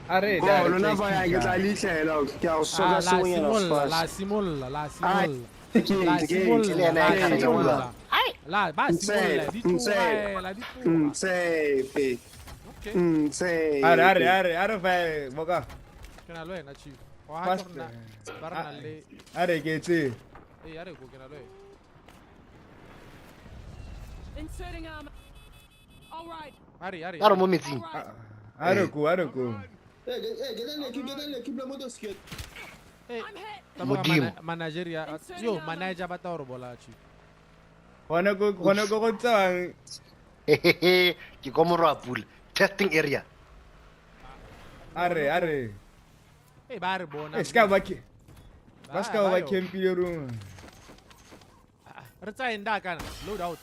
Are Go lona fa ya ke tla leihlela ke a go soka sengwenyana fast. La simolla. La ba simolla di tloela di tloela. Ntshepe. Ntshepe. Are fa boka. Ke na le wena chief. Wa ha rona ba re na le. Are ke tse. Ee, are go ke na le wena. Inserting armor. All right. Are. Are mo metsing. Are go. Hey, get in, keep the motor skate. Hey, Modimo. Manager ya yo manager ba ta hore bola chief. Gona go go tsang. Ke go morwa pula. Testing area. Are. Hey, ba re bona. Ska ba ke. Ba ska ba campile room. Re tsa enda kana load out.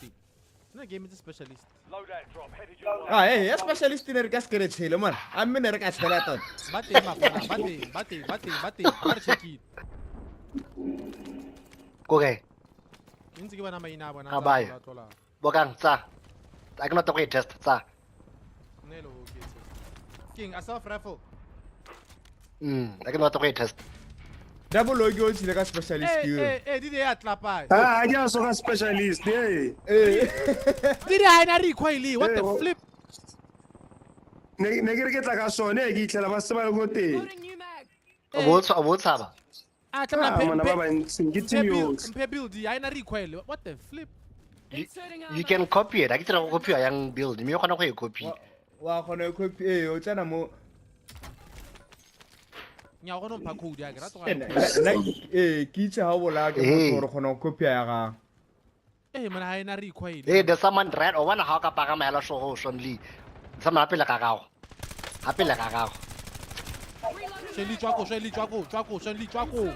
Nna game is specialist. Loadout drop headed your way. Ah, hey, ya specialist ne re ka se re tshele man. A mme ne re ka tshela tota. Ba teng mafana, ba teng. Ba re checkile. Ko kae? Ke ntse ke bona maina a bona. Ga ba ya. Bokang tsa. A ke not go e test tsa. Nelo ke tse. King assault rifle. A ke not go e test. Double O ke o tshile ka specialist ke. Eh, di ya tlapa. Ah, ke a soka specialist, eh. Di ya ina recoil, what the flip? Ne ke re ke tla ka sone ke itlhela ba se ba le go teng. O bo tshaba. Ah, tla mona ba bantsi ke team yotlhe. Mpe build ya ina recoil, what the flip? You can copy it. A ke tsira go copy yang build, mme o kgona go e copy. Wa kgona go copy eh o tsena mo Nya go no mpha code ya ke rata go. Eh ke itse ha o bola ke motho gore kgona go copy ya ga. Eh mona ha ena recoil. Eh there's someone right o bona ha o ka pagama hela so Sean Lee. Someone hape le ga gago. Hape le ga gago. Sean Lee tswa ko.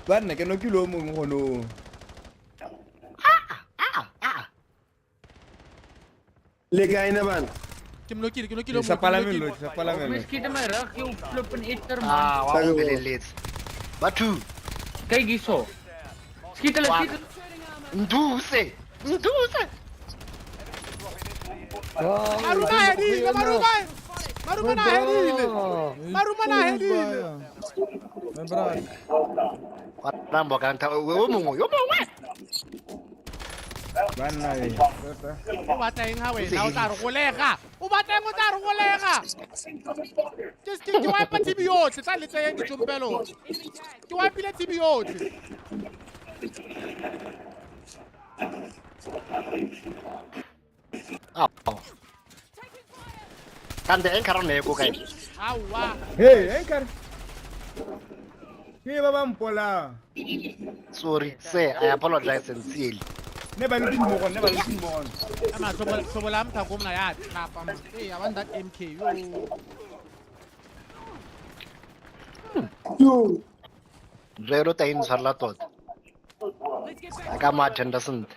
Ba nna ke no ke lo mongwe go no. Ah. Le kae ne bana? Ke mlokile Sa palamelo. Miskien in my rug, jou flippin' etter man. Ah, wa go beleletse. Batho. Kyk hierso. Skiet hulle, skiet. Nduse. Maruma na hedile. Wa rambo ka ntha o mongwe, yo mongwe. Banna e. O batla eng ha wena o tla re golega? O batla eng o tla re golega? Just ke wipe TV yotlhe, tla le tseye ditsompelo. Ke wipile TV yotlhe. Ah. Kante enkara ne ko kae? Aowa. Hey, enkara. Ke ba ba mpola. Sorry, sir, I apologize sincerely. Ne ba le mo gone, ne ba le mo gone. Ama sobola mtha ko mna ya tlapa mo. Hey, I want that MK. Yo. Yo. Re ro ta intshwarela tota. A ka mo attenda sentle.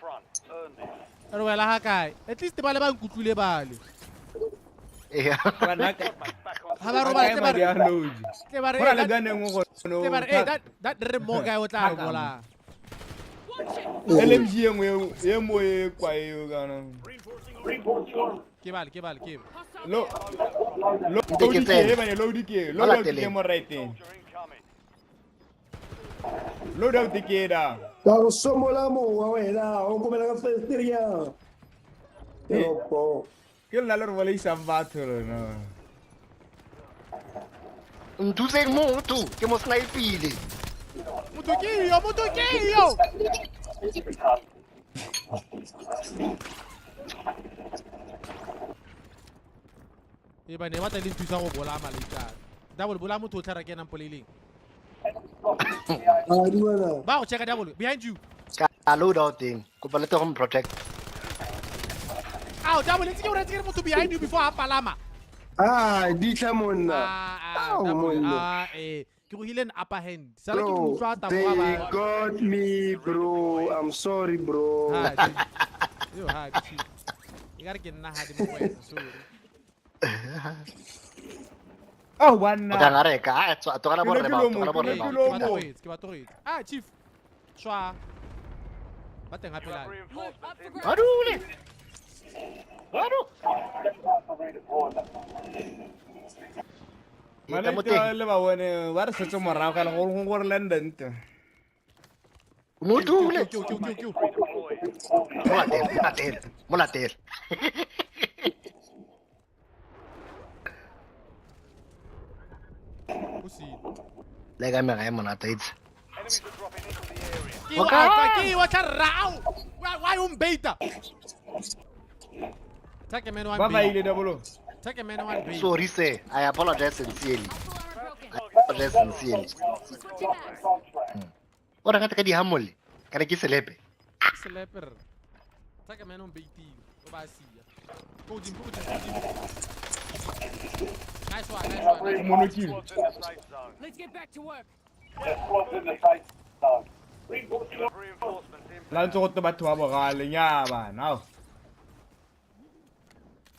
Re wela ha kae? At least ba le ba nkutlwile bale. Yeah. Ha ba robala tle ba re. Tle ba re. Go na le gun e nngwe go. Tle ba re, hey, that re mo kae o tla re bola. LMG e nngwe e mo e kwa eo kana. Ke bale ke bale ke. Lo lo ke tsene bane load ke load ke mo right-eng. Load out ke da. Ka go somola mowa wena o komela ka festeria. Ke lona le re bolaisang batho lona. Nthuseng motho ke mo snipile. Motho ke yo, motho ke yo. E bane ba tla le nthusa go bolaya maleitana. Double bolaya motho o tla re kenang poleileng. Ba go checka double behind you. Ka load out teng. Kopa le go protect. Ow, double ntse ke o retse ke motho behind you before a palama. Ah, ditla monna. Ah, ah, eh. Ke go hile an upper hand. Sala ke utlwa taboga ba. They got me, bro. I'm sorry, bro. Yo, ha, chief. E ka re ke nna ha di mo wena, sorry. Oh, banna. O tla reka, a tlogela borre ba, tlogela borre ba. Ke ba tlogetse. Ah, chief. Tshwa. Ba teng hape la. Ba dule. Ba du. Mane le ba bone ba re setse morago ka le go gore London te. Mo dule. Mo latele, mo latele. Le ka mega e monate itse. Ke wa tla rao. Why o mbeita? Take man one. Ba ba ile double. Take man one bait. Sorry sir, I apologize sincerely. I apologize sincerely. O re ka di hamole, ka re ke selepe. Selepe. Take man on baiting. O ba sia. Go di go di. Nice one, nice one. Monokil. Let's get back to work. La ntse go te batho ba bogale nya bana. Ao.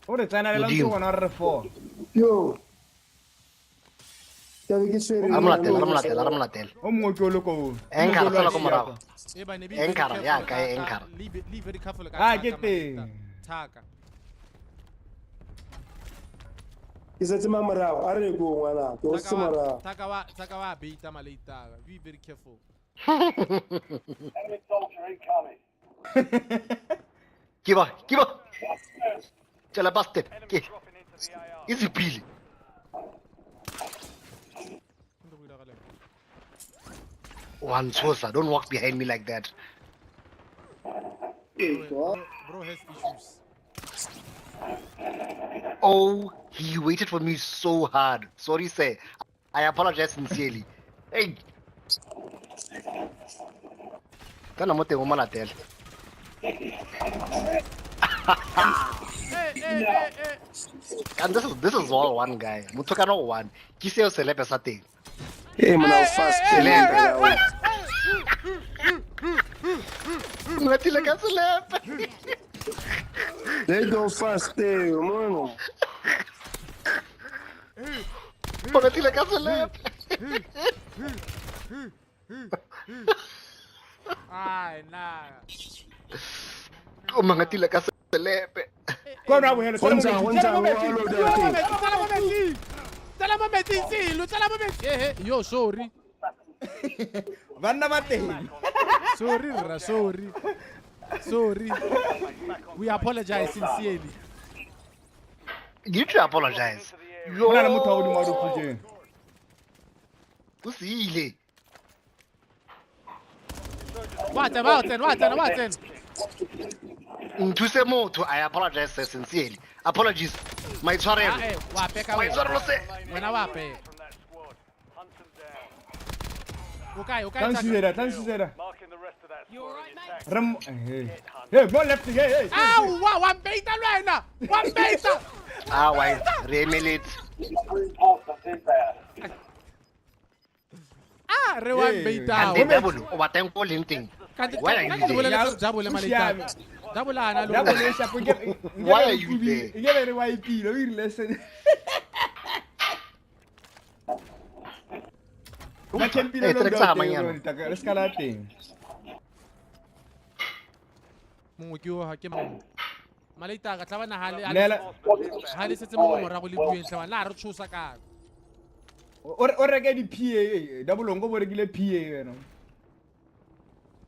O re tsena le la ntse gona re 4. Yo. Ke be ke swere. A molatela, a molatela, a molatela. O mongwe ke o le ko. Enkara tsela ko morago. Enkara ya kae enkara. Be very careful ka. Ah, ke teng. Thaka. Ke setse morago, a re ko ngwana, ke o se morago. Thaka wa beita maleita. Be very careful. Enemy soldier incoming. Ke ba, ke ba. Tsela bastard. Ke. Easy pili. One sosa, don't walk behind me like that. Bro has issues. Oh, he waited for me so hard. Sorry, sir. I apologize sincerely. Hey. Kana mo teng o mo latele. And this is all one guy. Motho kana one. Ke seo selepe sa teng. Hey, man, fast. Selepe. Ngatile ka selepe. They go fast, man. Ngatile ka selepe. Ai, nah. O mangatile ka selepe. Kona bohelo. Tsela mo metsing selo, tsela mo metsing. Eh, yo sorry. Banna ba teng. Sorry, rra, sorry. Sorry. We apologize sincerely. You need to apologize. Yo. Bona le motho wa godimo wa dipujeng. O siile. Wa tsena, wa tsena, wa tsena, wa tsena. Nthuse motho, I apologize sincerely. Apologies. Maitshwarelo. Wa peka Maitshwarelo se. Wena wa peka. Okay, okay. Tla nsizela. Rem hey, go left, hey, hey. Au, wa mbeita lwena. Wa mbeita. Ah, why? Re emeletse. Ah, re wa mbeita. And double, o batlang ko leng teng. Why are you there? Double maleita. Double ana lo. Double shapo ke. Why are you there? Ke be re wa ipile, o irile se. Ba campile lo teng, le ska la teng. Mongwe ke o ke mongwe. Malita ka tlabana ha le ha le setse mo morago le bueng tlabana la re tshosa ka. O reke di PA double ongo bo rekile PA wena.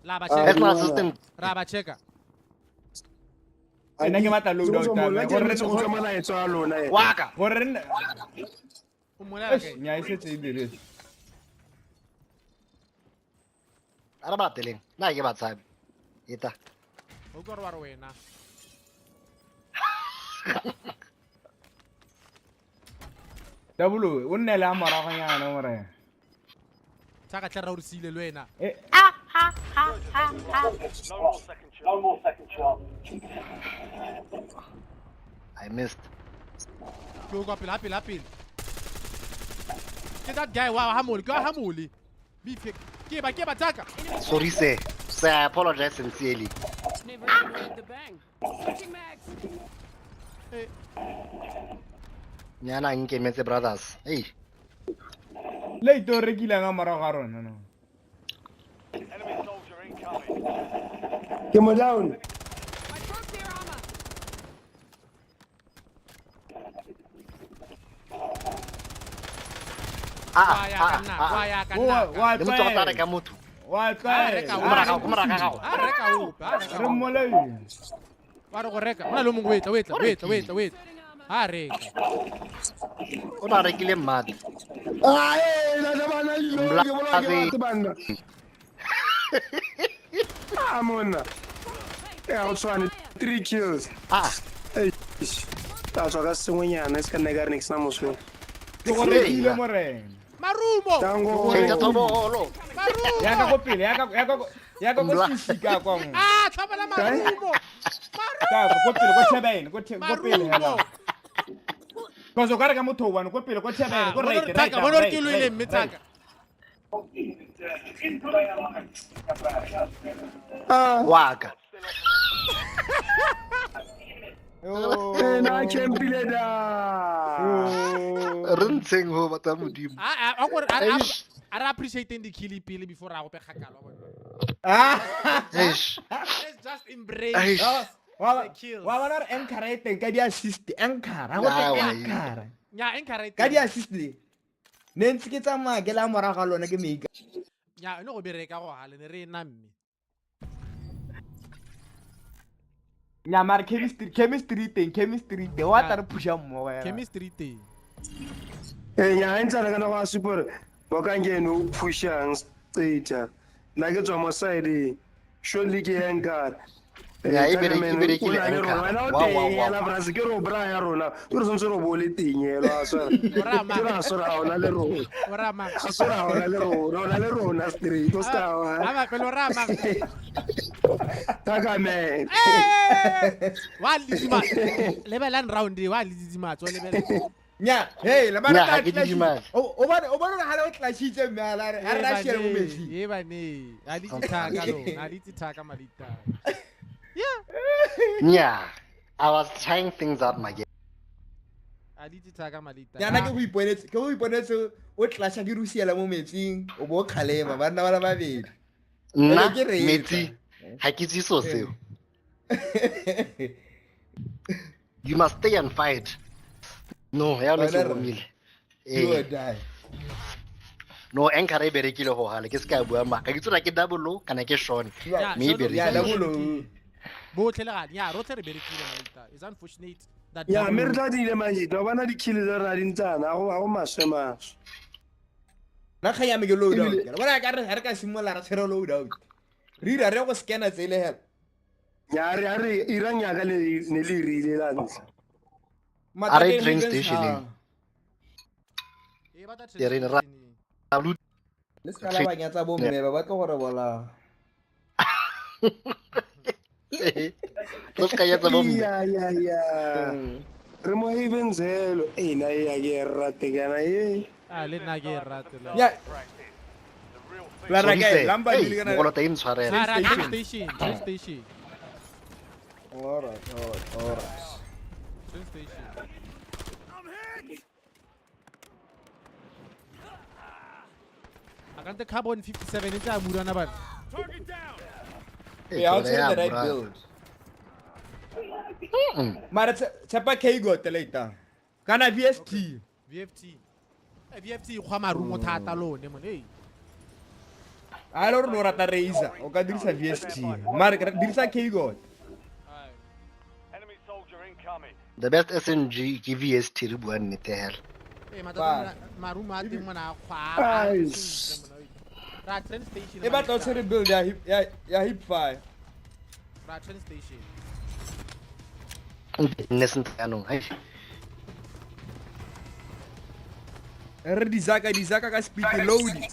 La ba checka. Ra ba checka. Nna ke batla load out tame. Gore re go molaetsa wa lona e. Waka. Gore re o molela kae? Nya e setse e diretse. A re ba lateleng. Nna ke ba tshabe. Eta. O ka re wa re wena. Double o nne le a moragonyana morena. Tsaka tle ra o re siile le wena. No more second chance. I missed. Go go pele pele pele. Ke that guy wa hamole, ke wa hamole. Beef ke ba tsaka. Sorry sir. Sir, I apologize sincerely. Never even heard the bang. Switching mags. Hey. Nyana nkemetse brothers. Hey. Le ito rekile nga morago ga rona no. Enemy soldier incoming. Ke mo down. I broke their armor. Ah. Le motho o tla reka motho. Wa tla reka. Go morago ga gago. A reka ope. Re mmolai. Wa re go reka. Hona le mongwe wetla wetla. A reka. O na rekile mmadi. Ah eh la bana dilo ke bona ke batho banna. Ah monna. Ya o tshwane 3 kills. Ah. Ei. Ta tswa ka sengwenyana se ka nna ka re ne ke sena mosola. Ke go rekile morena. Marumo. Tango. Tšhentšha thobolo. Marumo. Ya ka go pele, ya ka go sisika kwa mo. Ah, tlhabela marumo. Ka go pele go tshebene, go pele hela. Cause o ka reka motho one go pele go tshebene, go right right. Bona re ke loile mme tsaka. Ah, waka. Eh na campile da. Re ntsheng ho batho ba Modimo. Ah, a gore a re appreciate di kill pele before ra go pe kgakala bona. Ah. Eish. Let's just embrace the kills. Wa bona re anchor e teng ka di assist anchor. Go te anchor. Nya anchor e teng. Ka di assist. Ne ntse ke tsamaya ke la morago ga lona ke meika. Nya no go bereka go hale ne re ena mme. Nya mara chemistry teng wa tla re pusha mmogo ya. Chemistry teng. Eh nya ntse re kana go super bo ka ngene o pushang state. Nna ke tswa mo side surely ke anchor. Ya e berekile anchor. Wa wa. Bra ke ro bra ya rona. Ke re sontse ro bo le teng elo a swara. Ke ra swara ona le rona. Ora mang. A swara ona le rona, ona le rona straight o ska wa. A ba pelo ra mang. Taka man. Wa letsima. Lebelang round wa letsima tswa lebela. Nya, hey, la bana ka o bona ha le o clashitse mme a re a share mo metsi. E ba ne. A litse thaka lona, a litse thaka malita. Yeah. Yeah. I was trying things out my game. A litse thaka malita. Yana ke go iponetse o clasha ke rusiela mo metsing, o bo khalema ba nna ba la babedi. Nna metsi ha ke itse so seo. You must stay and fight. No, ya no ke bomile. You or die. No, anchor e berekile go gale ke se ka bua maka. Ke tsora ke double O kana ke Sean. Mme e berekile. Ya double O. Botlhe le gale. Ya rotlhe re berekile malita. It's unfortunate that Ya mme re tla dile manje. Ba bana di kill tsa rena di ntsana go ga go maswe maswe. Nna kgang ya me ke load out. Bona ka re ha re ka simolla ra tshwere load out. Re ira re go scanner tsele hela. Ya re irang ya ka le ne le rile la ntlha. A re train station. E re ra Le ska la ba nyatsa bo mme ba batla gore bola. Re ska nyatsa bo mme. Ya. Re mo Havenselo. E na ya ke rate kana e. Ah le nna ke rate la. Ya. La raka lamba di le kana. Mogolo ta intshwarela. Train station. All right. Train station. I got the carbon 57 ntse a murana bana. Yeah, I'll take the right build. Mara tshepa K got later. Kana VST. VFT. VFT e kgwa marumo thata lone mone. Hey. A le gore o rata Razer, o ka dirisa VST. Mara dirisa K got. The best SMG ke VST re bua nnete hela. Eh matata marumo a teng mona a kgwa. Ra train station. E batla o tshwere build ya hip fire. Ra train station. Nne sentle jaanong, hai. Re dizaka ka speed load.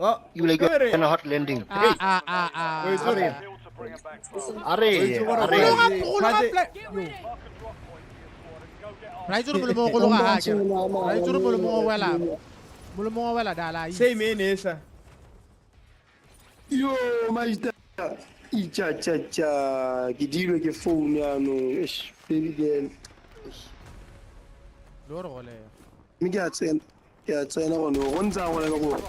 Oh, you like a hot landing. Ah. Sorry. Are. Ra itse gore molemo o gologa ha ke. Ra itse gore molemo o wela. Molemo o wela dala. Same ene sa. Yo, majita. Icha cha cha. Ke dilwe ke phone yaanong. Eish, baby girl. Lo re gole. Mme ke a tsena. Ke a tsena gone go ntsa gone ka go.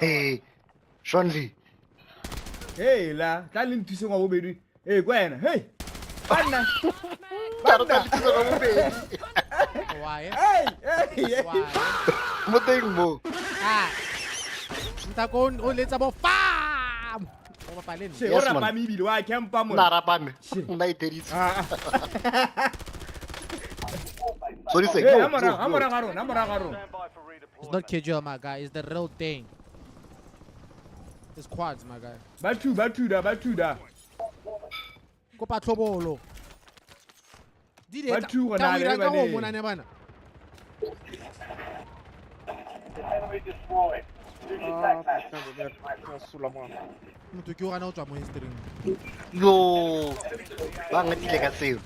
Hey, Shonli. Hey la, tla le nthuseng wa bobedi. Hey, kwa wena. Hey. Banna. Banna. Why? Hey, hey. Mo teng mo. Ah. Ntako o letsa bo fam. O bapa le nna. Se o rapame ebile wa campa mo. Nna rapame. Nna itheditse. Sorry sir. Hey, amora ga rona, amora ga rona. It's not casual, my guy. It's the real thing. It's quads, my guy. Ba two da. Kopa tlhobolo. Di Ba two gona le ka ba go ne. mona ne bana. Enemy destroyed. Use your tac map. Motho ke o gana o tswa mo history. Yo. Ba ngatile ka seo.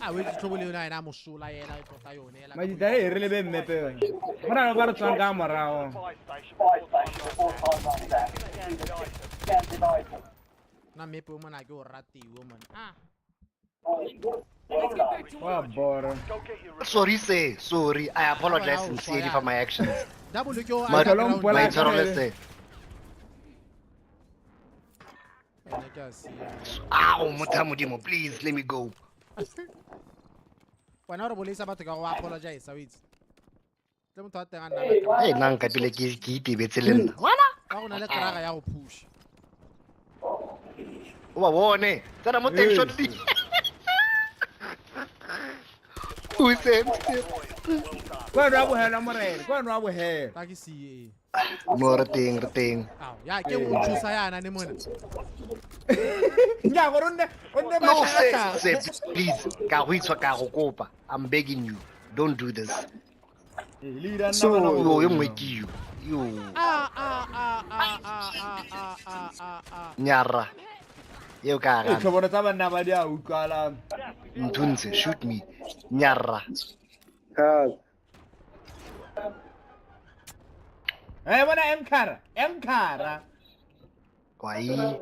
Ah, we tlhobolo yona ena mosola yena e tota yone ela. Majita e re lebe mmepe yone. Go na le ba re tswang ka morago. Na mmepe o mona ke o ratiwe mona. Ah. Wa bora. Sorry sir, sorry. I apologize sincerely for my actions. Double ke o Maitshwarelo sir. Ena ke a sia. Ow, motho modimo, please let me go. Wena o re bolaisa batho ka go apologize, o itse. Tle motho wa teng a nna le Hey, nna nka pele ke itebetse le nna. Ka go na le kraga ya go push. O ba bone. Tsena mo teng shortly. O se. Kwa no a bohela morena, kwa no a bohela. Ta ke sie. Mo re teng, re teng. Ao, ya ke o nthusa yana ne mona. Nya gore o nne No, sir, please. Ka go itshwa ka go kopa. I'm begging you. Don't do this. So, yo yo nngwe ke yo. Yo. Ah ah ah ah ah ah ah ah ah. Nyarra. Eo ka Ee, gana. tlhobolo tsa banna ba di a utlwala. Nthuntshe, shoot me. Nyarra. Eh bona Emkara. Kwai.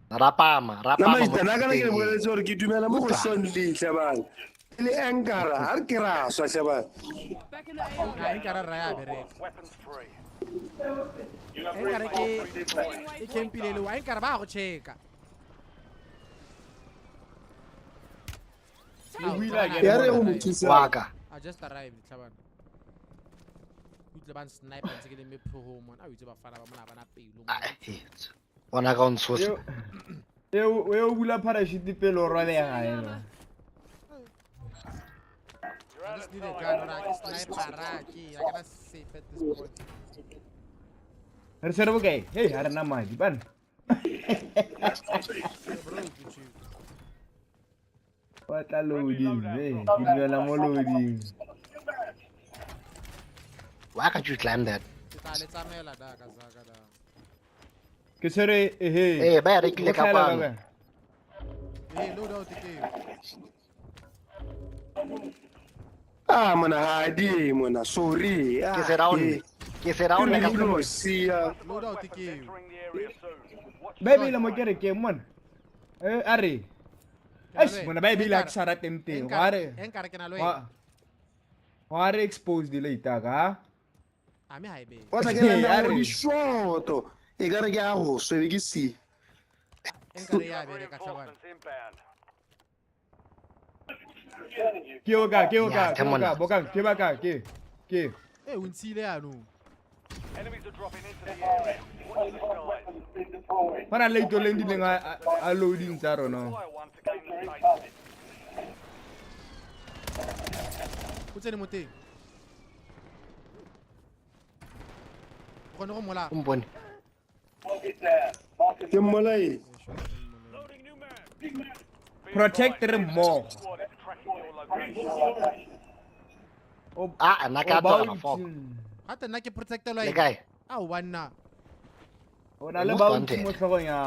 Rapama, Nna rapama. majita nna kana ke le mo teng. boleletse gore ke dumela mo go Shonli tlhe bana. Le ankara, ha re ke ra swa tlhe bana. Ah, enkara ra ya bereka. Enkara ke e campile le wa enkara ba go checka. Ya re go mo thusa. Waka. I just arrived, tlhabana. Utlwe ba sniper ntse ke le mephogong mona. A o itse bafana ba mona ba na pelo mona. Bona ka o ntshosa. E o bula parachute pele o robega ena. I just need a gun or I sniper ra ke I cannot safe at this point. Re tshwere bokae? Hey, ha re na madi bana. Wa tla loading, hey, ke dumela mo loading. Why can't you climb that? Ke tla le tsamaela da ka zaka da. Ke tshwere ehe. Eh, ba ya rekile ka kwano. Eh, load out ke. Ah, mona ha di mona, sorry. Ke se round. Ke se round ka no sia. Load out ke. Baebele mo kerekeng mona. Eh, a re. Eish, mona baebele a ke sa rateng teng. Wa re. Enkara ke na le wena. Wa re expose di later ka. A me ha e be. Wa tla ke nna go di shoto. E ka re ke a go swebe ke si. Nka re ya bereka tlhabana. Ke o ka, ke o ka, ke o ka, bokang, ke ba ka, ke. Ke. Eh, o ntshile yanong. Enemies are dropping into the area. Watch the skies. Go na le leito le ndileng a loading tsa rona. Fire one to gain the safety. O tsene mo teng. O kgone go mola. O mpone. Ke mmolae. Protect re mmogo. Squad is tracking your location. Ah, nna ke a tloga fok. Gape nna ke protectelwa Le kae? Aowa nna. O na le Most bounty wanted. mo tlhogong ya.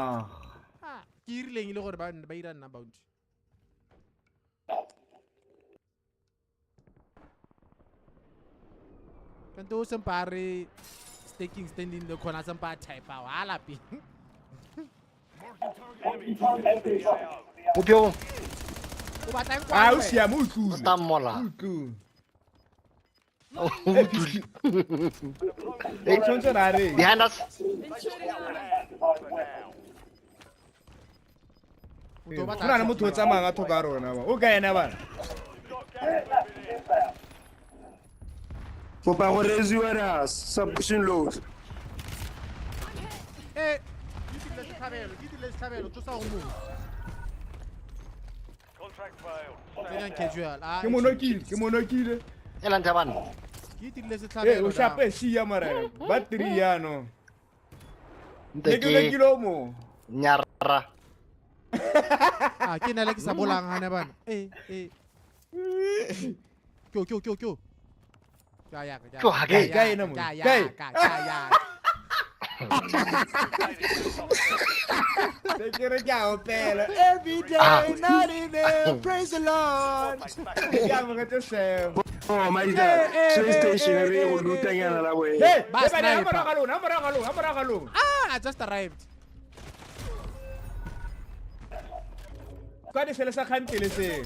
Ah, ke irileng e le gore ba ira nna bounty. Kante o sempa a re staking standing the corner sempa a type a wa lape. Popio. O batla eng kwa? Ah, o siame, o tlule. O tla mmola. O tlule. O tlule. O tshwanetse ra re. Behind us. Go na le motho o tsamayang a thoka rona ba. O ka ena bana. Kopa go reziwa ra submission load. Eh, ke dirile setlhabelo, ke dirile setlhabelo, tsosa go mongwe. Contract failed. Tsenyang casual. Ah, Ke monokile, ke monokile. Elang thabana. Ke dirile Eh, setlhabelo. o shape sia mara. Ba three yano. Nte Ne ke ke nokile o mo. nyarra. Ah, ke nna le ke sa bolang hane bana. Eh, eh. Kyo kyo kyo kyo. Ka ya ka. Kyo, ha ke- Kae ena mo? Ka ya Kae? ka ka ya. Te ke re ke a opela. Every day, night and day, praise the Lord. Ke amogetse Sam. Oh my God. PlayStation re go rutanyana la boe. Hey, Ba ba bana, sniper. ha morago ga lona, ha morago ga lona, ha morago ga lona. Ah, I just arrived. Kwa di sele sa kgantele se.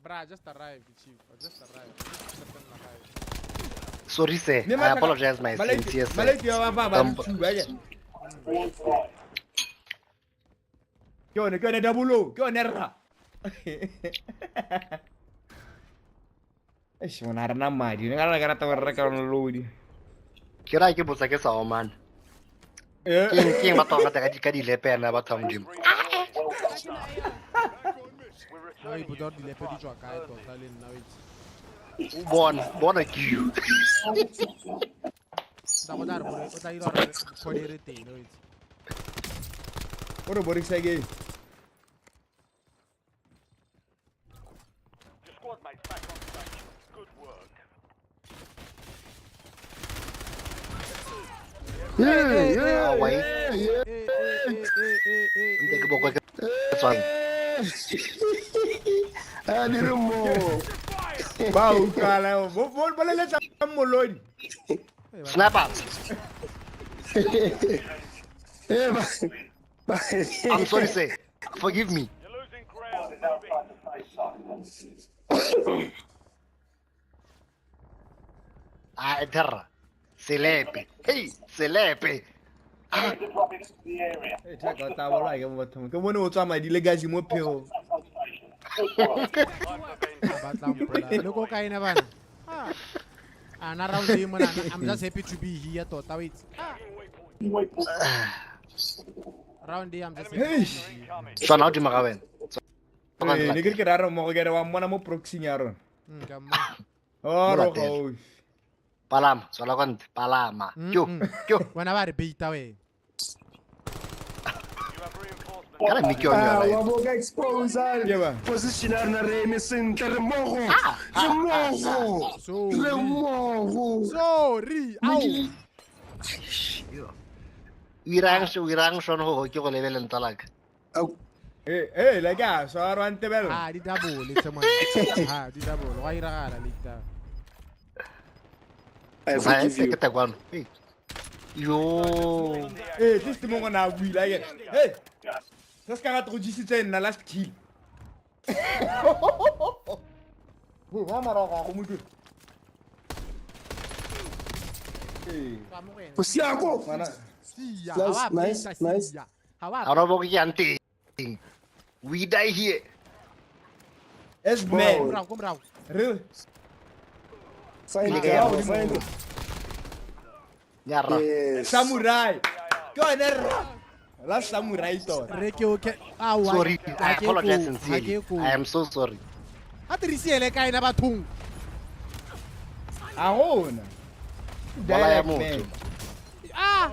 Bra, I just arrived, chief. I just arrived. Just arrived. Sorry sir. Mme I mathaka- apologize my Maleti- sincere sir. Maleti ba ba ba Dump. tsuba ke. Ke yone double O, ke yone rra. Eish, mona ha re na madi. Ne ka re ka rata go reka load. Ke ra ke botsa ke sa omana. Eh. Ke eng batho ba rata ka dilepe yana batho ba Modimo. Nna o ipotsa gore dilepe di tswa kae tota le nna o itse. O bona, bona ke yo. Tla go tla re gore o tla dira gore code e re teng o itse. O re borisa ke. Your squad mates back on station. Good work. Yeah, yeah. Ah, wai. Yeah. Eh eh eh eh eh. Nte ke bokwe ke tswang. Ah, di re mo. Ba utlwala bo bo leletsa molodi. Sniper. Eh, ba. I'm sorry sir. Forgive me. You're losing ground. Move it. Ah, terra. Selepe. Hey, selepe. Eh, thaka o tla bolwa ke motho. Ke bone o tswa madi le gazi mo phego. A batla mpolaya. Le ko kae na bana? Ah. Ah, na round e mona, I'm just happy to be here tota o itse. Ah. Round e I'm just happy to be here. Tswana o dima ga wena. Eh, ne ke re ke ra re mmogo ke re wa mmona mo proxy ya rona. Ka mmona. Oh, Mo ro latela. gaufi. Palama, tswela kwa ntle, palama. Yo, yo. Wena ba re beita wena. Kana mme ke yone Ah, yona. wa bo ka expose. Ke ba. Position ya rona re eme sentle re mmogo. Re mmogo. Sorry. Re mmogo. Sorry. Au. O irang se, o irang sone go ke go lebeleng talaka. Eh, eh, la ke a swarwa ntebela. Ah, di double tse mona. Ah, di double. Wa iragala later. I Ba forgive ke you. ta kwano. Hey. Yo. Eh, at least mongwe na a buile akere. Hey. Se se ka ga tlogojisitse nna last kill. Ho, wa morago ga go modiro. O sia ko. Sia. Nice, nice. Ha no bo ke yang teng. We die here. As man. Bravo. Real. Sign. Nyarra. Samurai. Ke yone rra. La samurai tota. Re ke okay. Ah, sorry. I apologize sincerely. I am so sorry. A dirisiele kae na bathong? A gona. Bola ya motho. Ah!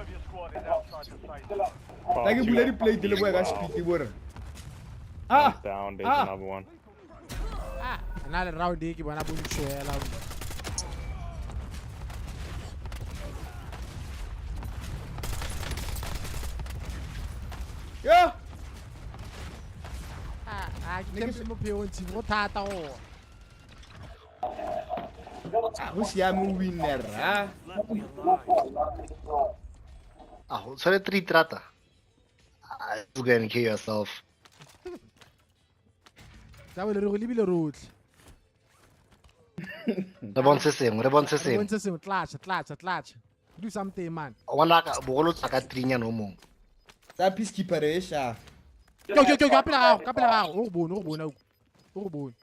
Tla ke bula di-plate le boe ka speed borre. Ah! Down, there's another one. Ah, na le round e ke bona bo ntshwela. Yo! Ah, ke ke mo pheong tshimo go thata go. Ah, go siame o winner, ha? Ah, o tshwere 3 trata. You go and kill yourself. Tsa bole re go lebile rotlhe. Re bontshe sengwe, re bontshe sengwe. Re bontshe sengwe, tlatsa. Do something, man. Ngwana ka bogolo tsa ka 3 nyana o mongwe. Tsa peacekeeper e sha. Ke ka pela gago, o go bone, o go bone.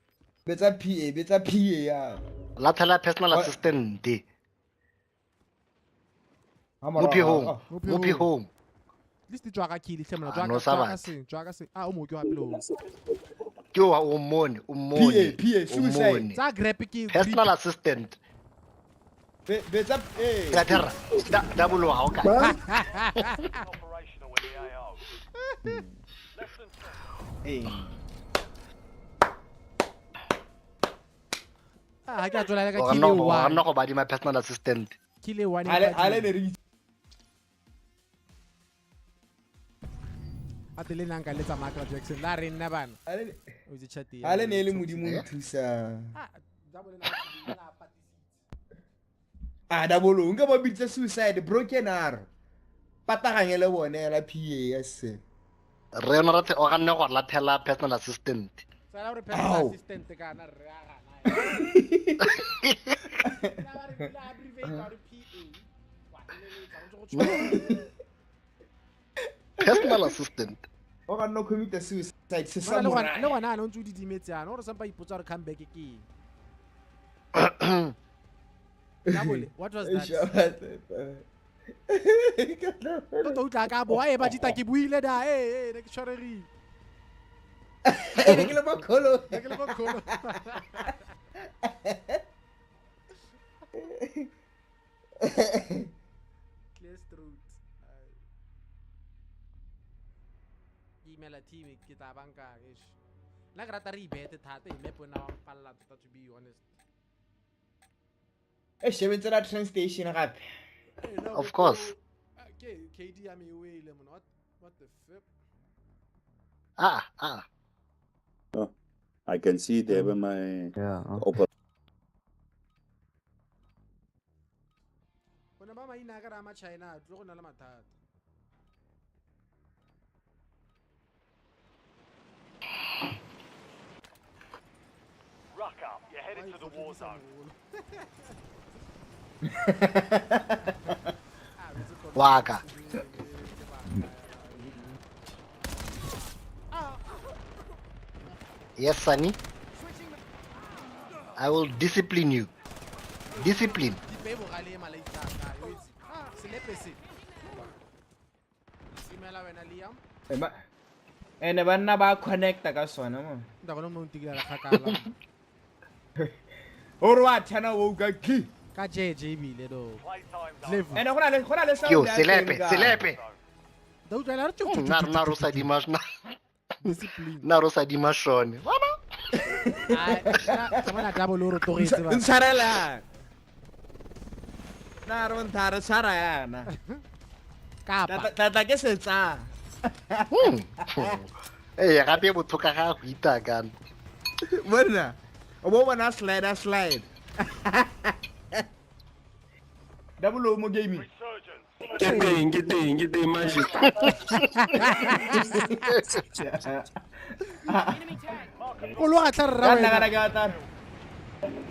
Betsa PA ya. Lathela personal assistant. Mo phehong. List tswa ka kill hle mona tswa ka se. Ah, o mo ke wa pele o. Ke o mmone. PA suicide. Tsa grab ke personal assistant. Betsa eh. Ka terra. Double ha o ka. Eh. Ah, ke a tswela ka kill one. No go ba di my personal assistant. Kill one. Ale ne re Atele nang ka letsa Michael Jackson la re nna bana. O itse chat ya. Ale ne le modimo nthusa. Ah, double na patisitse. Ah, double nka ba bitsa suicide broken arrow. Pataganye le bone la PA yes. Re no rathe o ganne go lathela personal assistant. Tsala gore personal assistant kana re a gana. La re la abbreviate gore PA. Wa eletsa o ntse go personal assistant. O ka no commit suicide se sa le gona a ntse o didimetse yana gore sampa ipotsa gore comeback ke eng. Double, what was that? Toto utla ka bo e ba jita ke buile da eh ne ke tshwaregile. Ne ke le mokholo. Clear throat. Email team ke tla banka ish. Nna ke rata re ibete thata e map ona wa mpalla tota to be honest. E shebetse la train station gape. Of course. Okay, KD ya me o ile mona. What the fuck? Ah. Oh, I can see there when my open. Bona ba maina ka ra ma China tlo go na le mathata. Ruck up, you're headed to the war zone. Waka. Yes, Sunny. I will discipline you. Discipline. Ene banna ba connecta ka sona mo. Nda bona mo ntikela kgakala. O re wa thana o ka ki. Ka jeje ebile do. Ene gona le sound. Yo, selepe. Da utlwela re tšo. Nna ro sa dima na. Discipline. Nna ro sa dima shone. Bona. Ai, bona double o re tlogetse ba. Ntshwarela. Na re nthara tshwara yana. Kapa. Tla ke setsa. Eh, gape botho ka ga go itakana. Bona. O bo bona slide. Double O mo gaming. Ke teng magic. O lo gatla rra wena.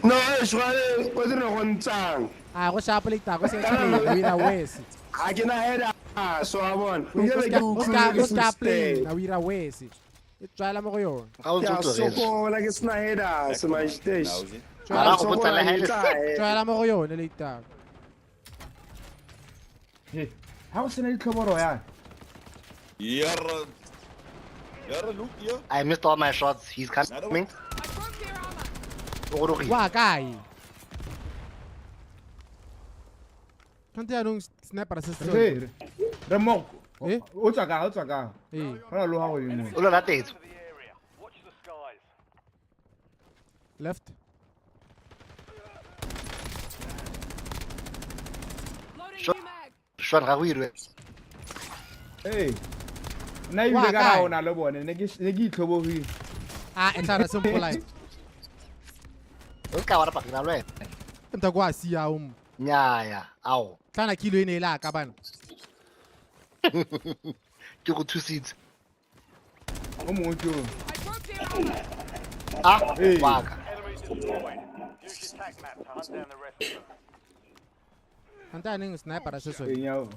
No, e shwale o dire go ntsang. A go sharp le ta go se play o ira worse. Ha ke na header so a bona. O ska play na o ira worse. E tswala mo go yona. Ga o Ke a ntse o tlogetse. sokola ke sena header se majitesh. Mara go botsa le ha e le Tswala mo go yone le ta. He, ha go sena ditlhoboro yana. Yarra. Yarra, look here. I missed all my shots. He's coming. O gorogile. Wa kae? Kante yaanong sniper se se. Re re mo o tswa ka, o tswa ka. Ee. Go na le wa godimo. O lo latetse. Left. Sean ga go irwe. Ee. Nna ebile ka ga ona le bone ne ke itlhobogile. Ah, e tla re se mpolae. O ka wa re pakela le wena. Nta kwa sia o mo. Nnyaya, ao. Tlana kilo e ne e le a ka bana. Ke go thusitse. O mongwe ke o. Ah, wa ka. Kante aneng sniper se sone. Ee, nyao.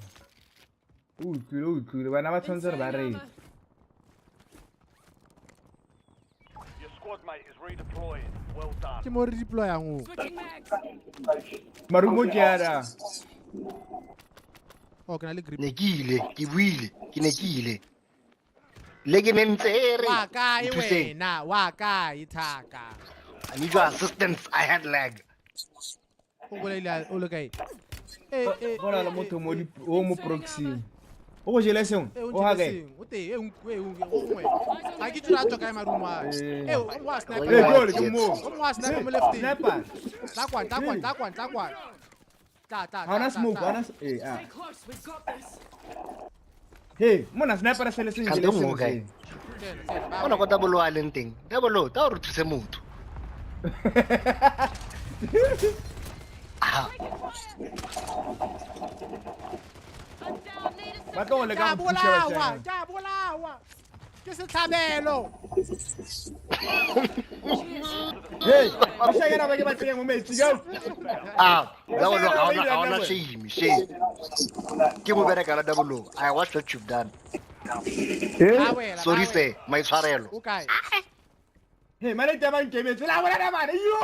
O utlwile, o utlwile. Bana ba tshwanetse re ba reye. Your squad mate is redeploying. Well done. Ke mo re deployang o. Marumo ke ana. Oh, ke na le grip. Ne ke ile, ke buile, ke ne ke ile. Le ke ne ntse e re. Wa kae nthuseng. wena? Wa kae thaka? I need your assistance. I had lag. O bolaile o le kae? Go na le motho mo o mo proxy. O go jele sengwe? Eh, o O ga ntjele kae? sengwe. O teng, e nngwe, e nngwe, o nngwe. Ha ke tswa tswa kae marumo a. Eh, o wa sniper. Eh, ke ole, ke mo. O wa sniper mo left. Sniper. Tla kwa, tla kwa, tla kwa, tla kwa. Tla, tla. Ha ona tla, smoke, tla. ha ona eh, ah. Stay close, we've got this. Hey, mona sniper se le sengwe Kante le o mongwe sengwe kae? se. Tsena, tsena, ba Bona ko double O a leng teng. Double O, ta o re thuse motho. Ah, Ba tlo go leka Ke a go thuša bolawa, bashanyana. ke a bolawa. Ke setlhabelo. Hey, bashanyana ba ke ba tsenya mo metsi, go. ah, double O ga ona ga ona shame, shame. Ke mo bereka la double O. I watched what you've done. Ba wela, ba Sorry wela. sir, maitshwarelo. O kae? Hey, mane taba nkemetse la bona bana. Yo!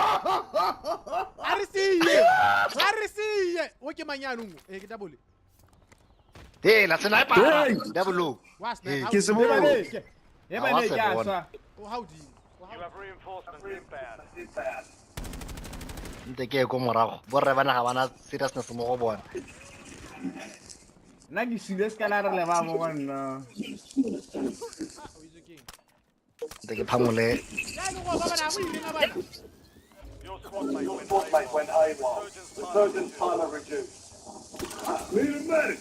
A re siye. A re siye. O ke mang yanong? Eh, ke double. Hey, la sniper. Hey! Double O. Wa sniper. Ke se He bone. bane, he Ha wa bane se ke a bona. swa. O ha hodimo. You have reinforcements inbound. Nte ke ye ko morago. Borre bana ga bana seriousness mo go bona. Nna ke sile se ka la re le ba mo go nna. O itse keng? Nte ke phamole. Jaanong go ba bana go ile na bana. Your squad mate went AWOL. Resurgence timer reduced. Need a medic.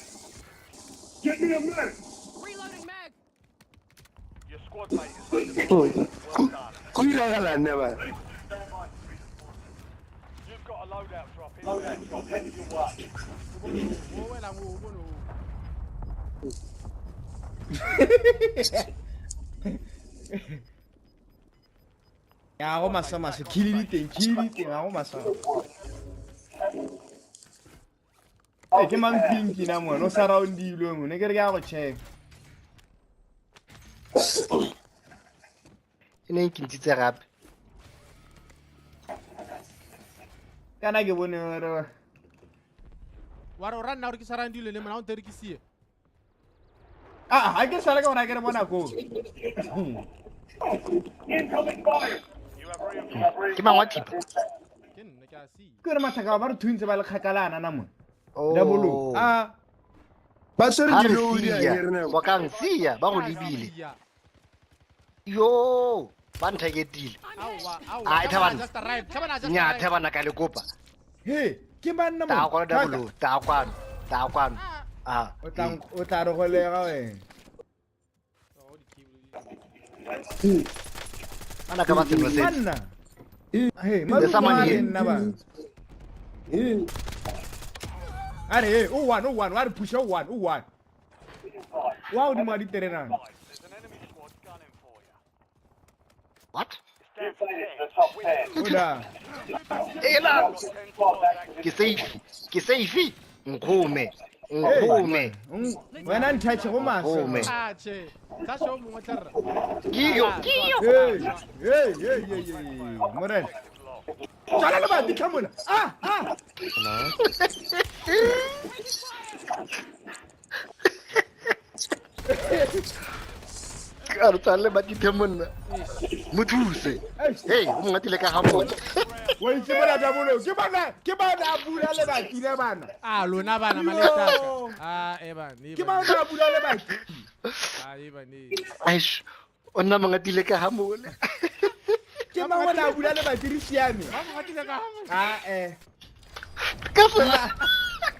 Get me a medic. Reloading mag. Your squad mate is redeploying. Well done. Go iragalang ne ba? You've got a loadout drop inbound. Headed your way. O welang o bone o. Ya go maswa maswa, kill di teng, kill di teng, ha go maswa. Eh, ke mang pinki na mona, o surroundilwe mo, ne ke re ke a go check. E ne e nkintshitse gape. Kana ke bone gore Wa re o ra nna gore ke surroundilwe le mona o nte re ke sie. Ah, ha ke sala ka gore ke re bona ko. Ke mang wa thipa? Ke nna ke a sia. Ke re mathaka ba re thuntse ba le kgakalana na mona. Oh. Double O. Ah, Ba tshwere Ha re di-load sia, akere ne. wa kang sia, ba go lebile. Yo, ba ntheketile. Aowa, aowa. Ah, e Thabana Thabana. just arrived. Thabana just Nya arrived. Thabana ka le kopa. Hey, ke banna Ta mo. kwa double O, ta kwano, ta kwano. Ah. O tla o tla re golega wena. Bana ka ba se nosetse. Banna. Hey, There's someone marumo a here. re nna ba. A re, hey, o one, o one, wa re pusha o one, o one. Wa godimo ga diterenana. There's an enemy squad gunning for you. What? It's Down to 10. Oda. Ela. Ke safe. Ke safe. Nkgome. Nkgome. Wena nthathe go maswe. Nkgome. Ah, che. Tsa show mongwe tla rra. Ke yo, ke yo. Hey, hey, hey, hey, hey. Morena. Tswala lebati tlha mona. Ah, ah. Ka re tswala lebati tlha monna. Mo thuse. Hey, o mongatile ka ga mona. Wa itse bona dabolo. Ke bana a bula lebati le bana. Ah, lona bana maletaka. Ah, eba ne. Ke bana a bula lebati. Ah, eba ne. Aish. O nna mongatile ka ga mona. Ke mang o a bula lebati re siame. Ba mongatile ka ga mona. Ah, eh. Ka fela.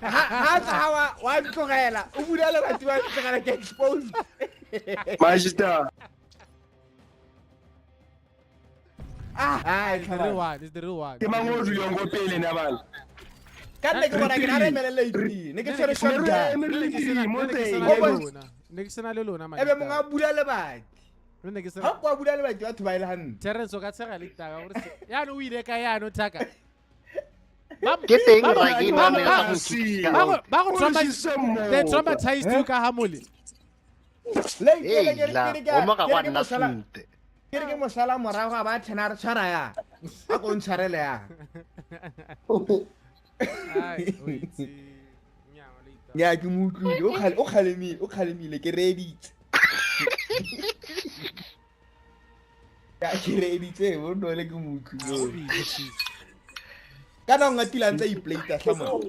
Ha tsa wa ntlogela. O bula lebati wa ntlogela ke expose. Majita. Ah, it's the real one, it's the real one. Ke mang o duleng go pele na bana? Ka nne ke bona ke na re emelele eighteen. Ne ke tshwere shotgun. Ne ke sena le lona man. Ebe mongwe a bula lebati. Ne ke sena. Ha kwa bula lebati batho ba ile hantle. Terence o ka tshega le taka gore ya no o ile ka ya no thaka. Ke teng ra ke ba me go ba go they traumatized you ka hamole. Le ke o mo ga gwa nna sente. Ke re ke mosala morago a ba tshena re tshwara ya. A ko ntshwarele ya. Ai, o itse. Ya ke mo utlwile, o kgalemile, o kgalemile ke reeditse. Ya ke reeditse bo nole ke mo utlwile. Kana o ngatile a ntse a iplate tlha mo.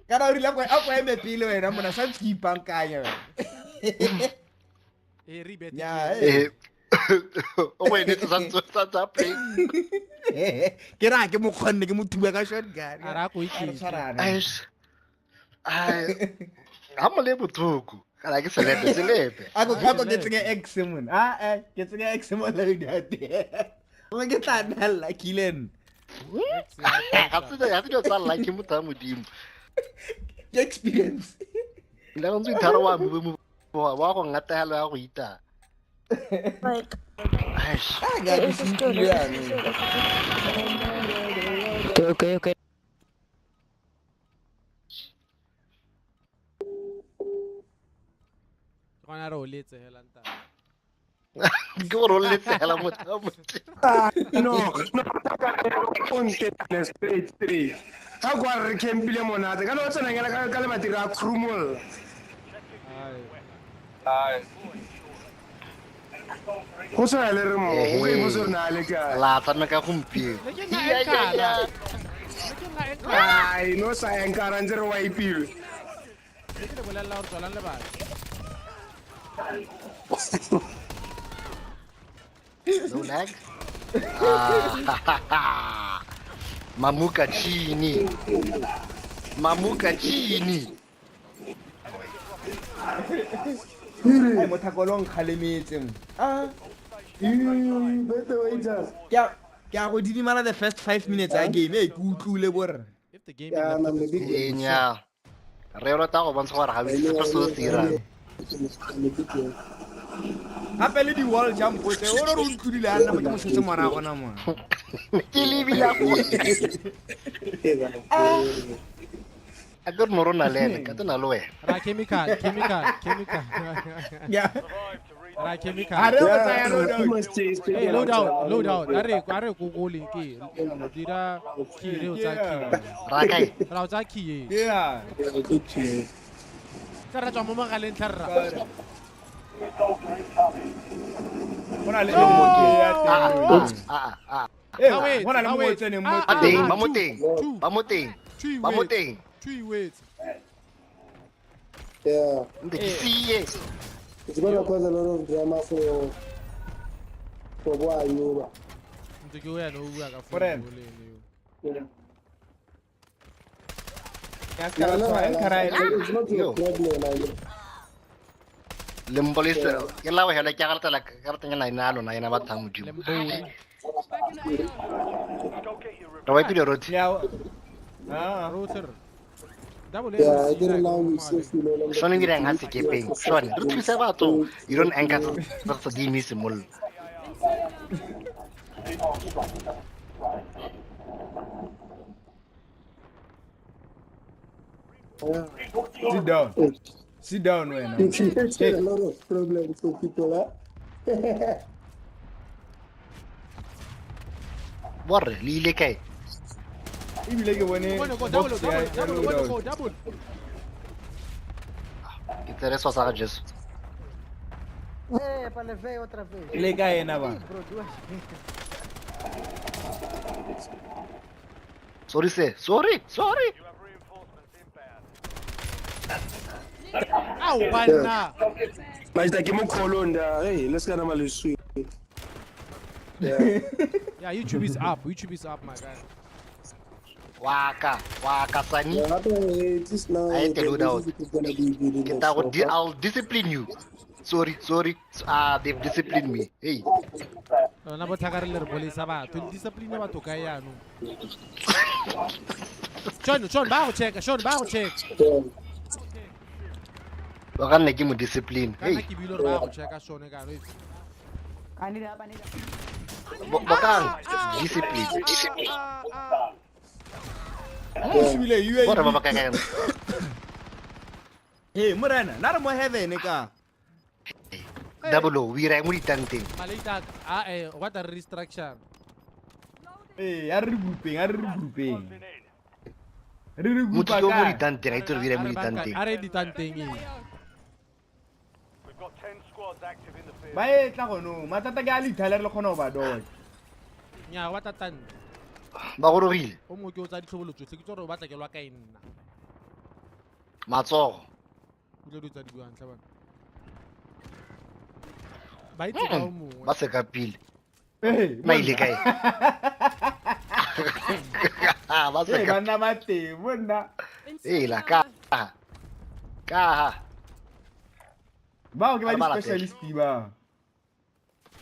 Kana o rile a ko eme pele wena mona sa ntse ke ipankanya wena. Eh, re bet. Ya, eh. O wene tsa tsa play. Ke ra ke mo kgonne ke mo thuba ka shotgun. A ra go iketla. Tshwarana. Ai. Ha mo le bothoko. Kana ke selepe selepe. A go ke tsenye X mona. Ah eh, ke tsenye X mo le di ate. Mo ke tla nalla kilen. Ga se dilo tsa like motho wa modimo. Ke experience. Le go ntse ithara wa move wa go ngatela ya go ita. Like ah, ga ke se Okay, okay. Gona re o letse hela nta. Ke gore o letse hela motho wa modimo. No, no, o ntetne straight straight. Ga kwa re campile monate ka no tsena ngela ka lebati ra krumolla. Ai. Go tshwana le re mo, o ka ipotsa gore na le kae. La tshameka gompieno. Ne ke nna enkara. Ne ke nna enkara. Ai, no sa enkara ntse re wa ipilwe. Ne ke le bolella gore tswalang lebati. No lag. Ah, Mamuka Chini. Mamuka Chini. Ai mothakolo nkgalemetse mo. Ah. Better waiters. Ke a go didimala the first 5 minutes a game e ke utlwile borre. If the game Yeah, I'm a big Ee, nya. Re rata go bontsha gore ga o itse sepe se o se dirang. Gape le di-wall jump tse o re o ntlodile a nna mo ke mo setse morago na mo. Ke lebile go. A ke re mo rona le ene, ka tsena le wena. Ra chemical, chemical, chemical. Yeah. Ra chemical. A re go tsaya load out. Hey, load out, load out. A re go go leng ke. Dira key re o tsa key. Ra kae? Ra o tsa key e. Yeah. Tla re tswa mo mogaleng tla rra. Go na le mo ke ya teng. Ah. Eh, go na le mo o tseneng mo Ba teng, ba mo teng. Ba mo teng. Ba mo teng. Two words. Yeah. Nte ke siye. It's gonna cause a lot of drama for bo Ayuba. Ntse ke o ya no bua ka Morena. phone le ene yo. Ya ska ra tshwara, enkara e. It's not your problem, I know. Lembolese ke la hela ke garatela ka ratanya ina lona ena ba tha modimo. Re wa ipile rothi. Yeah. Ah, Router. Yeah, I didn't know you so feel. Sean o dirang ha sekepeng. Sean, re thuse batho. You don't anchor sa di miss mollo. Sit down. Sit down wena. You created a lot of problems for people, huh? Borre, le ile kae? Ebile ke bone double, double, double. Ke tsere swa sa ga Jesu. Eh, paleve outra vez. Le kae ena ba? Sorry sir, sorry, sorry. Au banna. Majita ke mo kholong da. Hey, let's get ma leswi. Yeah. Yeah, YouTube is up. YouTube is up, my guy. Waka, waka sani. Yeah, I tell you that. I'll discipline you. Sorry, sorry. Ah, they've disciplined me. Hey. Lona botlhaka re le re bolisa batho. Le discipline batho kae jaanong? Sean, Sean, ba go check, Sean, ba go check. Ba ka nna ke mo discipline. Hey. Ka nna ke buile gore ba go checka Sean ka no. I need help, I need help. Bokang, discipline. Bora ba ba kae? Hey, morena, na re mo heaven ka. Double O, we ra mo ditanteng. Malita, ah eh, what a restructure. Eh, a re groupeng, a re groupeng. Re re groupa ka. Motho mo ditanteng, a itse re dira mo ditanteng. A re ditanteng e. Ba e tla gono, mathata ke a lethale re le kgona go ba dodge. Nya, wa tatane. Ba gorogile. O mongwe ke o tsaya ditlhobolo tsotlhe, ke tse gore o batla ke lwa ka e nna. Matsogo. O tlo di tsa di buang tlha bana. Ba itse ka o mongwe. Ba se ka pile. Eh, ba ile kae? Ba se ka. Banna ba teng, monna. Eh, la ka. Ka. Bao ke ba di specialist ba.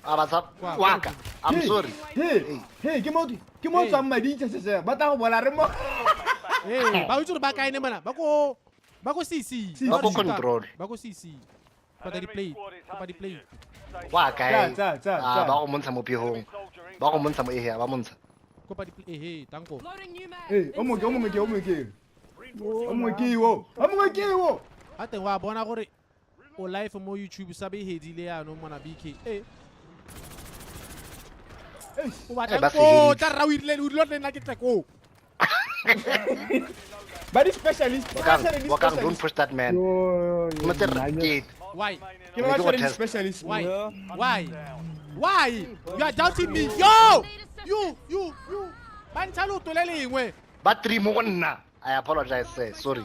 Ah, ba sa waka. I'm sorry. Hey, hey, ke mo tswang maditse se se. Ba tla go bola re mo. Hey, ba itse gore ba kae ne mana? Ba ko CC. Ba ko control. Ba ko CC. Kopa di play. Kopa di play. Wa kae? Ah, ba go montsha mo pehong. Ba go montsha mo ehe, ba montsha. Kopa di play ehe, tanko. Hey, o mongwe ke, o mongwe ke, o mongwe ke. O mongwe ke wo. O mongwe ke wo. Ha teng wa bona gore o live mo YouTube sa be hedile yaanong mona BK. Eh. O batla ko tla ra o irile o dilo le nna ke tle ko. Ba di specialist. Bokang, don't push that man. Why? Ke ba di specialist. Why? Why? Why? You are doubting me. Yo! You. Ba ntsha leoto le lengwe. Ba three mo go nna. I apologize sir. Sorry.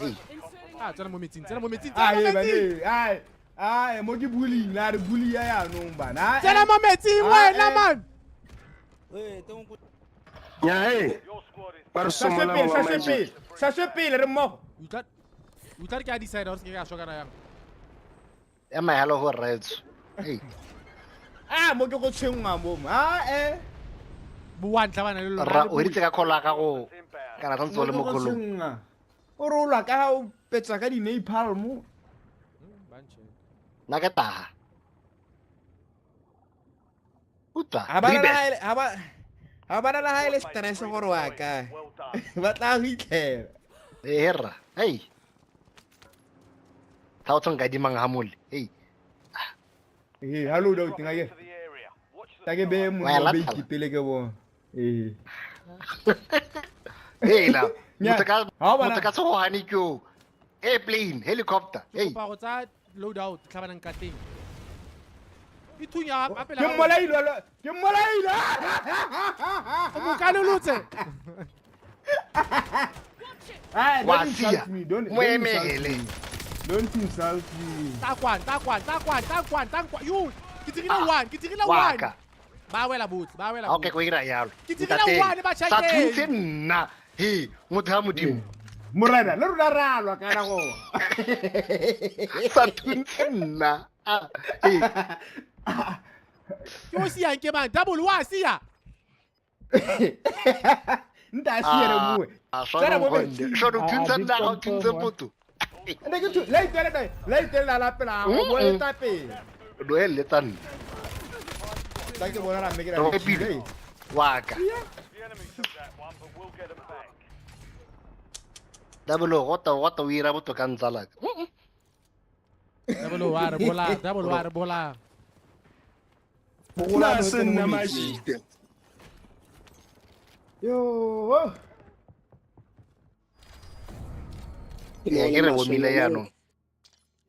Hey. Ah, tsena mo metsing, tsena mo metsing, tsena mo metsing. Ai, ai, mo ke bullying la re bully ya yaanong bana. Tsena mo metsing wena man. Ya hey. Ba re somola mo ba manje. Sa se pele re mmogo. O tla re ke a decide gore se ke ka shokana yang. Ema hello go rretso. Hey. Ah, mo ke go tshwenngwa mo. Ah eh. Buang tla bana le lona. Ra o ritse ka khola ka go kana tshwantse o le mo kholong. O rolwa ka ha o petsa ka di napalm. Nna ke taha. Utlwa. Ha ba na le stress gore wa kae. Ba tla go itlhela. Eh rra. Hey. Tha o tsonga di mang hamole. Hey. Eh, hello da o tenga ke. Ta ke be mo be ikipele ke bo. Eh. Hey la. Motho ka tshogane ke o. Airplane, helicopter. Hey. Kopa go tsa load out tlhabanang ka teng. E thunya gape Ke mmolaile, ke mmolaile. O mo kalolotse. Ah, don't insult me. Don't insult me. Don't insult me. Takwan, takwan, takwan, takwan, takwan. You, ke dirile one, ke dirile one. Ba wela botlhe, ba wela botlhe. Okay, go ira yalo. Ke dirile one ba Sa thuntse nna. Hey, motho ha modimo. Morena, le rona re a lwa kana go. Sa thuntse nna. Ah, hey. Ke o siang ke mang? Double wa sia. Nta siere bue. Tsena mo metsing. Sean o thuntse nna ga o thuntse motho. Ne ke la itele la itele la pela go bo eta pele. Do eletsa nna. Tla ke bona ra mme ke ra pele. Wa ka. Double gota gota o ira botoka ntsalaka. Double wa re bola, double wa re bola. Bola se nna majite. Yo. Ke ke re bomile jaanong.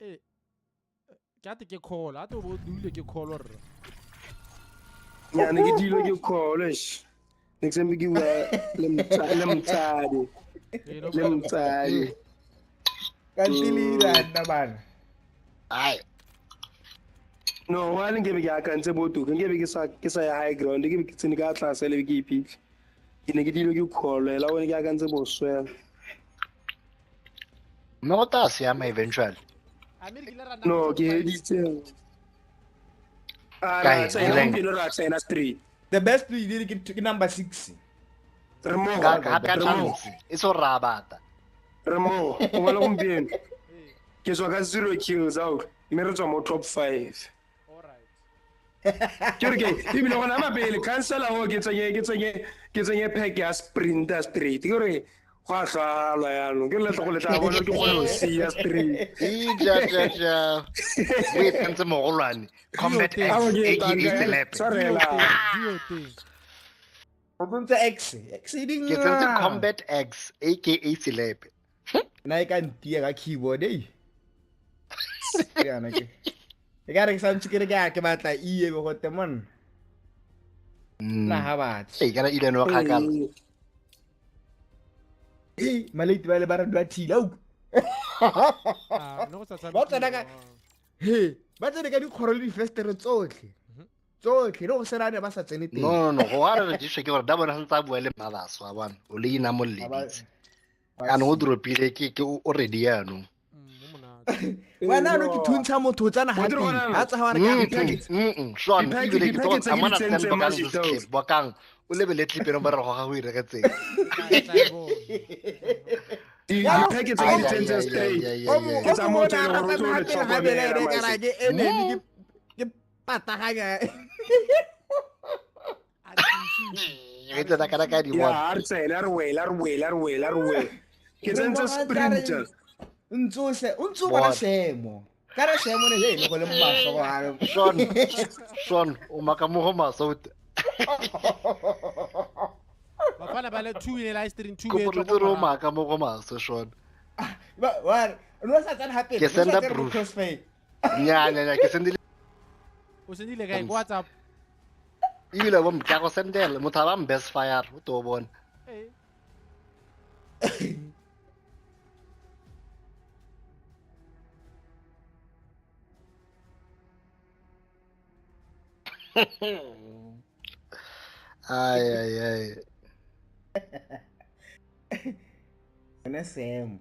Eh. Ke ate ke call, ate o bo dule ke call rra. Nyane ke dilo ke call eish. Next time ke bua le mtsadi. Le mtsadi. Ka ntile nna bana. Ai. No, wa le nkebe ke akantse botoka, nkebe ke sa ya high ground, ke be ke tsene ka tlase le ke iphitlha. Ke ne ke dilo ke call, ela bone ke akantse boswela. Mme go tla siama eventually. No, ke heditse. Ah, ra tsena straight. The best we did ke number 6. Re mo ka chance e so ra bata. Re mo, o bona gompieno. Ke tswa ka 0 kills out, mme re tswa mo top 5. Ke re ke ebile gona mapele cancel ho ke tsenye pack ya sprinter straight. Ke re go a tlhalwa jaanong ke re letla go letla bona ke kgone go sia straight. Ja ja ja. O e tsentse mogolwane. Combat X aka Selepe. Tshwarela. O tsentse X. X e ding. Ke tsentse Combat X aka Selepe. Nna e ka ntia ka keyboard ei. Ke yana ke. E ka re ke santse ke re ke batla E e be go te monna. Nna ha batse. Ee, kana ile no kgakala. Ee, malate ba le ba re dwa thila. Ah, no go sa tshameka. Ba tsena ka he, ba tsene ka dikgoro le difestere tsotlhe. Tsotlhe le go sena ba sa tsene teng. No no no, go a re register ke gore da bona santse a bua le mmabaso wa bona. O le ina mo leditse. Ano o dropile ke o ready yaanong. Wena no ke thuntsha motho o tsena ga teng. Ha tsa wa re ka Sean, ebile ke tlo amana tsena ba ka clip bakang o lebele clip eno ba re go ga go ireketseng. Di-packet tse ke di tsentse straight. Ke tsa motho e leng gore o tlo le tlhokomela. Ke enemy ke pataganya. Ke tsena kana ka di bona. Ya, re tsena re wela re wela re wela re wela. Ke tsentse sprinter. Ntse se o ntse bona seemo. Ka re seemo ne le go le maso go a. Sean, Sean, o maka mo go maso. Bafana ba le 2 in live stream 2 e tlo go maka mo go maso Sean. Ba wa no sa tsana hape. Ke senda proof. Nya nya nya ke sendile. O sendile kae ko WhatsApp? Ebile bo mtla go sendela motho ba best fire o to bona. Eh. Ai ai ai. Ene seemo.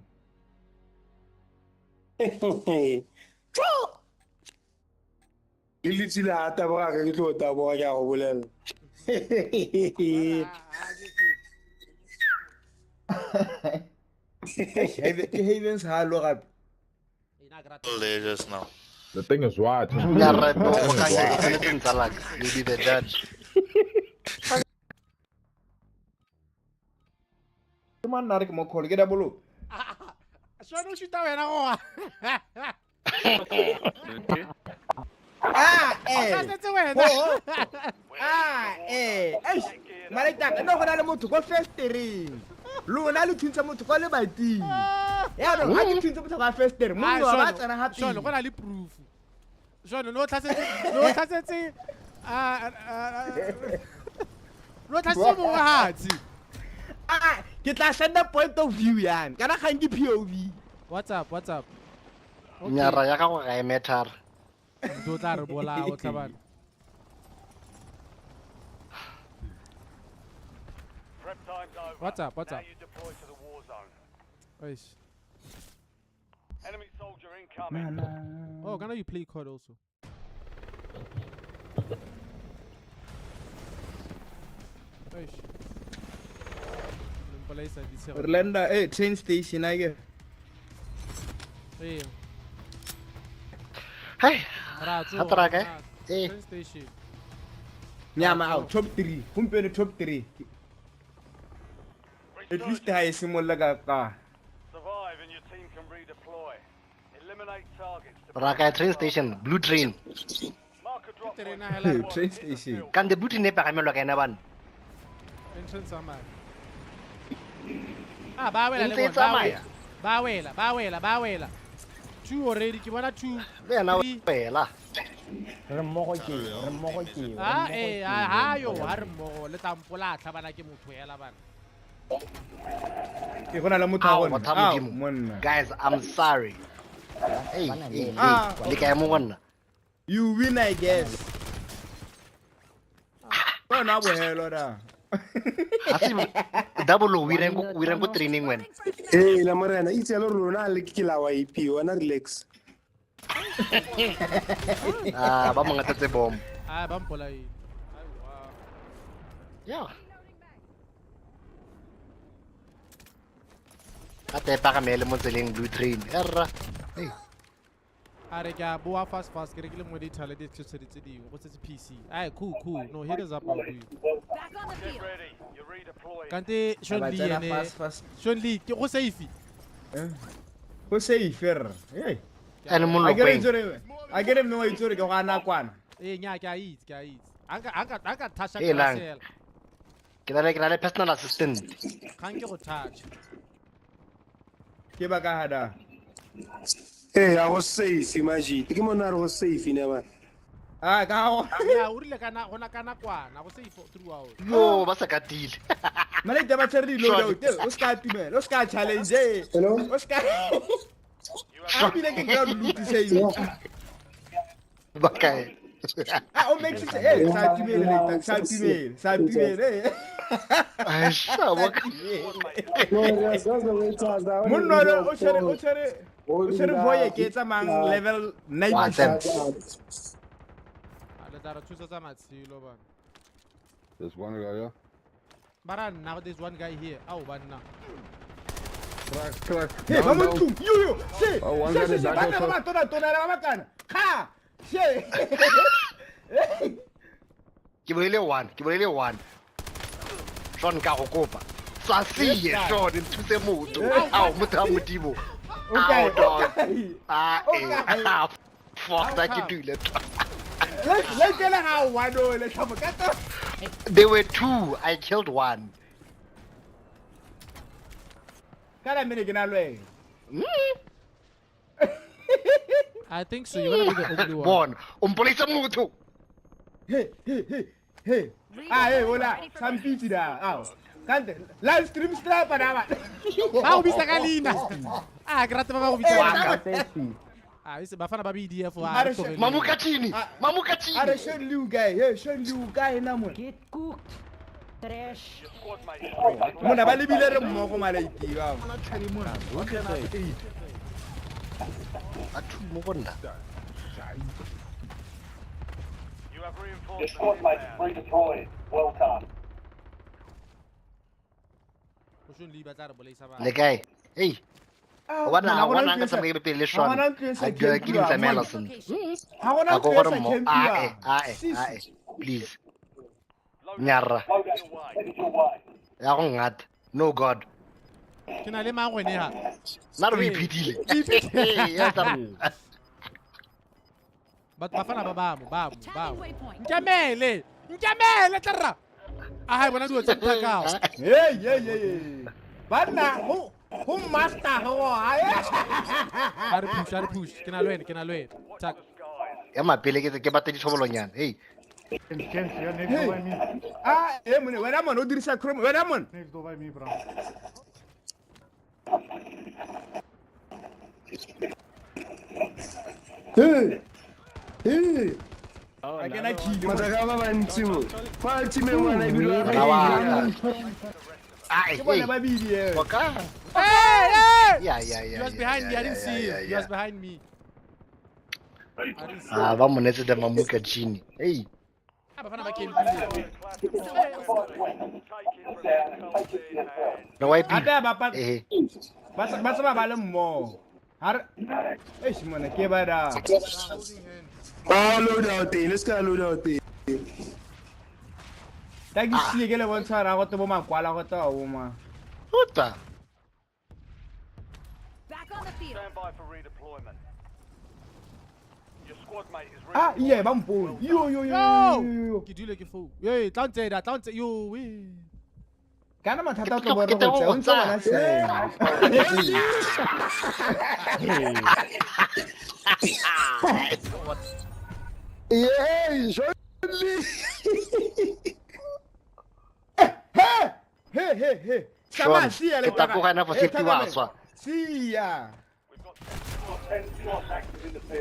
Le letsile a taboga ke tlo taboga ke a go bolela. Ke Havens ha lo gape. Just now. The thing is what? You'll be the judge. Ke mang nna re ke mo call ke double. Sean o shoota wena goa. Ah eh. Ah eh. Eish, Maleta no go na le motho ko festereng. Lona le thuntse motho kwa lebating. Ya no, ha ke thuntse motho kwa festere, mongwe wa ba tsena hape. Sean go na le proof. Sean no tlhasetse ah no tlhasetse mongwe hatsi. Ah, ke tla senda point of view yana. Kana ga nke POV. What's up? What's up? Nyara ya gago ga e matter. Motho o tla re bolaya o tla bana. What's up? What's up? Eish. Enemy soldier incoming. Oh, can you play COD also? Eish. Mpolaisa ditshego. Re landa train station a ke. Ee. Hey. Ra tsoga. Ha truck, eh? Train station. Nyama out top 3. Gompieno top 3. At least ha e simolola ka. Survive and your team can redeploy. Eliminate targets to Raka train station, blue train. Mark a drop Terena point. hela. Train station. Kan the blue train e pagamelwa ka ena bana. Entrance tsamaya. Ah, ba wela le Ntse e bona. Ba tsamaya. wela. Ba wela, ba wela, ba wela. 2 already, ke bona 2. Le yena wela. Re mmogo ke, re mmogo ke. Ah, eh, ha yo, ha re mmogo, le tla mpolatlha bana ke motho hela bana. Ke gona le motho wa Ao, gona. motho wa Ao, Modimo. monna. Guys, I'm sorry. Hey, hey, hey. Ah. Le kae mo go nna? You win I guess. Ka ona bohelo da. Ha se double o ireng ko o ireng ko training wena. Ee, la morena, itse le rona le ke la wa IP, wena relax. Ah, ba mo ngatetse bomb. Ah, ba mpolaile. Aiwa. Yeah. Ka te pagamele mo tseleng blue train. Erra. Hey. A re ke a boa fast fast ke rekile nngwe data le di-accessory tse dingwe go setse PC. Ai, cool, cool. No, hit us up, I'll do. Back on the Get field. ready. You're redeploying. Kante Sean Ba Lee tsena ene. fast fast. Sean Lee ke go safe. Go safe rra. Hey. Ene mo A ke re lokweng. itse gore a ke re mme wa itse gore ke go a nakwana. Ee, nya ke a itse, ke a itse. A nka touch-a Ee, lang. hela. Ke na le personal assistant. Ga nke go touch. Ke ba ka hada. Ee, a go safe majite. Ke mona a re go safe ne ba. Ah, ka go. Ya, o rile kana gona kana kwana, go safe throughout. Yo, ba sa katile. Mane ba tshwere di-loadout, o ska atumela, o ska challenge. Hello? O ska. A bile ke ground loot seo. Ba kae? Ah, o make sure eh sa atumele later, sa atumele, sa atumele. Ai, sha, ba ka. No, that's the waiters. Monna o tshwere o tshwere o tshwere voye ke tsamayang level Wa tsena. 96. A le tla re thusa tsa matshelo bana. There's one guy, yeah. Ba ra nna there's one guy here. Ao banna. Crack, crack. Hey, ba Down, mo down. ntlong. Yo yo. Se. Oh, one Se guy se in se the ba back ba also. ba tona tona ba bakana. Kha. Se. Ke bolele one, ke bolele one. Sean ka go kopa. Sa siye Sean nthuse motho. Ao motho wa Modimo. Okay, Ao dog. okay. Ah, eh. Ah, fuck that ke dule. Le le kele ga one o le tlhamo ka to. There were two, I killed one. Kana mene ke na le wena. I think so. You're gonna be the only one. Bon, o mpolaisa motho. Hey, hey, hey, hey. Ah, hey, hola. Sampitsi da. Ao. Kante, live stream strap na ba. Ba go bitsa ka leina. Ah, ke rata ba ba go bitsa Eh, ka leina. Ah, ise bafana ba BDF wa. A re she- Mamukachini, Mamukachini. A re Sean Liu guy. Hey, Sean Liu guy na mo. Get cooked. Trash. Your squad mate is redeploying. Mona ba lebile re mmogo malaiti ba. Ba two mo go nna. You have reinforcements inbound. redeployed. Well done. Go Sean Lee ba tla re bolaisa ba. Le kae? Hey. O bona Ha o gona bona ntho nka e sa- tsamaye pele le ha Sean. gona ntlo e sa A ke di campiwang, ntsamaela monna. sentle. Ha gona A go ntlo e gore sa mo. campiwang. Ah, eh, ah, eh, Sis. ah, eh. Please. Nyarra. Your way. Ya go ngata. No god. Ke na le mang gone ha? Nna re o Ee. iphethile. Ke iphethile. Ya tla- Batho bafana ba ba mo, ba mo, ba Tagging mo. waypoint. Nkemele. Nkemele tla rra. A ha bona dilo tse nthakao. Hey, hey, hey, hey. Banna, go go master go ha. A re push, a re push. Ke na le wena, ke na le wena. Tak. Ya mapele ke ke batla dithobolonyana. Hey. Chance, you're next Hey. door by me. Ah, eh mone, wena mone o dirisa Chrome, wena mone. Next door by me, bro. Hey. Hey. A kena kill. Matsaka ba bantsi mo. Fa team e ngwana ebile wa Bana wa ka. Ah, Ke bona hey. ba bidi eh. Boka. Hey, hey! Yeah, yeah, yeah. He was yeah, behind me. yeah, I didn't yeah, see yeah, him. He yeah. was behind me. I didn't see Ah, him. ba mo netse the Mamukachini. Hey. Abafana ba campile. Re wipe. Ape ba pa. Ba tsaba ba le mmogo. Ha re eish mona ke ba da. Oh, load out teng, le ska load out teng. Ta ke sie ke le bontsha ra go te bo makwala go tsa bo ma. Uta. Back on the field. Stand by for redeployment. Your squad mate is Ah, yeah, ba mpone. Yo yo yo. Ke dule ke fo. Hey, tla ntse da, tla ntse yo we. Kana mathata o tlo bona go tsa o ntse bona se. Yeah, surely. Hey, hey, hey. Sean, ke tapogana for safety wa swa. Sia.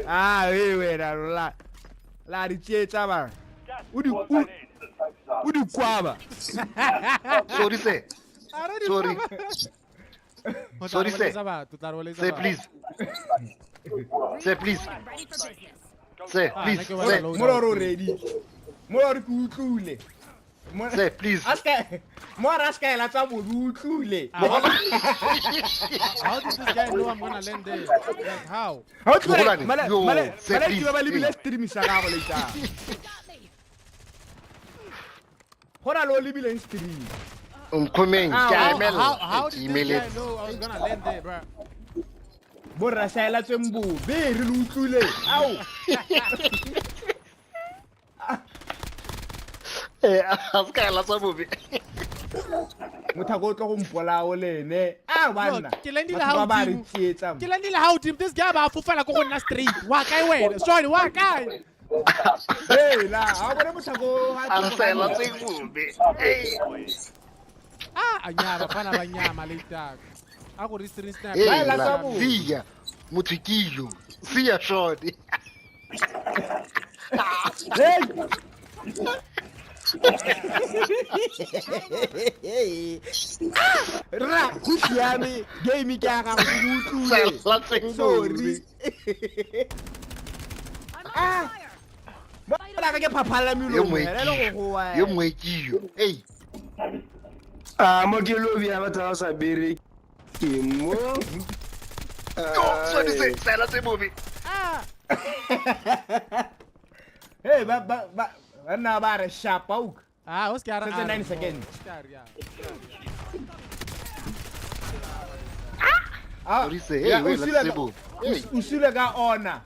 Ah, we wena la. La di tsietsa ba. O di kwaba. Sorry sir. Sorry. Sorry sir. Sir please. Sir please. Sir please. Sir. Mo ready. Mo re ke utlwile. Sir please. Aska mo ra ska ela tsa bo utlwile. How did this guy know I'm gonna land there? Like how? How male male ke ba lebile stream sa gago le tsa. Gona lo lebile stream. Nkhomeng ke a emela. How did this guy know I was gonna land there, bro? Bo ra sa ela tsweng bo be re le utlwile. Ao. Eh, a ska ela tsa bobe. Motho go tlo go mpolao le ene. Ah banna. Ke landile how deep. Ke landile how deep. This guy ba fofela ko go nna straight. Wa kae wena? Sorry, wa kae? Hey la, a bona motho go a sa ela tseng bobe. Hey. Ah, anya bafana ba nyama later. A go re stream snap. Ba ela tsa bobe. Sia. Motho ke yo. Sia short. Hey. Ra go siame game ke a ga go utlwile. Sorry. Ah. Bona ka ke phaphala melomo le go goa. Yo mongwe ke yo. Hey. Ah, mo ke lobby ya batho ba sa bereke mo. Yo, sorry se, sela tse bobe. Ah. Hey, ba ba ba nna ba re sharp out. Ah, o ska re 9 seconds. Ah, sorry se, hey, we la tsebo. O sule ka ona.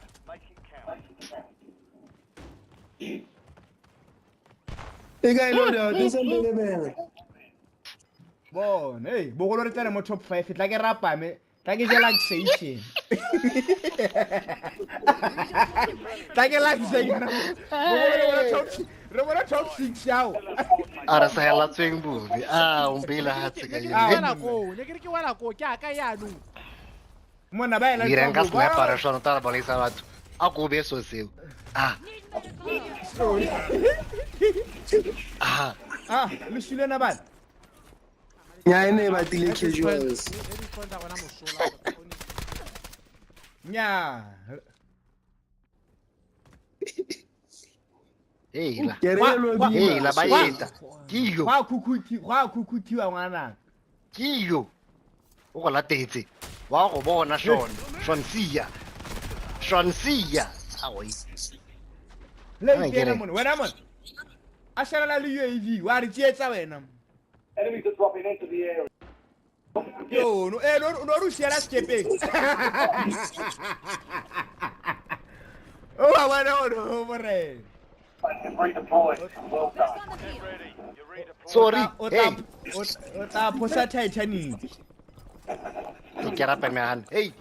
E ka ilo da, di sentse bele. Bon, hey, bogolo re tsena mo top 5, tla ke rapame, tla ke je relaxation. Tla ke relaxation. Re bona top 6 yao. A re sa hela tsweng bobe. Ah, o mpeile hatse ka yena. Ke wela ko, ne ke re ke wela ko, ke a ka yanong. Mona ba ela. Dirang ka sniper re shona tla bolaisa batho. A ko be so seo. Ah. Sorry. Ah. Ah, le sule na bana. Nya ene ba tile casuals. Nya. Hey la. Hey la ba eta. Ke yo. Gwa khukhuthi, gwa khukhuthiwa ngwana. Ke yo. O go latetse. Wa go bona Sean. Sean Sia. Sean Sia. Aoi. Le ke mona, wena mona. A shela le UAV, wa re tsietsa wena. Enemies are dropping into the area. Yo, no, eh, no, no, Russia, la skepeng. Oh, wena no, more. Well done. Sorry. Hey. O tla phosa Titanic. Ke rapa me han. Hey.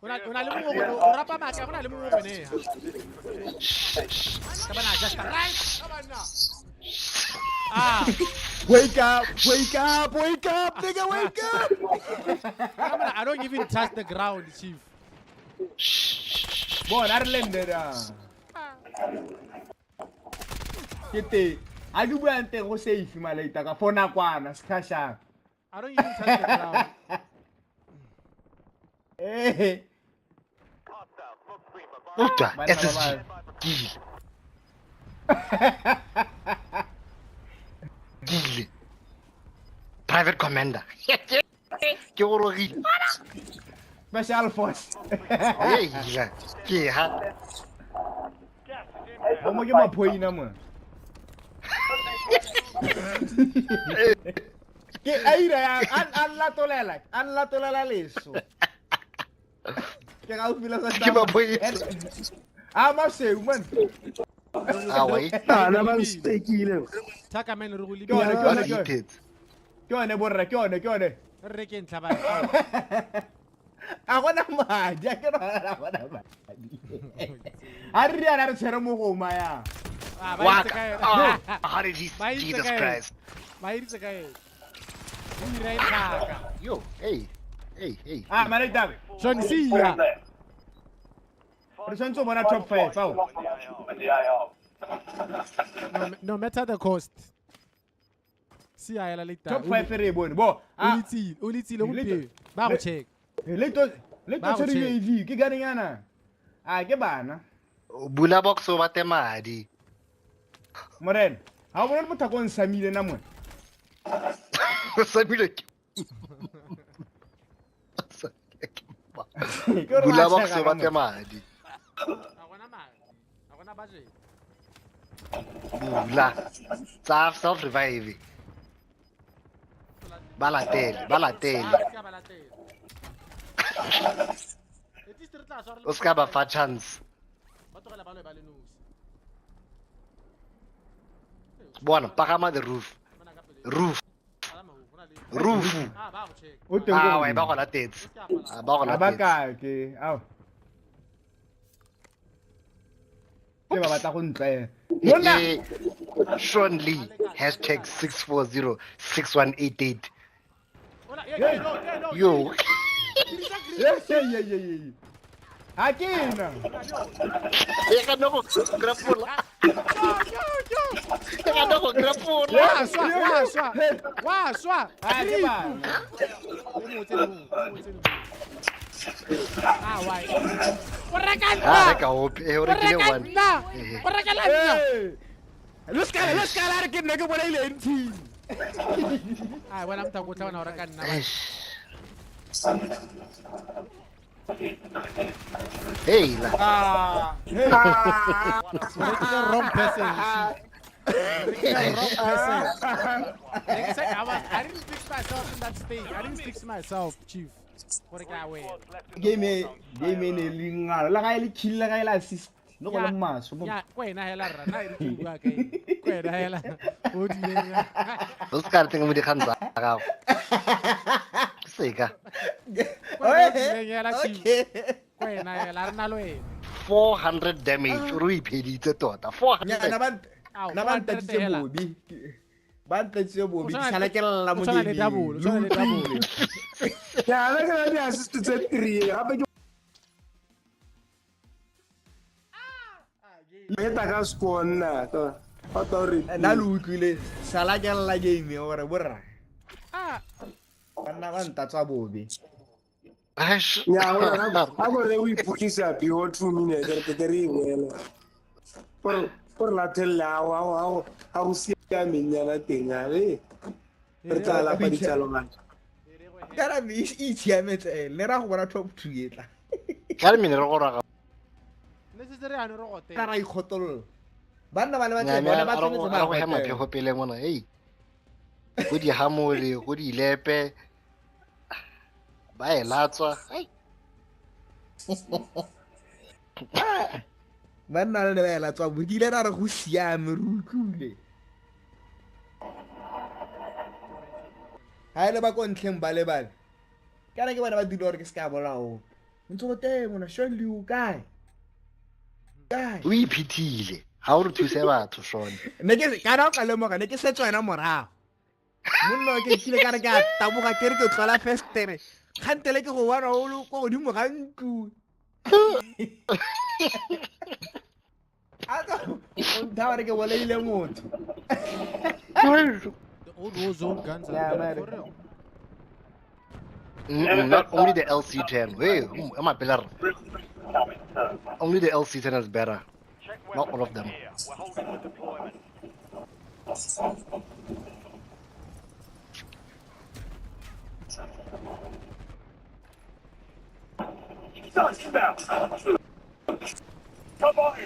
O na le mongwe o rapa maka, go na le mongwe gone. Ka bana just right. Ka bana. Ah. Wake up, wake up, wake up, nigga, wake up. I don't even touch the ground, chief. Bona re lende da. Ke te. A ke bua nteng go safe malaita ka fona kwana sekhashana. I don't even touch the ground. Eh. Utlwa SSG. Ke. Gile. Private commander. Ke gorogile. Special force. Hey, ke ha. Bo mo ke maphoina mo. Ke aira a latolela leso. Ke ga o fila sa ke maphoina. A maseu man. Ah wait. Ana ba stekile. Thaka man re go Ke one. Ke one borra, ke one. Re ke ntlha ba. A gona madi, a ke ra gona madi. A re re tshwere mogoma ya. Waka. How did he Jesus Christ. Ba itse kae? O ira e tlhaka. Yo, hey. Hey. Ah, mare David. John C. Re tshwanetse go bona top 5 ao. No matter the cost. Si a ela later. Top 5 re bone. Bo, o letsile gompieno. Ba go check. Le to tshwere UAV ke ganenyana. A ke bana. Bula box o bate madi. Morena, ha o bona motho a ko nsamile na mone. O samile ke. Bula box o bate madi. A gona madi. A gona budget. Bula. Tsa self revive. Ba latele. O ska ba fa chance. Ba tlogela ba lwe ba le nosi. Bona, pagama the roof. Roof. Ah, wa ba go latetse. Ba go latetse. Ba ka ke, ao. Ke ba batla go ntlaela. Monna Sean Lee #6406188. Yo. Ye. Ha ke na. E ga no go grapola. E ga no go grapola. Wa swa. Ah, ke ba. Ah, why? O reka nna. Ah, reka ope. E o rekile one. O reka la nna. Lo ska la re ke nna ke bolaile NT. Ah, wena motho o tla bona o reka nna. Hey la. Ah. Wrong person. Wrong person. I didn't fix myself in that state. I didn't fix myself, chief. Game ne lingala la ga ile kill la ga ile assist. No go le maswe. Ya, kwena hela rra na e re bua ka eng. Kwena hela. O dileng. O ska re teng mo dikgang tsa gago. Seka. Okay. Kwena hela re na le wena. 400 damage o re ipheditse tota. 400. Na ba ntatse bobi. Ba ntatse bobi ke sala ke lla mo game. O tshwana le double. Ya, le ke di assist tse 3 gape ke Eta ka score nna to. Nna le utlwile sala ke lla game gore borra. Ah. Banna ba ntatswa bobe. Ya, a go re o ipukisa before 2 minutes re ke re wela. Por latella a go siameng yana teng a re. Re tla la pa ditsalogana. Kana me e tshiametse le ra go bona top 2 etla. Ka re mene re go raga. Ne se re ano re gote. Ka ra ikgotolola. Banna ba le ba tse bona ba tshwanetse ba go hema phego pele mona hey. Go di hamole, go di lepe. Ba e latswa. Ai. Banna le ba e latswa bo kile ra re go siame re utlwile. Ha ile ba ko ntlheng ba le bale. Kana ke bona ba dilo gore ke ska bolao. Ntse go teng mona Sean Lee o kae? Kae? O iphithile. Ha o re thuse batho Sean. Ne ke kana o ka lemoga ne ke setswa ena morago. Monna ke kile ka re ke a taboga ke re ke tlola festere. Kgantele ke go bona o le ko godimo ga ntlo. A tla o ntha gore ke bolaile motho. The old Warzone guns are better for real. Not only the LC10. Hey, am I better? Only the LC10 is better. Not all of them. We're holding for deployment. Come on!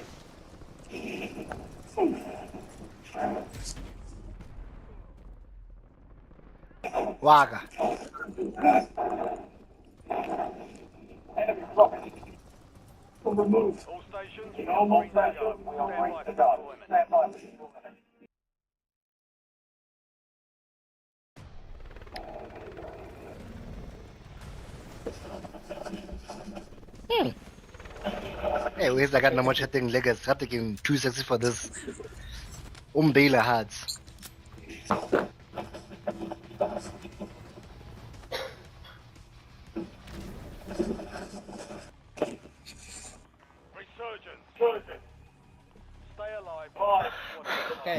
Waka. Enemy dropping. Remove. All stations, almost back up. We are ready to go. Stand by. Hey, where's I got no much thing legas. I'm taking too sexy for this. Umbeila hearts.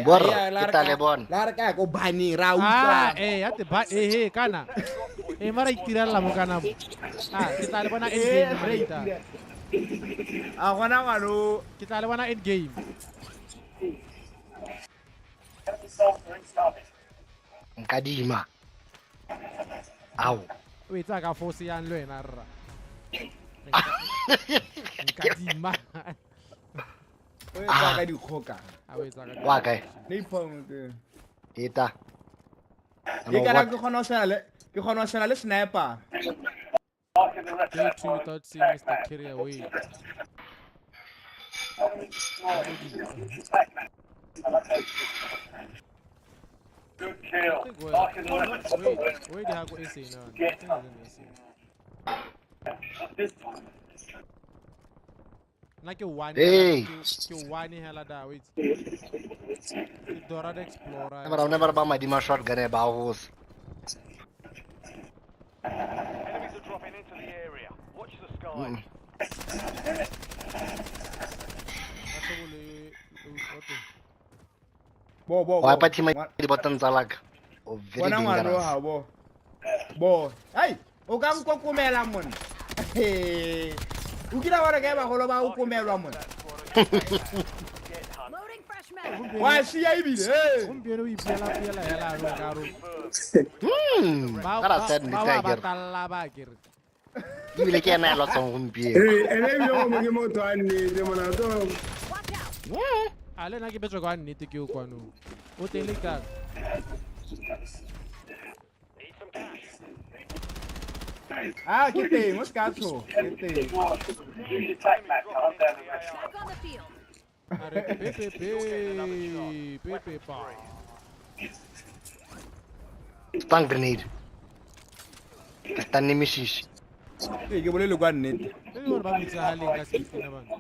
Borra, ke tla le bona. La re ka ko baneng ra utlwa. Ah, eh, ya te ba eh eh kana. Eh mara itirela mo kana mo. Ah, ke tla le bona end game rata. A gona ngwano, ke tla le bona end game. Nkadima. Ao. O etsa ka force yang le wena rra. Nkadima. O etsa ka dikgoka. A o etsa ka. Wa kae? Napalm ke. Eta. Ke kana ke kgona go shela le sniper. Day 2 without seeing Mr. Carry away. Good kill. Wait, wait, go SA now. Like a one, hey. Ke one hela da wait. Dora the Explorer. Never ba madima shotgun ba go. Enemies are dropping into the area. Watch the sky. Bo bo. Wa pa thima di button tsa laka. O very dangerous. Bo. Bo. Hey, o ka nkokomela mona. O kila wa re ka bagolo ba o komelwa mona. Wa sia ebile. Eh. Gompieno o ipuela puela hela ro ka ro. Ba ba ba talla ba ke re. Ebile ke ena ya lwatsang gompieno. Eh, ene ebile go mo ke motho a nnete mona to. A le nna ke betswa ka nnete ke o kwano. O teng le ka. Ah, ke teng, o ska tsho. Ke teng. Back on the field. Are pe pe pe pe pa. Stun grenade. Ke stun mishishi. Ee, ke bolele kwa nnete. E gore ba botsahaleng ka sefina bana.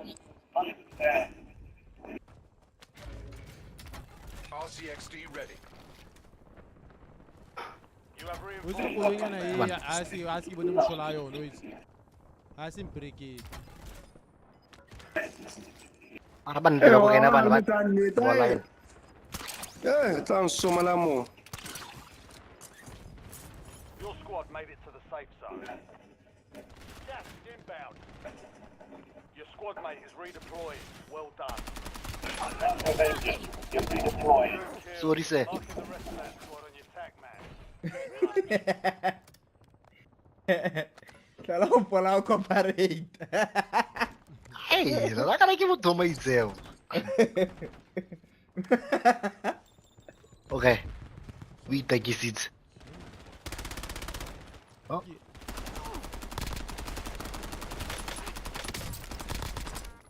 RCXD ready. O itse koloinyana e a se ke bone mosola a yone o itse. A se mperekele. Ara ba nnete ba kena bana ba. Eh, tla nsomala mo. Your squad made it to the safe zone. Gas is inbound. Your squad mate is redeployed. Well done. Sorry sir. Tla go pola o cooperate. Hey, la kana ke motho o maitseo. Okay. O itakisitse. Oh.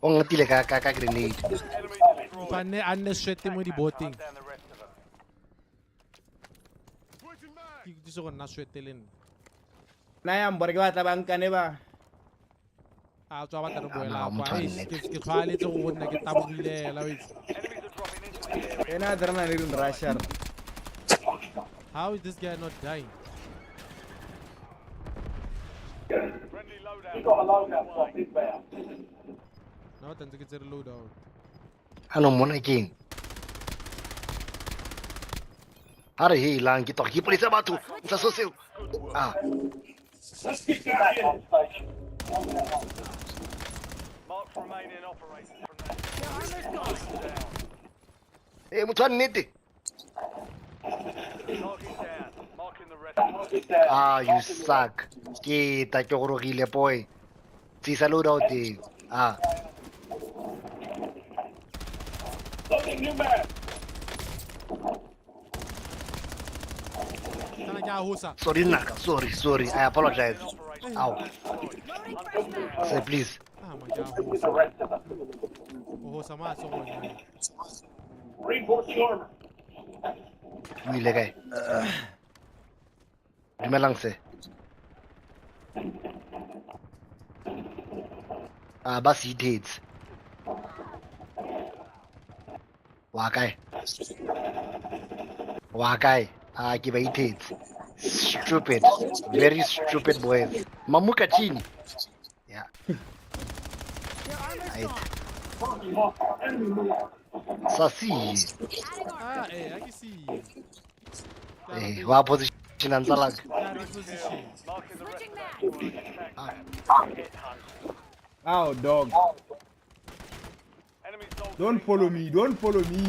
O ngatile ka grenade. Motho a nne swete mo diboteng. Ke ikutlwise go nna swete le nna. Nna yang bore ke batla bankane ba. A tswa batla re boela kwa. Ke tlhwaeletse go nna ke tabogile hela o itse. Ena adrenaline rusher. How is this guy not dying? You got a loadout drop inbound. Now tantse ke tsere loadout. Ano mona keng? Ha re helang ke tloga ke ipolaisa batho ntsha so seo. Ah. Let's get back on station. Marks remaining operators from that. Eh, motho wa nnete. Ah, you suck. Ke ta ke gorogile boy. Tsisa load out teng. Ah. Sorry naka, sorry. I apologize. Ow. Say please. Ah, my God. Oh, sama so. Reinforcing armor. O ile kae? Dumelang se. Ah, ba se ithetse. Wa kae? Wa kae? Ah, ke ba ithetse. Stupid. Very stupid boys. Mamuka chini. Yeah. Sa si. Ah, eh, ke see. Eh, wa position antsa lak. Ow, dog. Don't follow me, don't follow me.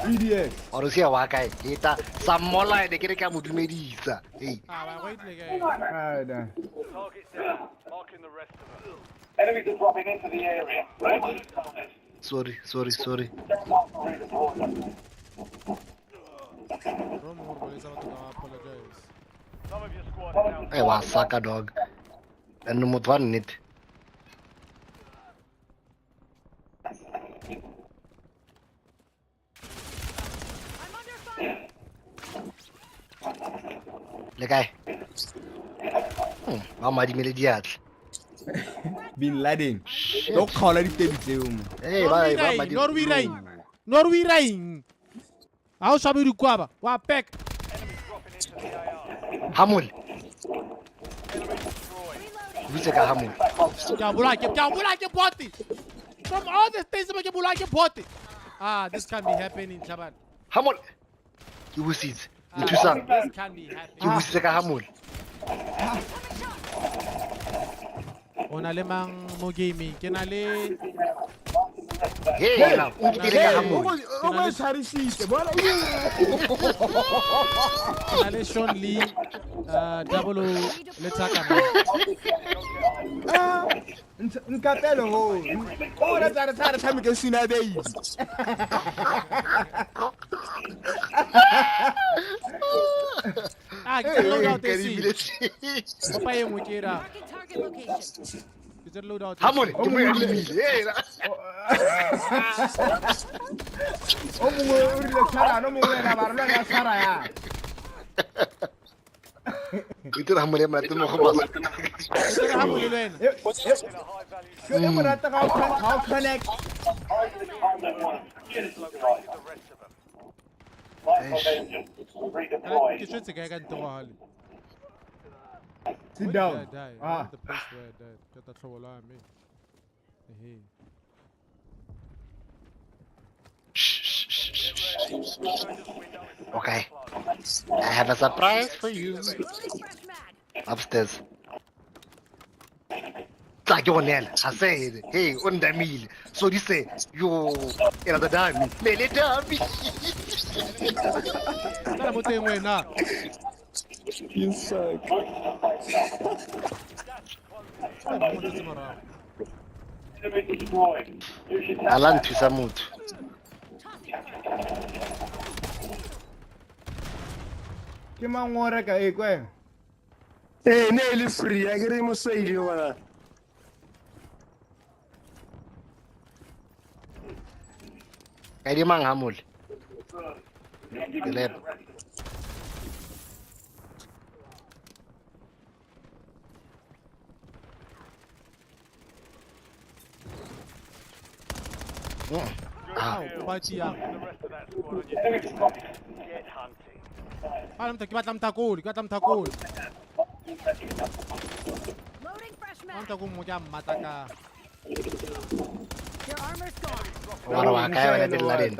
Idiot. Ore sia wa kae? Ke ta sa mmola ene ke re ka mo dumedisa. Hey. Ah, wa ile kae? Ah, da. Marking the rest of them. Enemies are dropping into the area. Right? Sorry. Hey, wa saka dog. And motho wa nnete. Le kae? Ba madimele diatla. Bin Laden. Don't call it the tseo. Hey, ba ba Norwi rain. Ha o shabe dikwaba, wa pack. Hamul. Butse ka hamul. Ke a bolaya ke bot. From all the things ke bolaya ke bot. Ah, this can be happening, Tlhabane. Hamul. Ke busitse. Nthusang. This can be happening. Ke busitse ka hamul. O na le mang mo gaming? Ke na le Hey, la, o nkile ka hamul. O mo tshwarisitse, bona. Ke na le Sean Lee, double O le Thaka. Ah, nkapelo ho. O re tsare tsare tshameke sina baby. Ah, ke load out e. Kopa e nngwe ke ra. Ke load out. Hamole, ke mo adimile. Hey, la. O mongwe o rile tshwarana, o mongwe ena ba re lwana tshwara ya. O itse Hamole monate mo go maswe. Hamole le wena. Ke e monate ga o connect. Ke tshwetse kae ka ntego hale? Sit down. Ah. The place where I died. Ke tla tlhobola me. Hey. Okay. I have a surprise for you. Upstairs. Tsa ke go neela. Ga se hey, o ndamile. So di se yo era the dami. Le le dami. Tsala mo teng wena. You suck. Ala nthusa motho. Ke mang o reka e kwe? Eh, ne le free, a ke re mo sale bana. Ka di mang hamole? Ke lepa. Ah, ba tšea. Ah, ke batla mthakoli, ke batla mthakoli. Mthakoli mo ke a mmata ka. Wa re wa kae wena Bin Laden?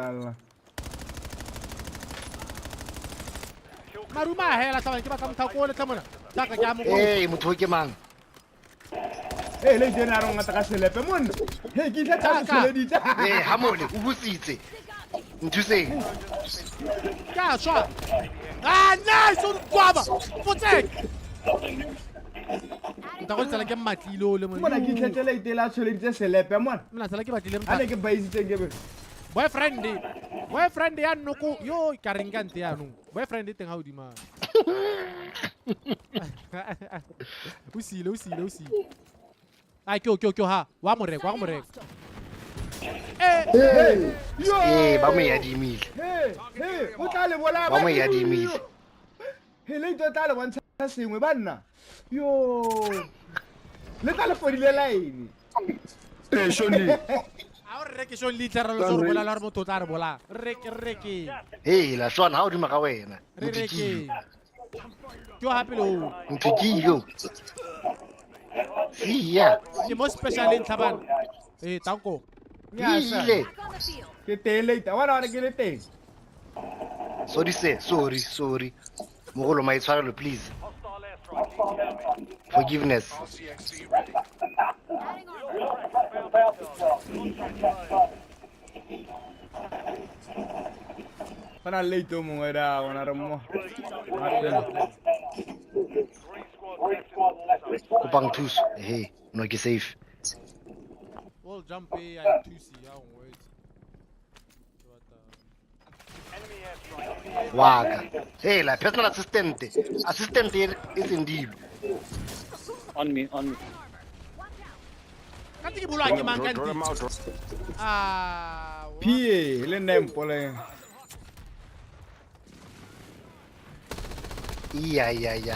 Maruma hela tlhabane ke batla mthakoli tla mona. Tlaka ke a mo. Hey, motho ke mang? Hey, le tsena re ngata ka selepe monna. Hey, ke tla tla tsheleditse. Eh, ha mole o busitse. Nthuseng. Ka shwa. Ah, nice o nkwaba. Fotsek. Nta go tsela ke mmatlile o le monna. Mona ke tlhatlhela itela tsheleditse selepe monna. Mona tsela ke batlile monna. A ne ke baisitse ke be. Boyfriend. Boyfriend ya noko yo ka reng ka nte ya nong. Boyfriend e teng ha hodima. O sile o sile o sile. Ai ke ha wa moreko wa moreko. Eh eh ba mo yadimile. Hey hey o tla le bola ba mo yadimile. He le tlo tla le bontsha sengwe banna. Yo. Le tla le fodile line. Eh Shoni. A o reke Shoni le tla re lo bola la re motho tla re bola. Reke. Hey la Shona ha o dima ga wena. Re reke. Ke o hape le o. Motho ke yo. Sia. Ke mo special ntlha bana. Eh tanko. Ile. Ke teng late. Wa re ke le teng. Sorry se, sorry. Mogolo maitshwarelo please. Forgiveness. Gona late o mongwe da bona re mo. Kopang thuso. Hey, no ke safe. Wall jump e a thusi ya nngwe. Waka. Hey, la personal assistant. Assistant e seng dilo. On me, on me. Ka ke bolwa ke mang ka ntse. Ah. PA le nna mpole. Iya iya iya.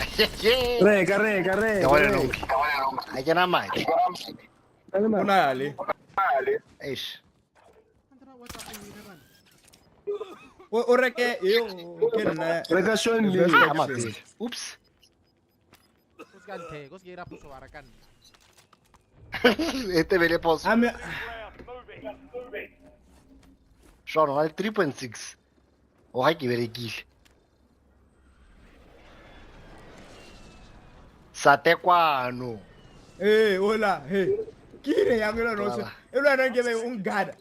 Reka. Ha ke na madi. O na le. Eish. O reke eo ke nna. Reka Shoni le. Oops. O ska nthe, o ska ira phoso wa reka nna. E tebele phoso. Sean, o na le 3.6. O ga ke berekile. Sate kwano. Eh, hola, hey. Ke ire yang le no se. E le wena ke be o ngada.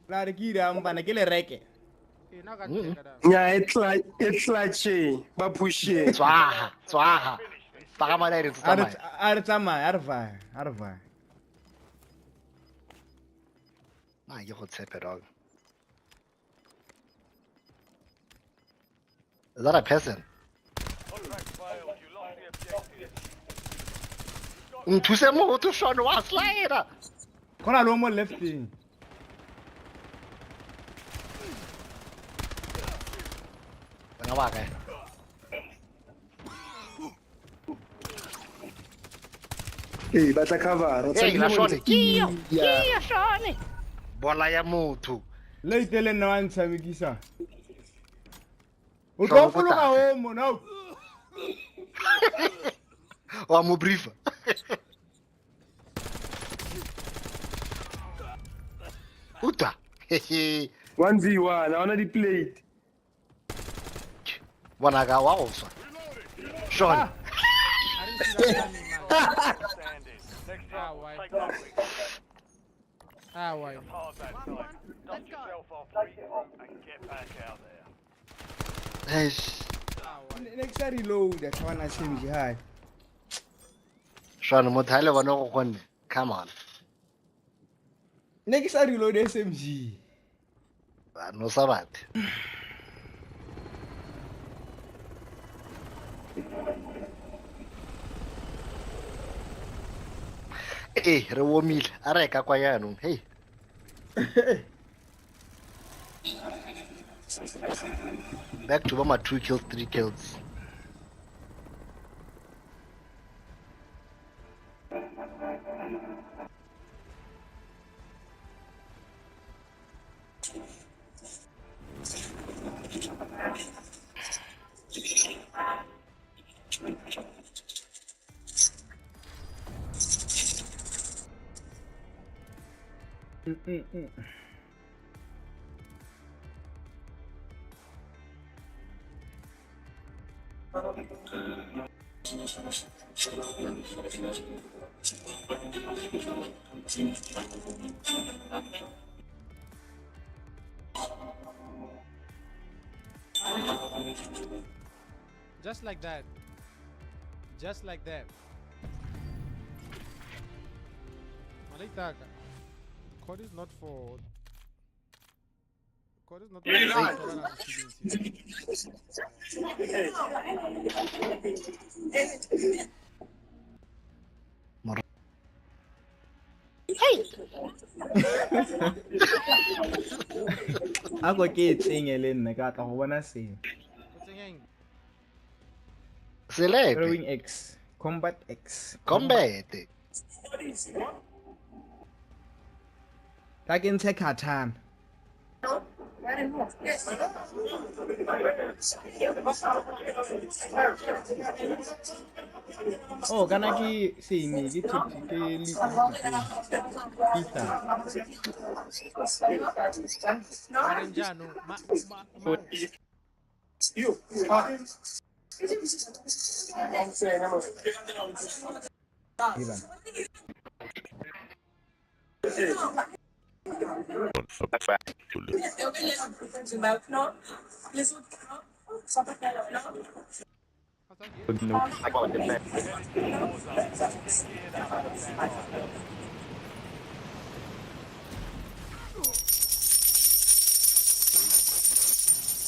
La re ke ire ang bana ke le reke. Nya e tlatše ba pusheng. Tswaha. Pagama le re tsamaya. A re tsamaya, a re vae. Na ke go tshepe dog. Is that a person? Nthuse motho Sean wa slider. Gona le mo lefting. Wena wa kae? Ee, batla cover. Hey, la Sean. Ke yo Sean. Bola ya motho. Le itele nna wa ntshamekisa. O tlo fologa o mona. Wa mo briefa. Uta. 1v1, I wanna di plate. Bona ka wa go swa. Sean. Ah, why? Eish. Next I reload, I can't see me high. Sean, motho ha le bona go gonne. Come on. Next I reload SMG. No sa bathe. Eh, re womile. A re ka kwa jaanong. Hey. Back to my 2 kills, 3 kills. Just like that. Just like that. Malaitaka. COD is not for. COD is not for. A ko ke e tsenye le nna ke batla go bona sengwe. Selepe. Throwing X. Combat X. Combat. Tla ke ntshe katana. Oh, kana ke seme ke tip ke le pizza. Marenjano, ma Ivan.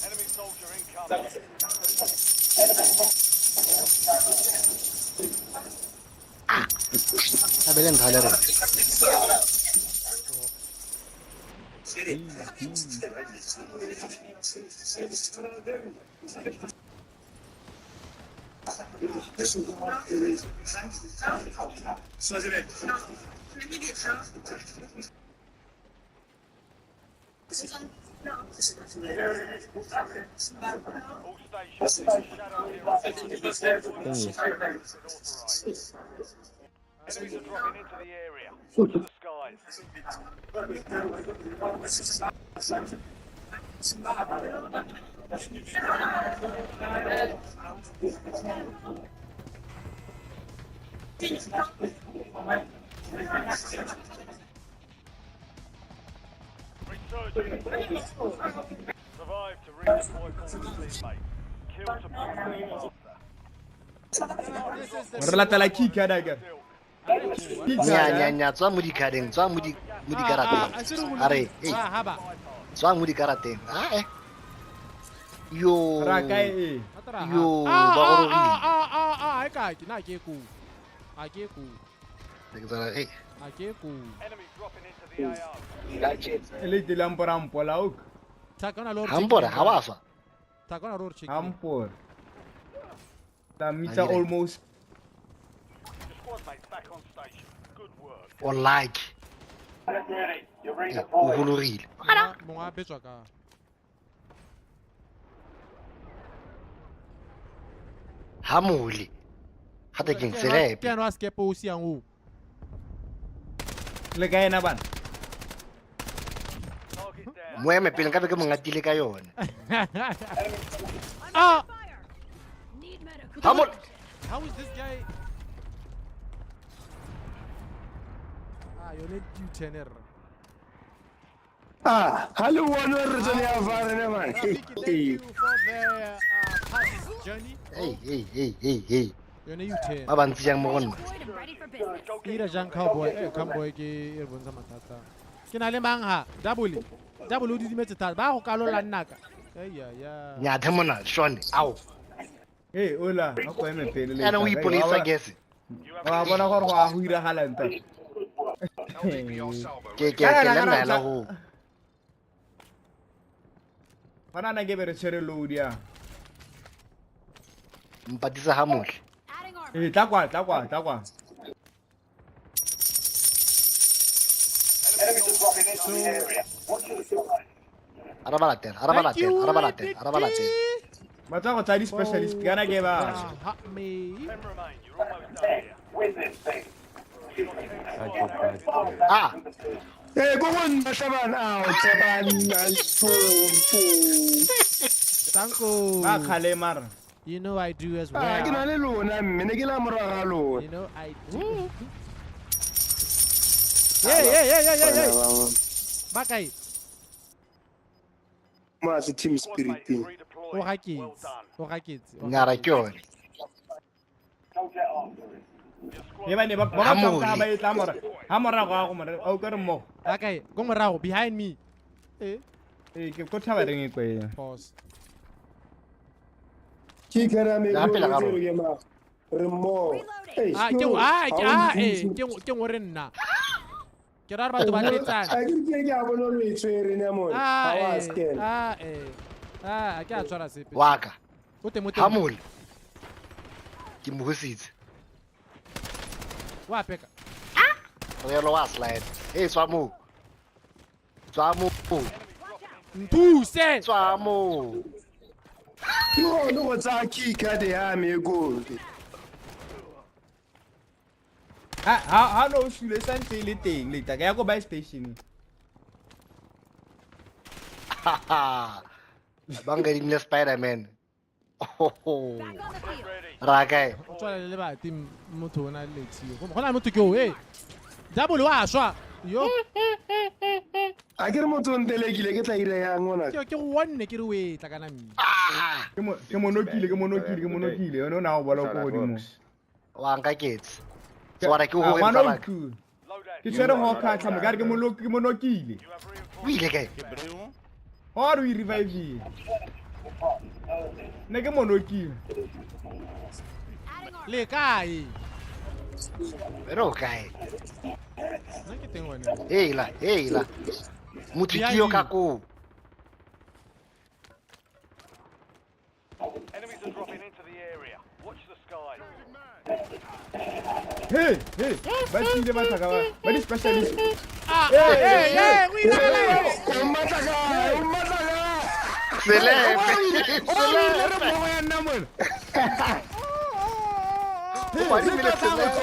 Enemy soldier incoming. Abele ngithwale re. All stations, Shadow 0 authorized. Enemies are dropping into the area. Watch the skies. Resurgence. Survive to redeploy fallen teammates. Kill to boost them faster. Re latela kick ya ka. Nya nya nya tswa mo dikadeng, tswa mo di mo dikarateng. A re, hey. Tswa mo dikarateng. Ah eh. Yo. Ra kae e? Yo, ba gorogile. A ka ke na ke ku. A ke ku. Ke tsara hey. A ke ku. Enemy dropping into the AO. Le ile la mpola ok. Thakona lo. Hampora ha wa swa. Thakona lo check. Hampora. Ta mitsa almost. Squad mates back on station. Good work. O like. O hologile. Mongwe a betswa ka. Ha mole. Gate ke selepe. Ke ano a skepe o siang o. Le ka ena bana. Mo eme pele nka be ke mo ngatile ka yone. Ah! Ha mole. How is this guy? Ah, yone U10 R. Ah, hello one re tsene ya fare ne man. Thank you for the past journey. Hey hey hey hey hey. Yone U10. Ba bantsi jang mo go nna. Ira jang cowboy, eh cowboy ke e re bontsha mathata. Ke na le mang ha? Double. Double o didimetse thata. Ba go kalola nnaka. Ai ya ya. Nya themona shone. Ao. Hey, hola, a ko eme pele le. Ena o ipolaisa gese. Wa bona gore go a go iragala nta. Ke le nna la go. Bana na ke be re tshwere load ya. Mpatisa ha mohle. Eh, tla kwa, tla kwa, tla kwa. Araba latela, araba latela, araba latela, araba latela. Batla go tsa di specialist kana ke ba. Ah. Eh, go go nna tlhabana, ao tlhabana, so. Tanko. Ba khale mara. You know I do as well. Ah, ke na le lona mme ne ke la morago ga lona. You know I do. Hey, hey, hey, hey, hey, hey. Ba kae? Mo se team spirit. O gaketse. O gaketse. Ngara ke yone. E ba ne ba ba ba ba e tla mora. Ha morago ga go mora. O ka re mmogo. Ba kae? Go morago behind me. Eh. Eh, ke ko thaba reng e kwe. Pause. Ke kara me re mmogo. Ah, ke ah ah eh ke ngore nna. Ke ra re batho ba tletsana. A ke ke a bona lo e tshwere ne mo. Ha wa scan. Ah eh. Ah, ke a tshwara sepe. Wa ka. O teng mo teng. Hamole. Ke mo hositse. Wa peka. Re lo wa slide. Hey, tswa mo. Tswa mo. Nthuse. Tswa mo. Yo, no go tsaya key card ya me go. Ha ha no sule santse le teng le tla ya go buy station. Ba nkadimile Spider-Man. Oh. Ra kae? O tswala le lebati motho o na le letshio. Go na le motho ke o eh. Double wa shwa. Yo. A ke re motho o ntelekile ke tla ira yang ngwana. Ke go wonne ke re o e tla kana mme. Ke monokile ke monokile ke monokile yone o na go bola ko godimo. Wa nkaketse. Tswara ke go go Ke tshwere go khatlha mo ka re ke ke monokile. O ile kae? Ho re revive. Ne ke monokile. Le kae? Wena o kae? Nna ke teng gone. Heila, heila. Motho ke yo ka koo. Enemies are dropping into the area. Watch the sky. Hey, hey, ba tsile ba tlaka ba di specialist. Ah, hey, hey, o ile O mmatla kae? O mmatla kae? Selepe. Selepe. Mmogo ya nna mona. O badimile selepe.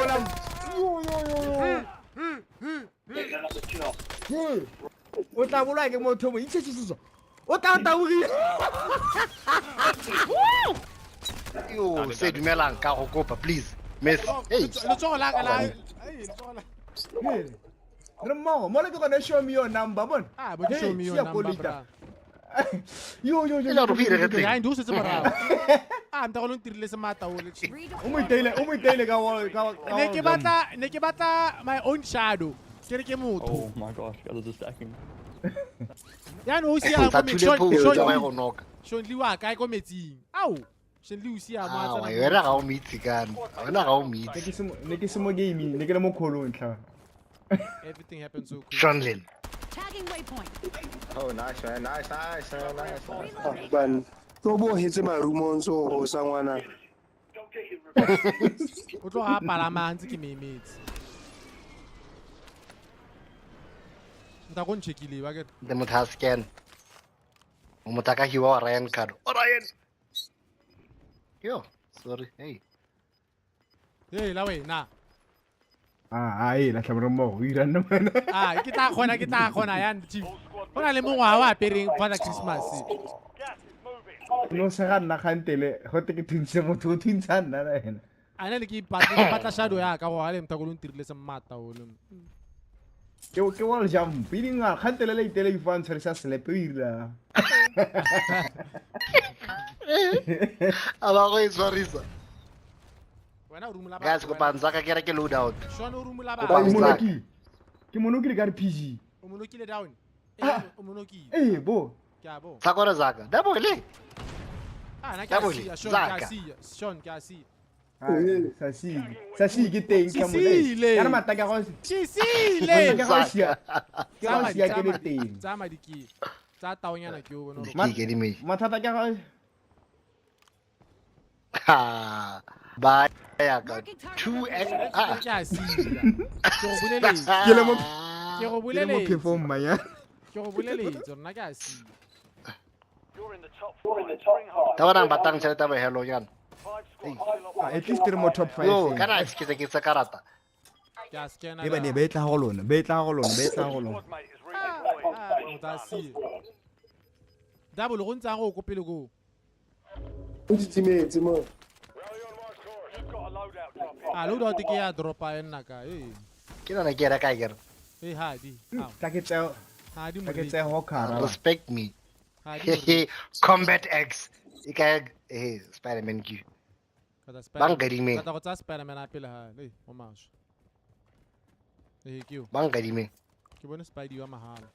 O tla bolwa ke motho mo itshetsitse. O tla tabogile. Yo, se dumelang ka go kopa please. Miss. Hey. Letsogo la ka la. Hey, letsogo la. Re mmogo, mo le ke gone show me your number bona. Ah, bo show me your number. Bra. Yo yo yo. E le gore o iretse. Behind o setse morago. Ah, nta go lo ntirile semata o le. O mo iteile ka ka Ne ke batla my own shadow. Ke re ke motho. Oh my gosh, guys are stacking. Ya no o sia Tsa ko thule phone go noka. Shonli wa kae ko metsing. Ao. Shonli o sia mo a Ah, tsena. wena ga o mitse kana. Wena ga o mitse. Ne ke se mo gaming, ne ke le mo kholong tlha. Everything happens so quick. Shonlin. Tagging waypoint. Oh, nice man, nice, nice, nice, nice. Ban, to bo hetse marumong so go sa ngwana. O tloga a palama a ntse ke memetse. Nta go nchekile ba ke. The motho a scan. O motho a ka hiwa wa Ryan card. O Ryan. Yo, sorry. Hey. Hey, la wena. Ah, ah, la tlhabore mmogo o ira nna wena. Ah, ke tla kgona ya chief. Go na le mongwe wa apereng Father Christmas. No se ga nna gantele go te ke thuntse motho o thuntsha nna le ena. A ne le ke ipatla shadow ya ka go ale motho go ntirile se mmata o le. Ke wall jump dinga gantele le itele ifo ntshwarisa slepe o ira. A ba go e tshwarisa. Wena o rumula ba. Guys, kopa ntsaka ke re ke load out. Shona o rumula ba. Ke monokile. Ke monokile ka RPG. O monokile down. Eh, o monokile. Eh, bo. Ke a bo. Tsakore zaka. Double le. Ah, na ke a sia, Sean ke a sia, Sean ke a sia. Sa si ke teng ka mo. Ka re mataka go. Chisile. Ke go sia. Ke go sia ke le teng. Tsa madiki. Tsa taonyana ke o bona. Ke di me. Mathata ke go. Ha. Ba ya ka 2x ah. Ke a sia. Ke go boleletse. Ke le mo Ke go Ke le mo boleletse. phefong manya. Ke go boleletse nna ke a sia. Ta bona batang tšhelete ya bohelo yana. At least re mo top 5. Yo, kana ke se ke tsa karata. Ke a scanner. E ba ne ba e tla go lona, ba e tla go lona, ba e tla go lona. O tla sia. Double go ntse a go ko pele ko. O ditimetse mo. A loadout ke ya dropa e nna ka. Eh. Ke nana ke reka ke re. Eh ha di. Tla ke tseo. Ha di mo. Tla ke tseo hokara. Respect me. Combat X. E ka eh Spider-Man ke. Bang kadime. Ka go tsa Spider-Man a pele ha. Eh, o maswe. Eh ke yo. Bang kadime. Ke bone Spidey wa mahala.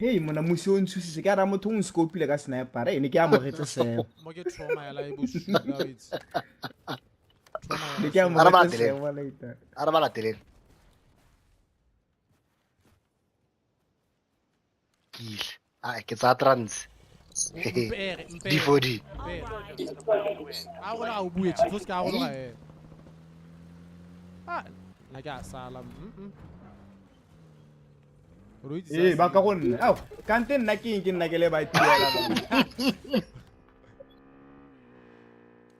Hey mona musi o ntshusitse ke a ra motho o nskopile ka sniper e ne ke amogetse seo. Mo ke trauma ya la e bosula o itse. Ne ke amogetse seo later. A re ba lateleng. Kile. A ke tsa trans. D4D. A gona o bue tshifo se ka gona e. Ah, na ke a sala. Eh, ba ka go nna. Ao, kante nna ke eng ke nna ke le ba tiela.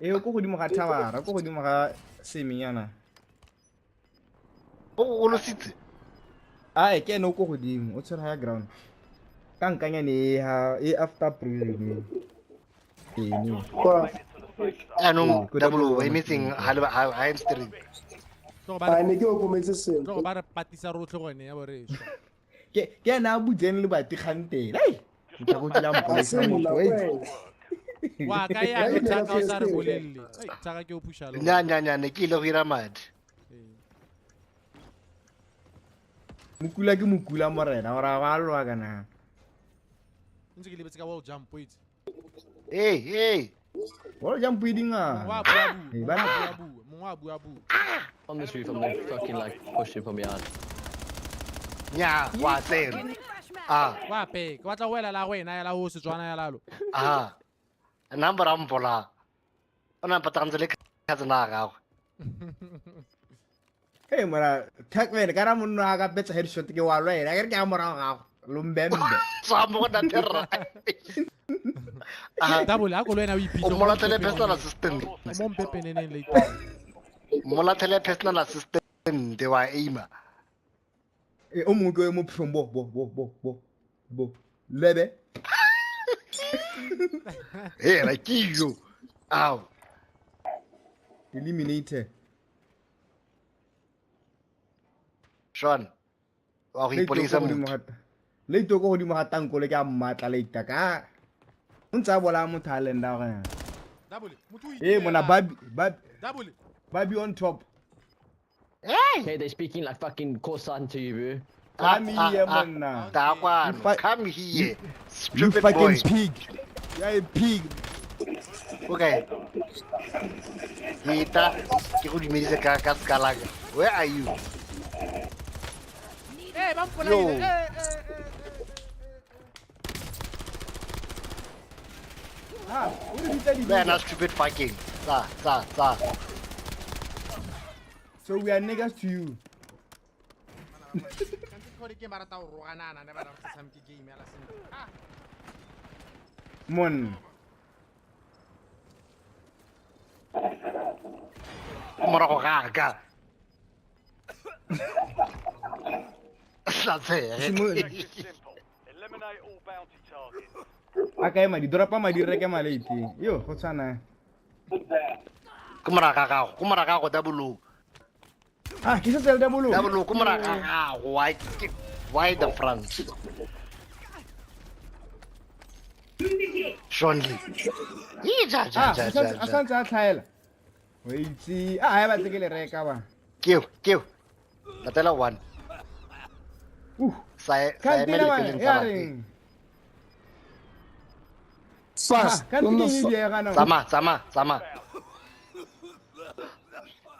Eh, ko godimo ga thabara, ko godimo ga seminyana. O lositse. Ai, ke ene o ko godimo, o tshwere high ground. Ka nkanyane ha e after prison. Eh, ni. Anong double o emetseng ha le ha em stream. Ai ne ke o kometse seng. Tlo ba re patisa rotlhe gone ya bore. Ke ena a butseng le bati kgantele. Ei, nka go tla mpolesa motho. Wa ka ya go tsaka o sa re bolelle. Ei, tsaka ke o pusha lo. Nya nya nya ne ke ile go ira madi. Mokula ke mokula morena, ora wa lwa kana. Ntse ke lebetse ka wall jump itse. Hey, hey. Wall jump e dinga. Wa bua bua. Mongwe a bua bua. On this roof, I'm gonna fucking like push him from behind. Nya, wa tsena. Ah. Wa pe, ke batla go wela la go ena ya la ho Setswana ya lalo. Ah. Nna ra mpola. O na patantse le khatsena gagwe. Hey mora, Tacman ka ra monno a ka betsa headshot ke wa lwela. Ke re ke a morago gago. Lombembe. Tswa mo go naterra. Ah, double a go lwena o ipitse. O molatlhele personal assistant. Mo mpepeneneng later. Molatlhele personal assistant wa aima. E o mongwe ke o mo phefong bo bo bo bo bo bo lebe. Hey, ra ke yo. Ao. Eliminated. Sean, wa go ipolaisa motho. Le itoko godimo ga tanko le ke a mmatla le itaka. O ntse a bolaya motho a lenda gore. Double, motho o Eh, mona babi babi. Double. Babi on top. Hey! Okay, they're speaking like fucking Khoisan to you, bro. Come here, monna. Come here. You Stupid fucking boy. Pig. You're a pig. Okay. Hita, ke go dumedise ka skalaka. Where are you? Hey, ba mpolaile. Eh, eh. Ah, o re bitsa di. Wena stupid fucking. Tsa, tsa, tsa. So we are niggas to you. Mon. Morago ga ka. Sa tsere. Eliminate all bounty targets. A kae madi, dropa madi reke maleite. Yo, go tshwana. Ke morago ga gago, ke morago ga gago double O. Ah, ke se double O. Double O ke morago ga gago. Why the front? Sean Lee. Ja ja ja ja. A santse a tlhaela. O itse, a ha e batle ke le reka ba. Keo, keo. Latela one. Sa sa emele pele ntsa. Fast. Tsama, tsama, tsama.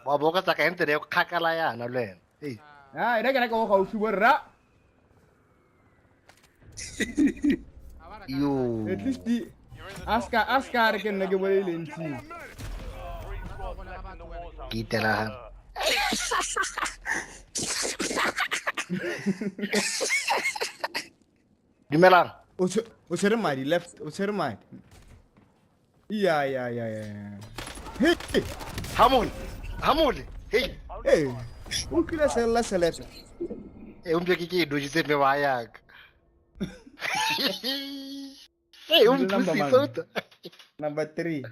Wa bo ka tsaka ente re kgakala yana le wena. Hey. Ah, e re ke re go gaufi bo rra. Yo. At least di aska re ke nna ke bole le ntsi. Ke itela. Dumelang. O tshwere madi left, o tshwere madi. Ya ya ya ya. Hey. Hamole. Hamole. Hey. Hey. O kile sella selepe. Eh, o mphe ke dojitse me wa yaka. Hey, o mphusitse. Number 3.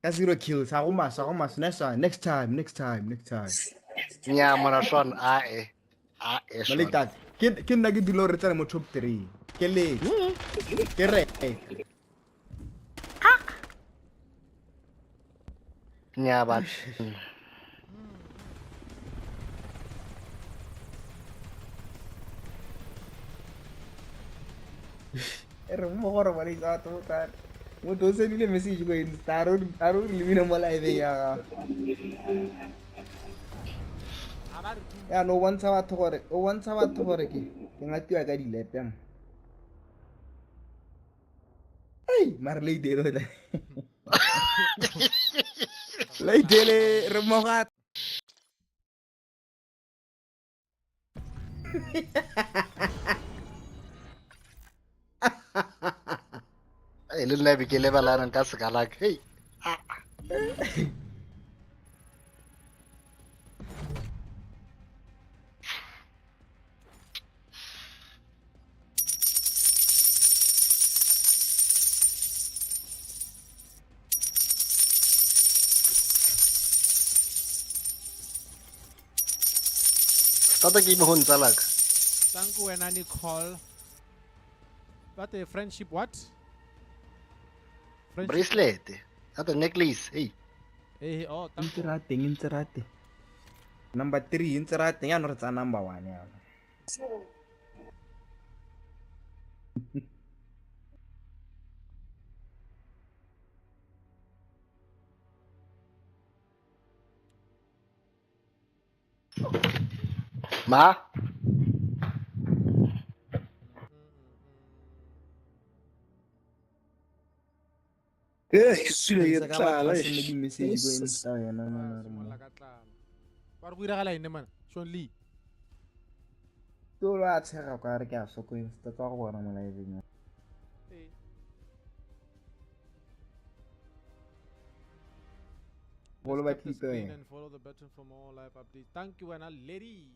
Ka 0 kills. Ha go maswa, go maswa. Next time, next time, next time, next time. Nya mona Sean a e. A e Sean. Maleta, ke nna ke dilo re tsena mo top 3. Ke le. Ke re. Nya ba. Re mo gore ba le tsa to tsa. Motho o sendile message ko Insta, a re o re lemile mo live ya gago. Yaanong o bontsha batho gore, o bontsha batho gore ke ngatiwa ka dilepe mo. Ei, mare lady eno tla. Lady ele re mmogo a Hey, le nna be ke lebala nka se ka la hey. Start the game hon tsalaka. Thank you wena Nicole. What a friendship what? Friendship. Bracelet. That a necklace. Hey. Hey, oh, thank you. Ntse rate. Number 3 ntse rate ya no re tsa number 1 ya. Ma? Eh, sule ke tlala. Message go Insta yena na. Ba re go iragala ene mana, Sean Lee. To la tshega kwa re ke a soko Insta tsa go bona mo live-eng. Follow by Twitter and follow the button for more live updates. Thank you wena lady.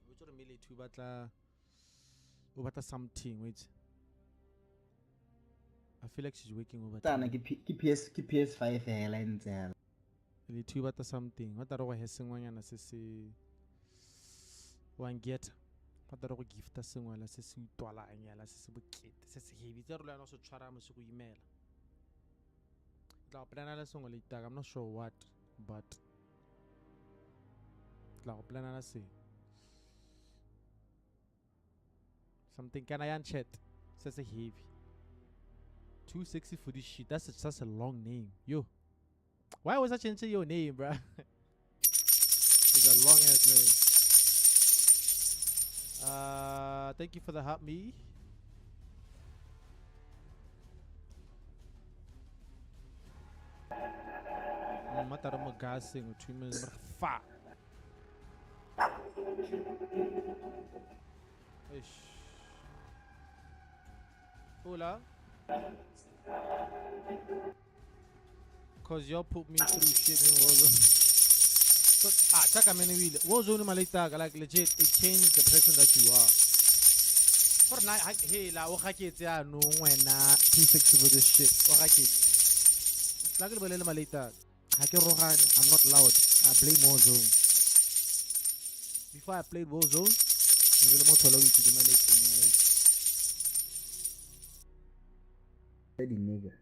O tsore mele two batla o batla something wait. I feel like she's working over time. Ke PS ke PS5 hela ntse hela. Le two batla something. Wa tare go he sengwanyana se se wa ngeta. Wa tare go gifta sengwala se se utwalang yala se se bokete se se heavy tse re lwana so tshwara mo se go imela. Tla plana le sengwe le itaka. I'm not sure what, but tla go plana la se. Something can I chat? Se se heavy. 260 for this shit. That's a long name. Yo. Why was I changing your name, bruh? It's a long ass name. Thank you for the help me. Matara 2 minutes. Fa. Ish. Hola. Cause y'all put me through shit in Warzone. So, check a minute. Warzone malita, like legit, it changed the person that you are. For now, hey la, o gaketse ya no wena 260 for this shit. O gaketse. La ke le bolele malita. Ha ke rogane, I'm not loud. I blame Warzone. Before I played Warzone, ke le motho lo itse malita. Nigga.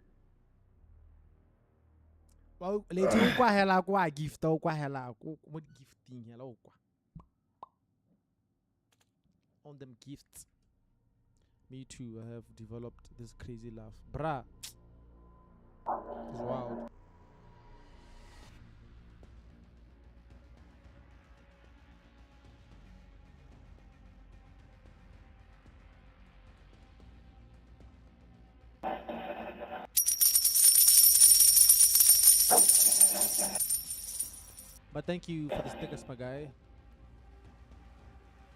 Well, let's kwa hela kwa gift o kwa hela ko mo gifting hela o kwa. On them gifts. Me too, I have developed this crazy laugh. Bruh. It's wild. But thank you for the stickers, my guy.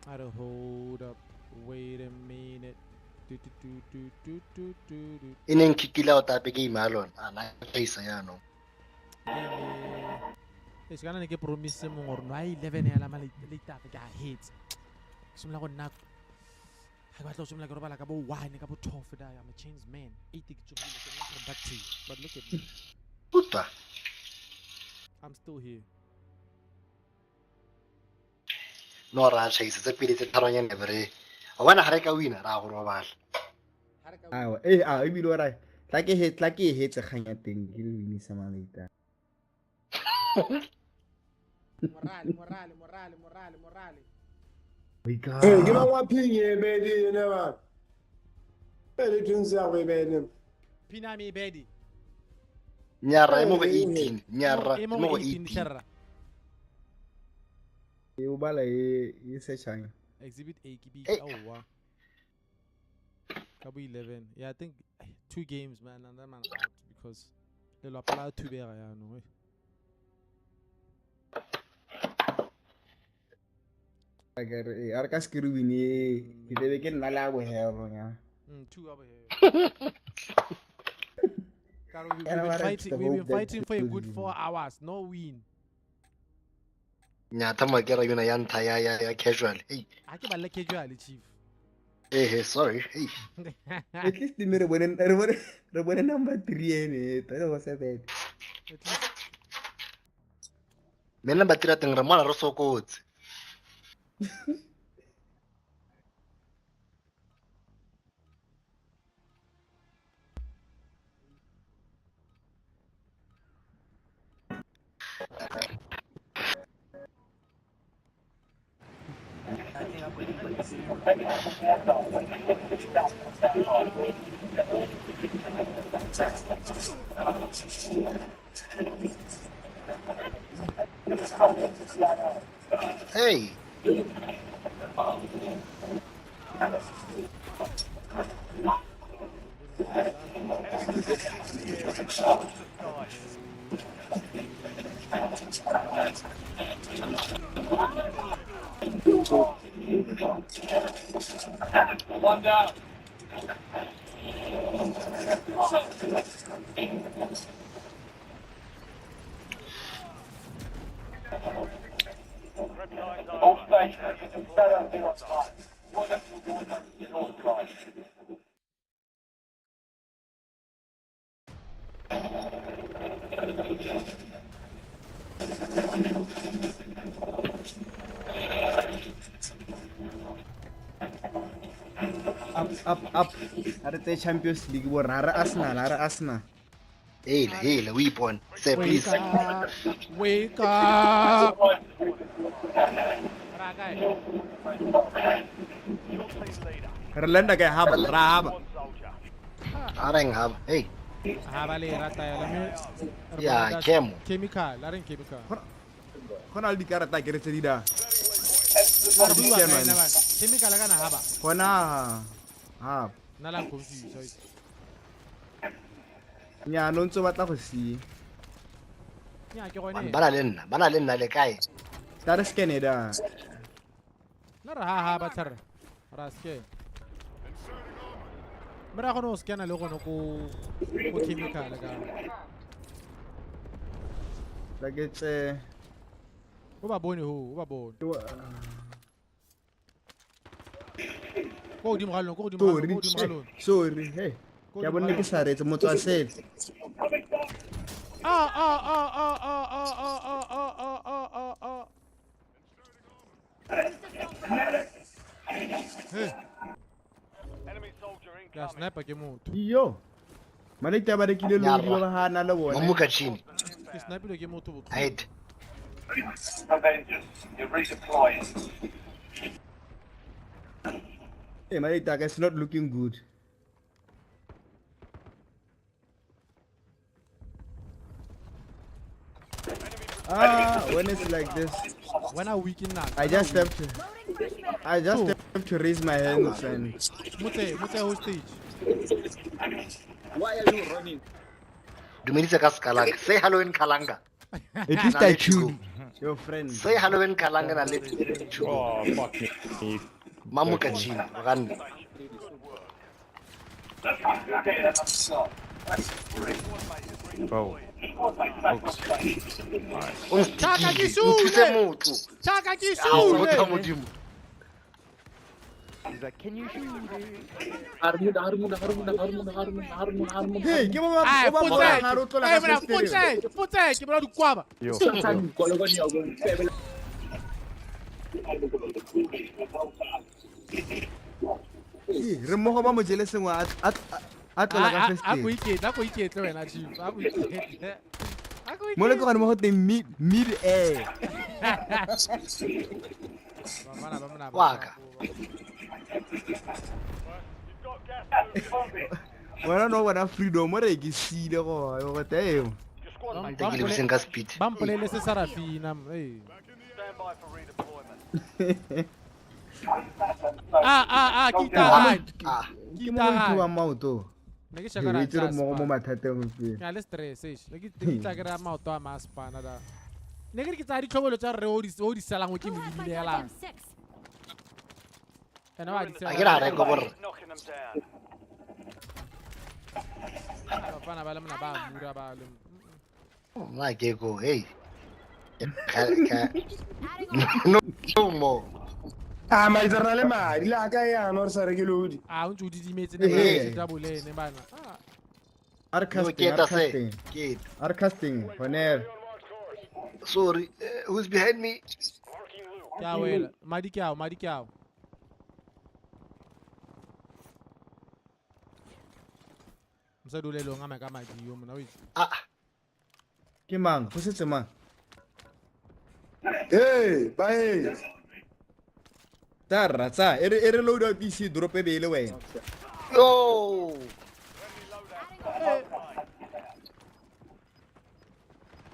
I don't hold up. Wait a minute. Do do do do do do do do. Ineng kikila o tape game alone. Ana kaisa ya no. It's gonna ke promise mongwe gore no a 11 ya la male later ke a hits. Ke simolola go nna Ga ke batla go simolola ke robala ka bo 1 ka bo 12 da. I'm a changed man. 8 ke tsogile ke nna productive. But look at me. Puta. I'm still here. No ra chaise tse pedi tse tharonyane bre. O bona ga re ka wina ra go robala. Awa, eh a ebile o ra tla ke hetse kgang ya teng ke le winisa maleta. Morale. Hey, ke ba wa ping e bedi ne ba. Bedi twins ya go bedi. Pina me bedi. Nyarra e mo go 18, nyarra e mo go 18. E o bala e searchang. Exhibit A ke B aowa. Ka bo 11. Yeah, I think 2 games man and then I'm out because lelapa la thubega yaanong. A re ka se ke re wine ke tebe ke nna le a bohelo nya. 2 a bohelo. We've been fighting for a good 4 hours, no win. Nya thama ke ra yona ya ntha ya casual. Hey. A ke balle casual chief. Hey, sorry. Hey. At least me re bone number 3 ene, to go se bad. At least me number 3 teng re mola re sokotse. Hey. One down. All stations, Up. A re tseye Champions League bo rra, re Arsenal. Hele, we born. Say please. Wake up. Re lenda ke haba, ra haba. A reng haba. Hey. Haba le rata ya me. Ya, chemo. Chemical, a reng chemical. Go na le dikarata ke re tse di da. Chemical kana haba. Gona ha. Nna la confuse. Nya no ntse batla go si. Nya ke gone. Ba na le nna le kae? Tla re scan da. Nna re ha ba tshare. Ra scan. Mara gone o scanna le gone go chemical ka. Tla ke tse. O ba bone ho, o ba bone. Go godimo ga lona, go godimo ga lona. Sorry, hey. Ke a bonne ke sa reetse motswa sele. Ah. Hey. Ya sniper ke motho. Yo. Malekta ba rekile lodi ba hana le bona. Mo kachini. Ke sniper ke motho botho. Right. Avengers, you're redeploying. Hey, Malekta, it's not looking good. Ah, when it's like this. When are we in now? I just have to raise my hands and. Mutse hostage. Why are you running? Dumedisa ka Skalanga. Say hello in Kalanga. At least I killed your friend. Say hello in Kalanga and let you. Oh, fuck me. Mamu kachini, run. Bro. Chaka kisule. Chaka kisule. He's like, can you shoot it? Armud, armud, armud, armud, armud, armud, armud. Hey, ke bo ba Ai, bo ba ga re tlola Ai, ka mona, fesetere. fotseke, fotseke, mona dikwaba. Yo. Ee, re mmogo ba mo jele sengwe a tlola ka A ko fesetere. iketle, a ko iketle wena, chief. A ko iketle. A ko Mo le ke gone mo go teng mid air. Bafana ba mona ba Waka. Wena no bona freedom o re ke sile go go teng. Ke le buseng ka speed. Ba mpolele se Sarafina, ee. Stand by for redeployment. Ah, ah, ah, ke itagane. Ke mo go ithuwang maoto. Ne ke Ee, shakara itse re mmogo mo mathateng gompieno. Ke na le stress, eish. Ne ke tla kry-a maoto a masepana da. Ne ke re ke tsaya ditlhobolo tsa rre o di salang o ke mo lebile helang. Ene wa di A ke ra reka borre. Knocking them down. Bafana ba le mona ba mura ba le. Nna ke ko, hey. No, no more. Ah, ma re na le madi le a ka yana re sa reke lodi. Ah, o ntse o didimetse ne Ee. ba double ne bana. Ah. A re No, casting, ke a re eta se. casting. Ke eta. A re casting, gone. Sorry, who's behind me? Ke a wela. Madi ke ao, madi ke ao. Mosadi o le long a ka madi yo mona o itse. Ah, Ke mang? Go setse mang? Hey, bae. Tsa rra, tsa. E re load out ise drop e be e le wena. Yo.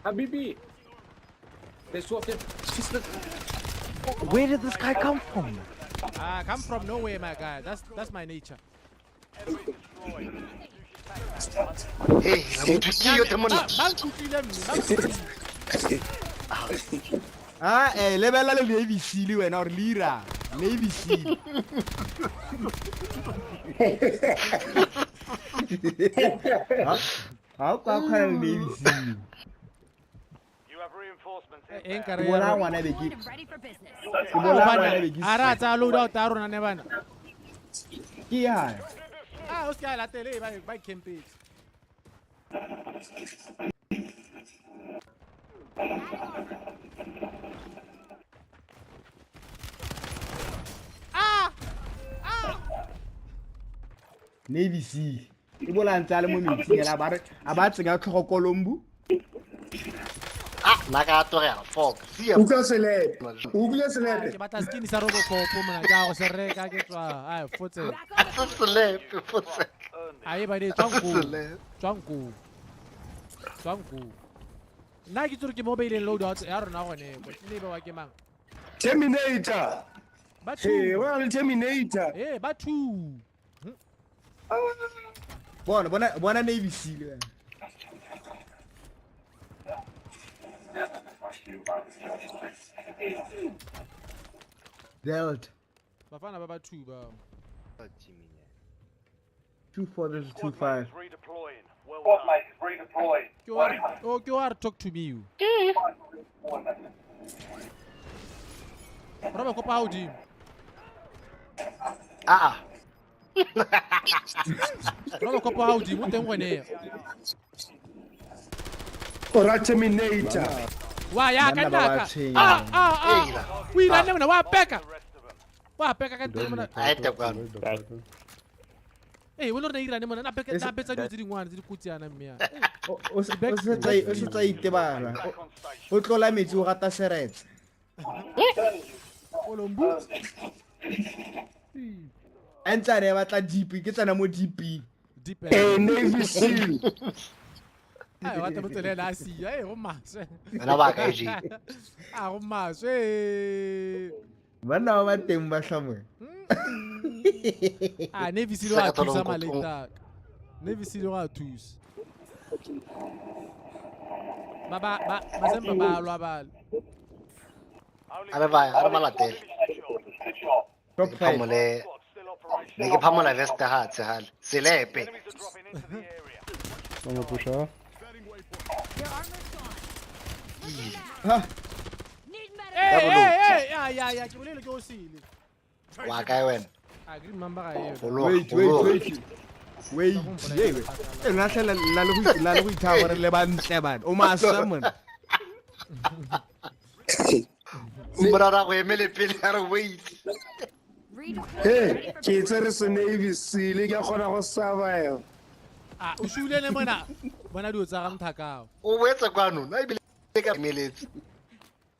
Habibi. They swapped their sister. Where did this guy come from? Ah, come from nowhere, my guy. That's my nature. Hey, motho ke yo te monna. Ba nkutlwile mme, ba nkutlwile. Ah, lebella le Navy Seal wena gore le irang. Navy Seal. Ha o ka kgona le Navy Seal. You have reinforcements Eh, inbound. nka re Ke bolaya ngwana be ke. Ready for business. Ke bolaya ngwana be ke. A ra tsaya load out a rona ne bana. Ke ya. Ah, o se ka latele ba campetse. Ah! Ah! Navy Seal. E bolaya ntse a le mo metsing ela ba re a ba tsenya tlhogo kolombu. Ah, nna ka tlogela. Fuck. See ya. Utlwa selepe. Utlwa selepe. Ke batla skin sa Robocop mona ke a go se reka ke tswa. Ai, fotse. A se selepe, fotse. Ai ba di tswang ko. Selepe. Tswang ko. Tswang ko. Nna ke tsore ke mo beileng load out ya rona gone ko. Ne ba wa ke mang? Terminator. Ba two. Hey, wa le Terminator. Eh, ba two. Bona bona bona Navy Seal wena. Delta. Bafana ba ba two ba. 2 4 this is 2 5. Redeploying. Well Squad done. mate is redeploying. Ke wa oh, ke wa re talk to me you. Robocop ha hodimo. Ah, ah. Robocop ha hodimo o teng gone. O ra Terminator. Wa ya ka Banna ba ba naka. tshwenya. Ah ah ah. Eila. O ile nne mona wa peka. Wa peka ka nteng mona. A ete kwano. Eh, o le rena irane mona na peka na betsa dilo tse dingwana tse di kotsi yana mme ya. O se tsa itebala. O tlola metsi o gata seretse. Kolombu. A ntse a re batla DP ke tsena mo DP. Deep Eh, Navy Seal. Ai, wa tlo tsela a sia. Eh, go maswe. Wena ba kae, Jay? Ah, go maswe. Banna ba ba teng ba hlamoe. Ah, Navy Seal wa thusa maleta. Navy Seal wa thusa. Ba ba ba ba semba ba lwa ba. A re ba, a re ba latele. Top Ke 5. phamole. Ne ke phamola vest ha tshehale. Selepe. Vamos puxar. Ha. Eh, eh, eh, ya ya ya, ke bolele ke o sele. Wa kae wena? A green mamba ga eo. Wait, wait, wait. Wait, hey, wait. E nna hle la le go la le go itha gore le ba ntle bana. O maswe mona. Morara go emele pele a re wait. Hey, ke tsere se Navy Seal ke a kgona go survive. Ah, o shule ne mona. Bona dilo tsa ga mthakao. O boetse kwano, nna ebile ka emeletse.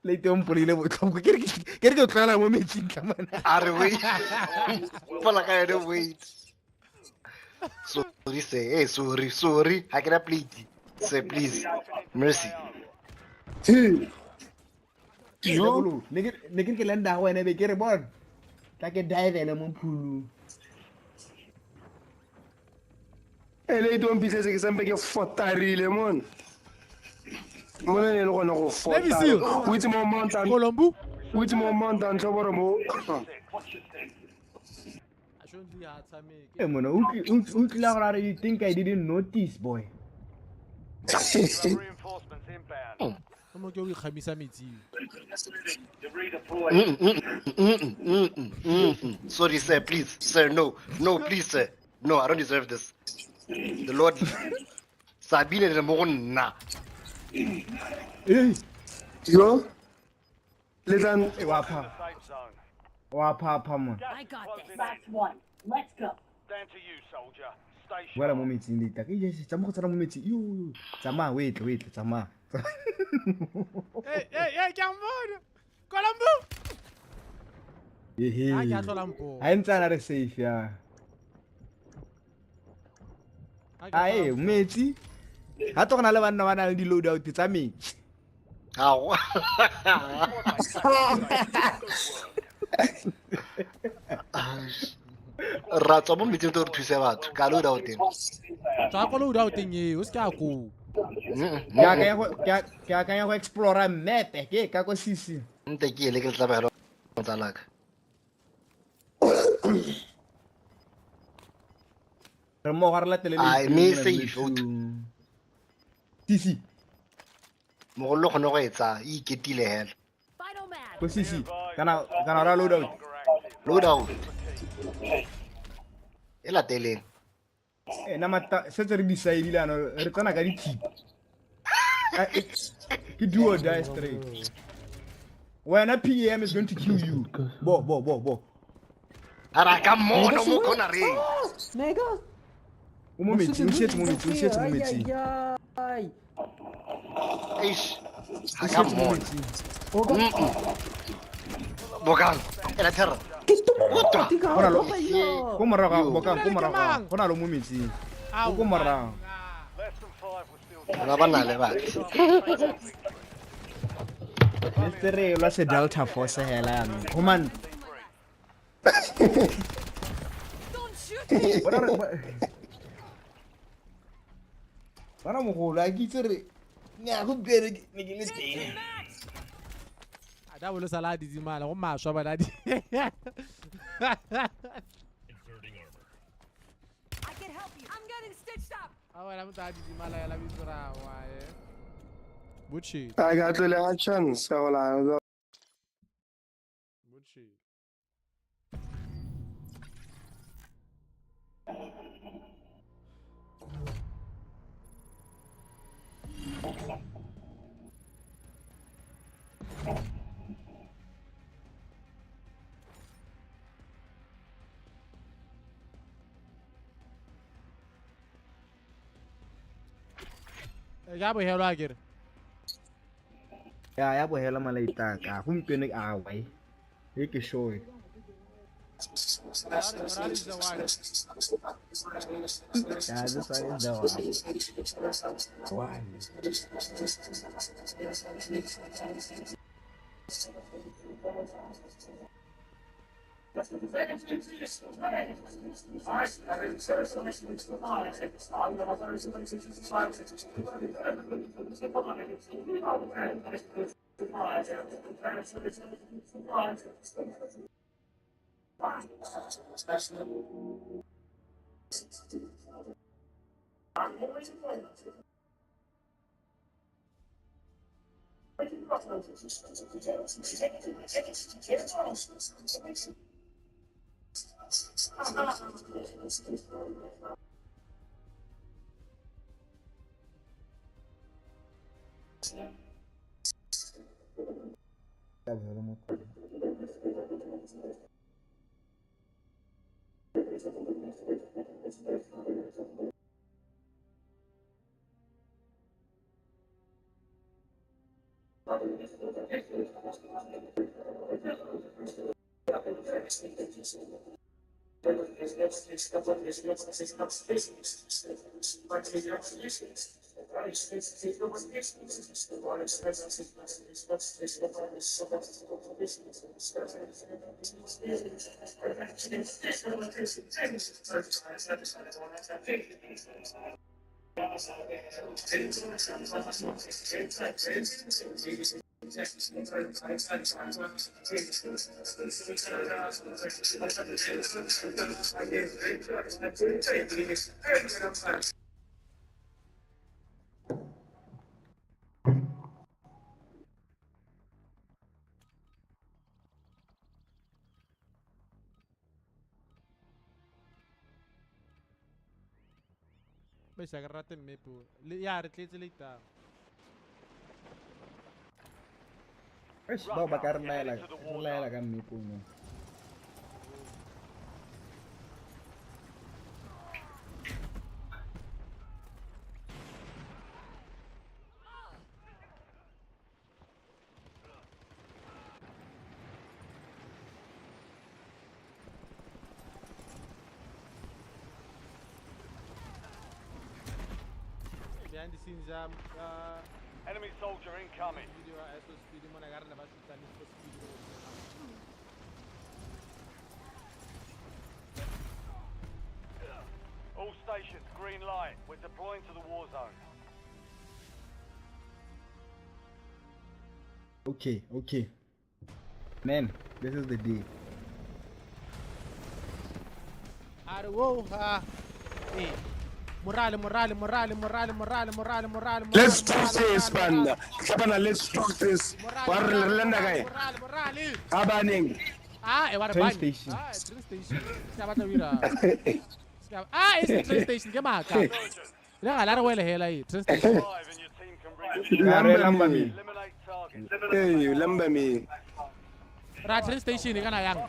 Le te mpolile botlhoko. Ke re ke tlogela mo metsing ka mona. A re wait. Fola ka yone wait. Sorry sir, hey sorry, sorry. Ha ke na plate. Sir please. Mercy. Yo, ne ke lenda go wena be ke re bona. Tla ke divele mo phulung. Ele don't mphitlhetse ke sampe ke fotarile mon. Mona ne le gona go fota. O itse mo mountain. Colombo. O itse mo mountain tlhoboro mo. Hey mona, o tlile gore you think I didn't notice boy. Mo ke o ikgamisa metsi. Sorry sir, please. Sir, no. No, please sir. No, I don't deserve this. The Lord Sabine le mo go nna. Hey. Yo. Le tlang wa pha. Wa pha pha mo. I got this. That's one. Let's go. Down to you, soldier. Stay sharp. Wala mo metsing le ta. Ke yes, tsamaya go tsena mo metsing. Yo, tsamaya o etle, o etle, tsamaya. Hey, hey, hey, ke a mmona. Colombo. Ehe. A ke a tlola mpo. Ha ntse ana re safe ya. Ae, metsi. Ha tlo gona le banna ba nang le di-load out tsa metsi. Ao. Ra tswa mo metsing to re thuse batho ka load out teng. Tswa ko load out teng eo, o se ke a ko. Ke akanya go explora map ke ka ko sisi. Nte ke ele ke tla ba tsalaka. Re mo ga re latele le. Ai me safe out. Sisi. Mogolo kgone go etsa e iketile hela. Ko sisi kana kana ra load out. Load out. E lateleng. Eh na mata setse re decide ano re tsena ka dithipa. Ke do or die straight. Wena PM is going to kill you. Bo bo bo bo. Ara ka mona mo khona reng. Mega. O mo metsi, o shetse mo metsi, o shetse mo metsi. Eish. Ha ka mona. Bokang, ela terra. Go na lo. Ko morago, bokang, ko morago. Go na lo mo metsing. O ko morago. Ba ba na le batho. Le re lwa se Delta Force hela yanong. Command. Bana mogolo a ke itse re nya go bere ne ke le teng. A da bolo sala didimala go maswa bana di. I can help you. I'm getting stitched up. A wena motho a didimala ya la bitsora wa e. Buchi. I got tlole a chance ya go la. Buchi. Ya bohelwa akere. Ya ya bohela malaita ka gompieno a wai. E ke show. Yeah, this one is the one. One. Beh, agarrate me pure. Ja, re tletse later. Eish, bao ba ka re laela ka mmepo mo. Behind the scenes, enemy soldier incoming. Video SO Speed mo na garna ba shoot Need for Speed. All stations, green light. We're deploying to the war zone. Okay, okay. Man, this is the day. Whoa, hey. Morale, morale, morale, morale, morale, morale, morale. Let's do this, man. Kabana, let's do this. Warlenda guy. Morale, morale. Abaning. Ah, e train station. Ah, train station. Ah, it's the train station. Ke maka. Le ga la re wele hela e train station. Lamba me. Hey, lamba me. Ra train station e kana yang.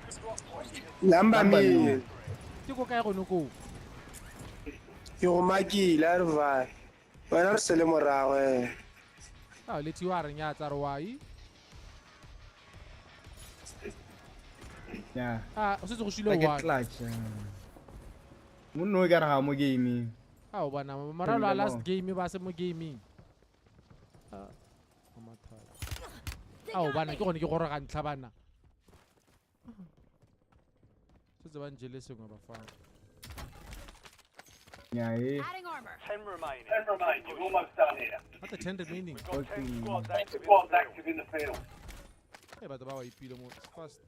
Lamba me. Ke go kae gone ko? Ke go makile a re vai. Wena re sele morago eh. Ah, le tiwa re nyatsa re wai. Yeah. Ah, o setse go shile wa. Wa. Ke clutch. Monno e ka re ga mo gaming. Ah, o bona moralo a last game ba se mo gaming. Ah, o mathata. Ah, o bana ke gone ke goroga ntlha bana. Setse ba njele sengwe ba fa. Yeah, eh. 10 remaining. 10 remain. You're almost done here. What the 10 remaining? We've got 10 squads active, squads active in the field. Hey, but the bawa ipile mo fast.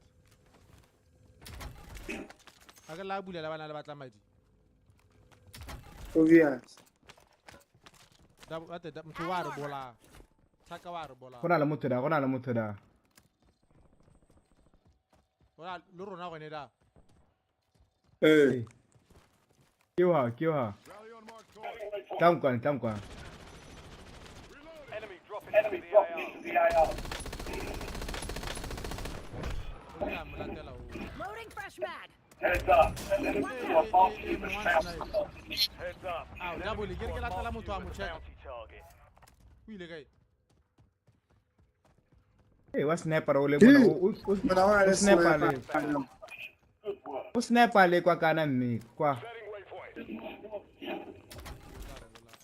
A ka la bulela bana le batla madi. Obvious. Da ba te motho wa re bola. Thaka wa re bola. Go na le motho da, go na le motho da. Ora le rona gone da. Eh. Ke wa, ke wa. Tla nkwane, tla nkwane. Enemy dropping into the AR. Loading fresh mag. Heads up. Enemy squad marked you as bounty. Heads up. Ah, double ke re ke latela motho a mo check. Bounty target. O ile kae? Hey, wa sniper o le mona o sniper le. O sniper le kwa kana mme kwa.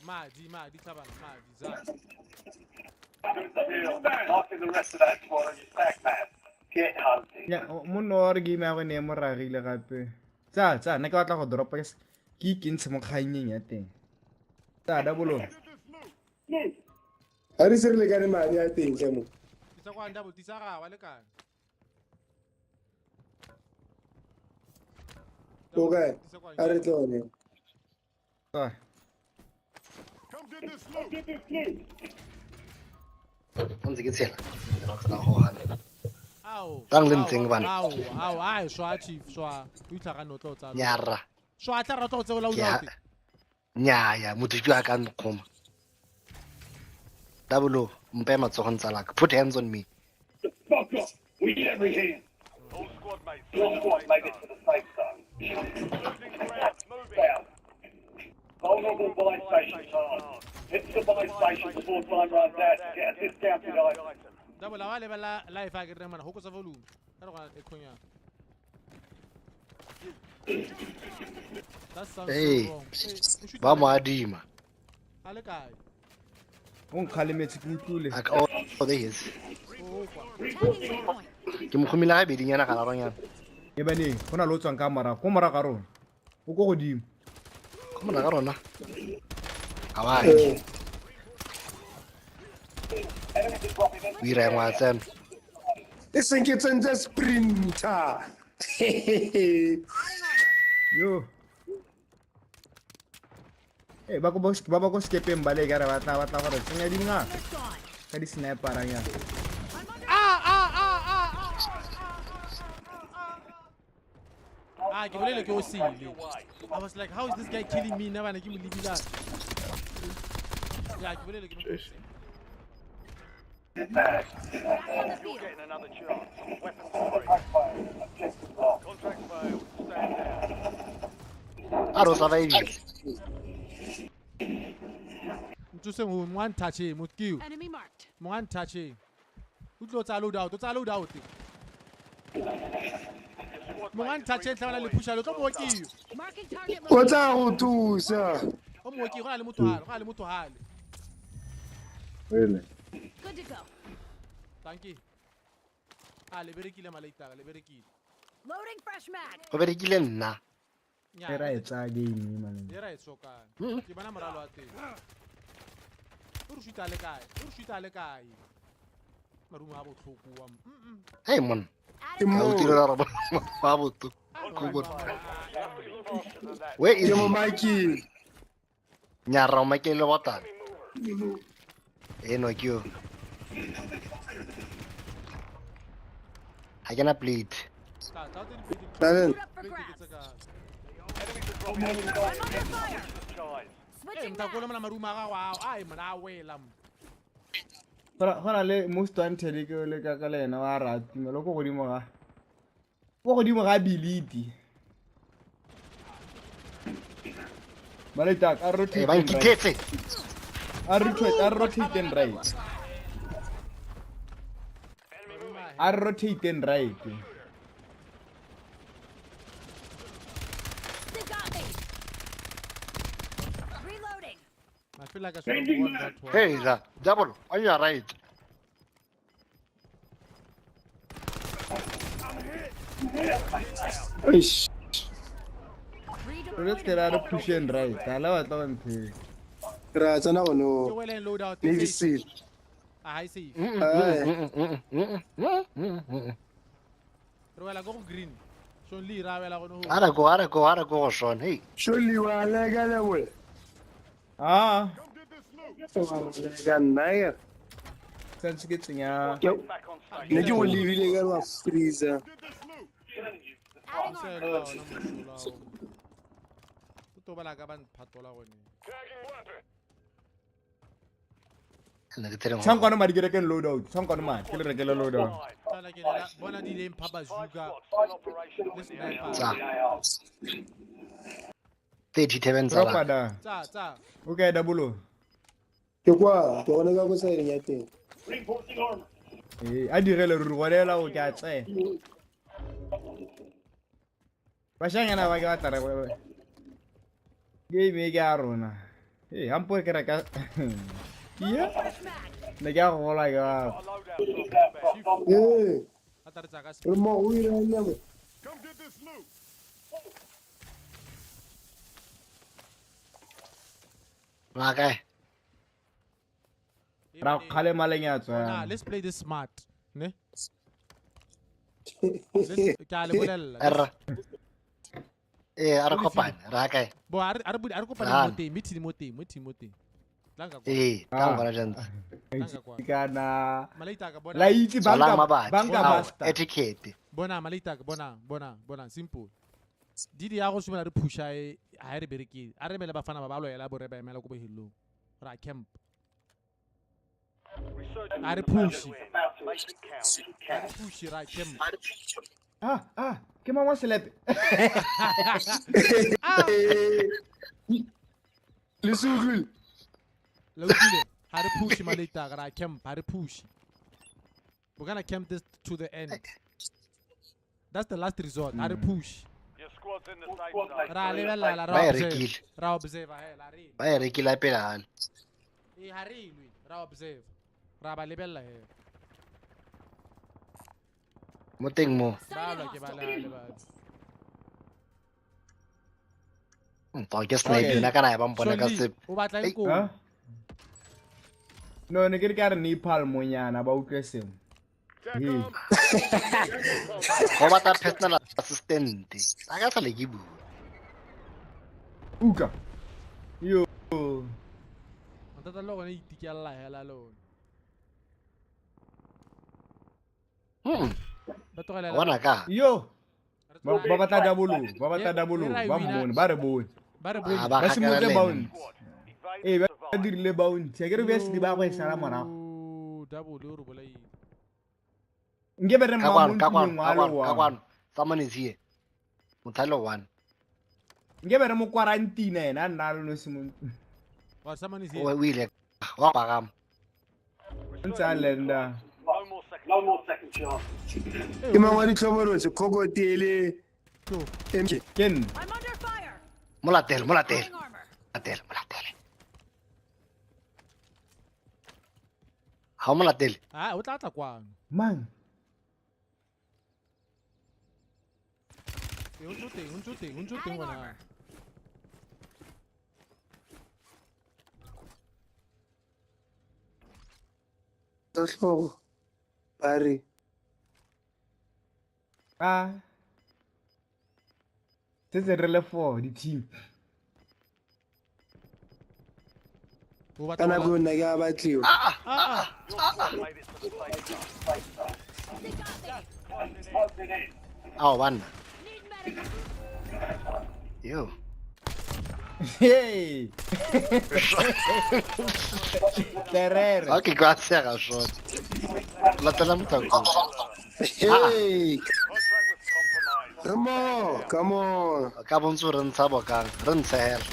Madi, madi, tlhabana, madi, za. Marking the rest of that squad on your stack map. Get hunting. Ya, monno wa re game ya gone e mo ragile gape. Tsa, tsa, ne ke batla go dropa ke ikentshe mo kganyeng ya teng. Tsa, double. Ha re se re lekane madi a teng tle mo. Tsa kwa double, tsa ga wa lekane. O kae? A re tle one. Tsa. Come get this loot. Get this loot. Ntse ke tshela. Ke go gana. Ah, Tang le ntseng bana. Ao, ao, ai, swa chief, swa. O itlhagane o tlo tsa. Nyarra. Swa tla ra tlo tse ola o diote. Nya ya, motho ke a ka nkgoma. Double mpe matsogo ntsalaka. Put hands on me. Fuck off. We need every hand. All squad mates. Your squad made it to the safe zone. Down. Vulnerable buy station hard. Hit the buy station before time runs out to get a discounted item. Double a lebela live a ke re mana hokotsa volume. Ka re gona e khonya. That sounds hey, so wrong. Ba mo adima. A le kae? O nkgalemetse ke utlwile. Oh, there he is. Ke mo kgomile ga bedinyana ga laronyana. E baneng, go na le o tswang ka morago, ko morago ga rona. O ko godimo. Ko morago ga rona. Ga wa ke. O ira engwe a tsena. E seng ke tsentse sprinter. Yo. Eh, ba ko skepeng ba le ka re batla gore tsenya dingaka ka di sniper nya. Ah, ke bolele ke o sele. I was like, how is this guy killing me? Na bana ke mo lebila. Ya, ke bolele ke mo. You're getting another chance. Weapons free. Contract failed. Stand down. A ro sa ba ebile. Ntsuse mo one touch mo kill. Enemy marked. Mo one touch. O tlo tsa load out, o tsa load out. Mo one touch tla le pusha lo tlo mo kill. Marking target. O tla go thusa. O mo kill go na le motho hale, go na le motho hale. Really? Good to go. Thank you. Ah, le berekile malaitaka, le berekile. Loading fresh mag. Go berekile nna. E ra e tsaya game man. E ra e tsokana. Ke bona moralo wa teng. O re shuta le kae? O re shuta le kae? Marumo a botlhoko wa. Hey mon. Ke mo tirela ra ba botho. Where is Ke mo makile. Nyarra o makile botana. Eno ke yo. Ha ke na plate. Talent. Hey, mtakolo mna maruma ga wa ai mna wela. Go na le most wanted ke le ka le ena wa ra tumelo ko godimo ga. Ko godimo ga ability. Maleta a rotate. Ba nkithetse. A rotate and right. A rotate and right. They got me. Reloading. I feel like I should have won that one. Hey, that double on your right. Eish. Let's get out of push and right. I love it. Ra tsena go no. Ke wele load out. Navy Seal. Ah, I see. Re wela go green. Sean Lee ra wela go no. Ara go Sean. Hey. Sean Lee wa le ka le bole. Ah. Ka nna ya. Santse ke tsenya. Ne ke go lebile ka wa freezer. O to bala ka ba nphatola gone. Tshang madi ke reke load out. Tshang madi ke le rekele load out. Tsala ke lela bona di leng pha bazooka. Le sniper. Tsa. 37 tsala. Tsa. Okay, double. Ke kwa, ke gone ka go sa ya teng. Eh, a direle ruri gone la o ke a tsaya. Bashanyana ba ke batla re. Game e ke a rona. Eh, hampo ke reka. Yeah. Ne ke a gola ke ba. Eh. Re mo o ira nna mo. Come get this loot. Ra kae? Ra kgale malenyatso ya. Nah, let's play this smart, ne? Ke a le bolella. Eh, a re kopane, ra kae? Bo a re kopane mo teng, meeting mo teng, meeting mo teng. Eh, tla ngwana jantse. Kana. Malaita bona. La itse banka banka basta. Etiquette. Bona malaita bona bona bona simple. Didi ya go simela re pusha e ha re bereke. A re bele bafana ba ba loela bo re ba emela ko bohelong. Ra camp. A re push. A re push ra camp. Ah ah, ke mangwa selepe. Le suglul. Le utlwile. Ha re push malaita ra camp, ha re push. We're gonna camp this to the end. That's the last resort. Ha re push. Your squad's in the safe zone. Ra lebella ra observe. Ra observe he la re. Ba e rekile pele hale. E ha re lwe, ra observe. Ra ba lebella he. Mo teng mo. Ba lwa ke ba le ba. Mpa ke snipe yona kana ya ba mpona ka se. O batla eng ko? No, ne ke re ka re Nepal monyana ba utlwe sengwe. Go batla personal assistant. A ka tlhole ke bua. Uka. Yo. Matata le gone itikella hela le one. Ba tlogelela. Bona ka. Yo. Ba batla double, ba batla double, ba mmone, ba re bone. Ba re bone. Ba simolotse bounty. Eh, ba dirile bounty. A ke re obviously ba go e sala morago. Double o re bolaile. Nke be re mma mo ntlong wa le wa. Ka kwano. Someone is here. Mothalo one. Nke be re mo quarantine ena a nna le nosi mo ntlong. Wa someone is here. O ile. Wa pagama. Ntse a lenda. No more second chance. Ke mangwa ditlhobolotse khokoti ele MK. Ke nna. I'm under fire. Molatele, molatele. Molatele, molatele. Ha o molatele. Ah, o tla tla kwano. Mang? E o ntse teng, o ntse teng, o ntse teng ngwana. Tsa ba re. Ah. Setse re le four di team. Ka nako nna ke a batliwa. Ao banna. Yo. Hey. Terror. Okay, grazie a shot. Latela motako. Hey. Come on, come on. Ka bontse re ntsha bokang, re ntshe hela.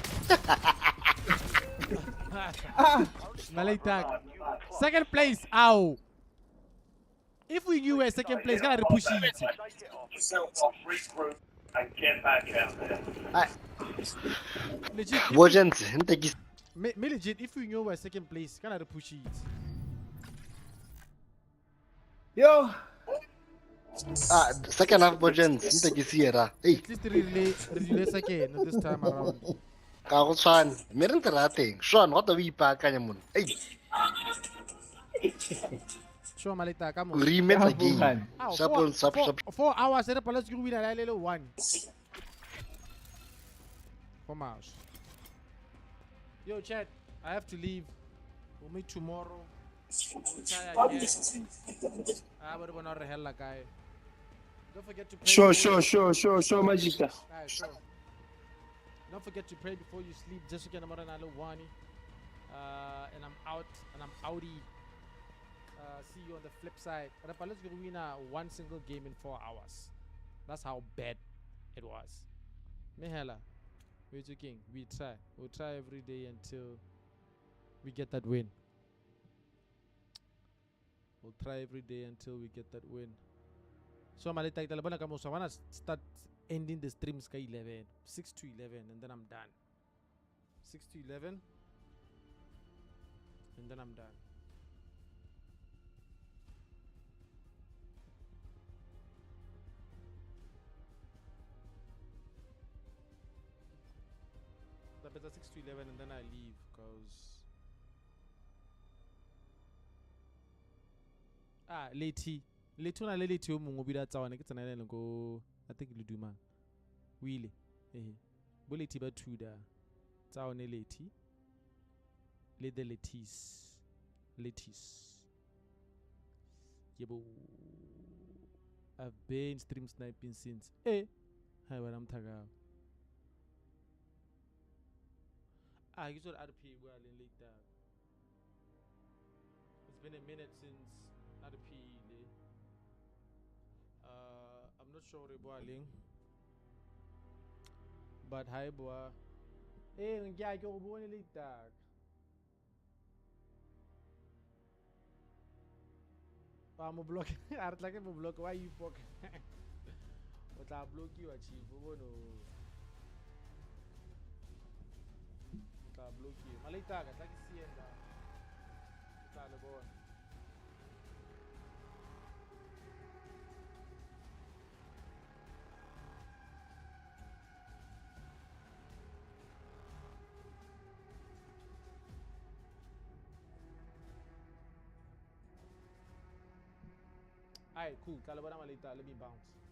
Malaita. Second place, ow. If we knew we were second place, gonna push it. And get back out there. Legit. Me legit, if we knew we were second place, gonna push it. Yo. Ah, second half Bojens, nte ke siera. Hey. At least really second this time around. Ka go tshwane, mme re ntse re ya teng. Sean, what do we ipaakanya mona? Hey. Sure, Malita, come on. Re imetsa game. Sharp, sharp, sharp. 4 hours re paletse ke go wina le le 1. 4 hours. Yo, chat, I have to leave. We'll meet tomorrow. We'll try again. Ah, but we're not hella guy. Don't forget to pray. Sure, sure, sure, sure, sure, Majika. Alright, sure. Don't forget to pray before you sleep. Just again, I'm and I'm out, and I'm outie. See you on the flip side. Let's go win one single game in 4 hours. That's how bad it was. Mihela, we're joking. We try. We'll try every day until we get that win. We'll try every day until we get that win. So I wanna start ending the streams 11, 6 to 11, and then I'm done. 6 to 11, and then I'm done. Better 6 to 11 and then I leave because late late ona le late yo mongwe o bile tsa one ke tsena le go I think le duma o ile eh bo late ba thuda tsa one late le the letis Lettuce. Yebo. I've been stream sniping since. Eh. Hi, what I'm talking about. Ah, you saw RP well in later. It's been a minute since RP. I'm not sure about Ling. But hi, boy. Eh, yeah, go born later. I'm a block. I'm like a block. Why you fuck? But I block you, achieve. Oh no. Tla blockiwa. Malaitaka tla ke siye la. Tla le bona. Alright, cool. Tla le bona malaita, let me bounce.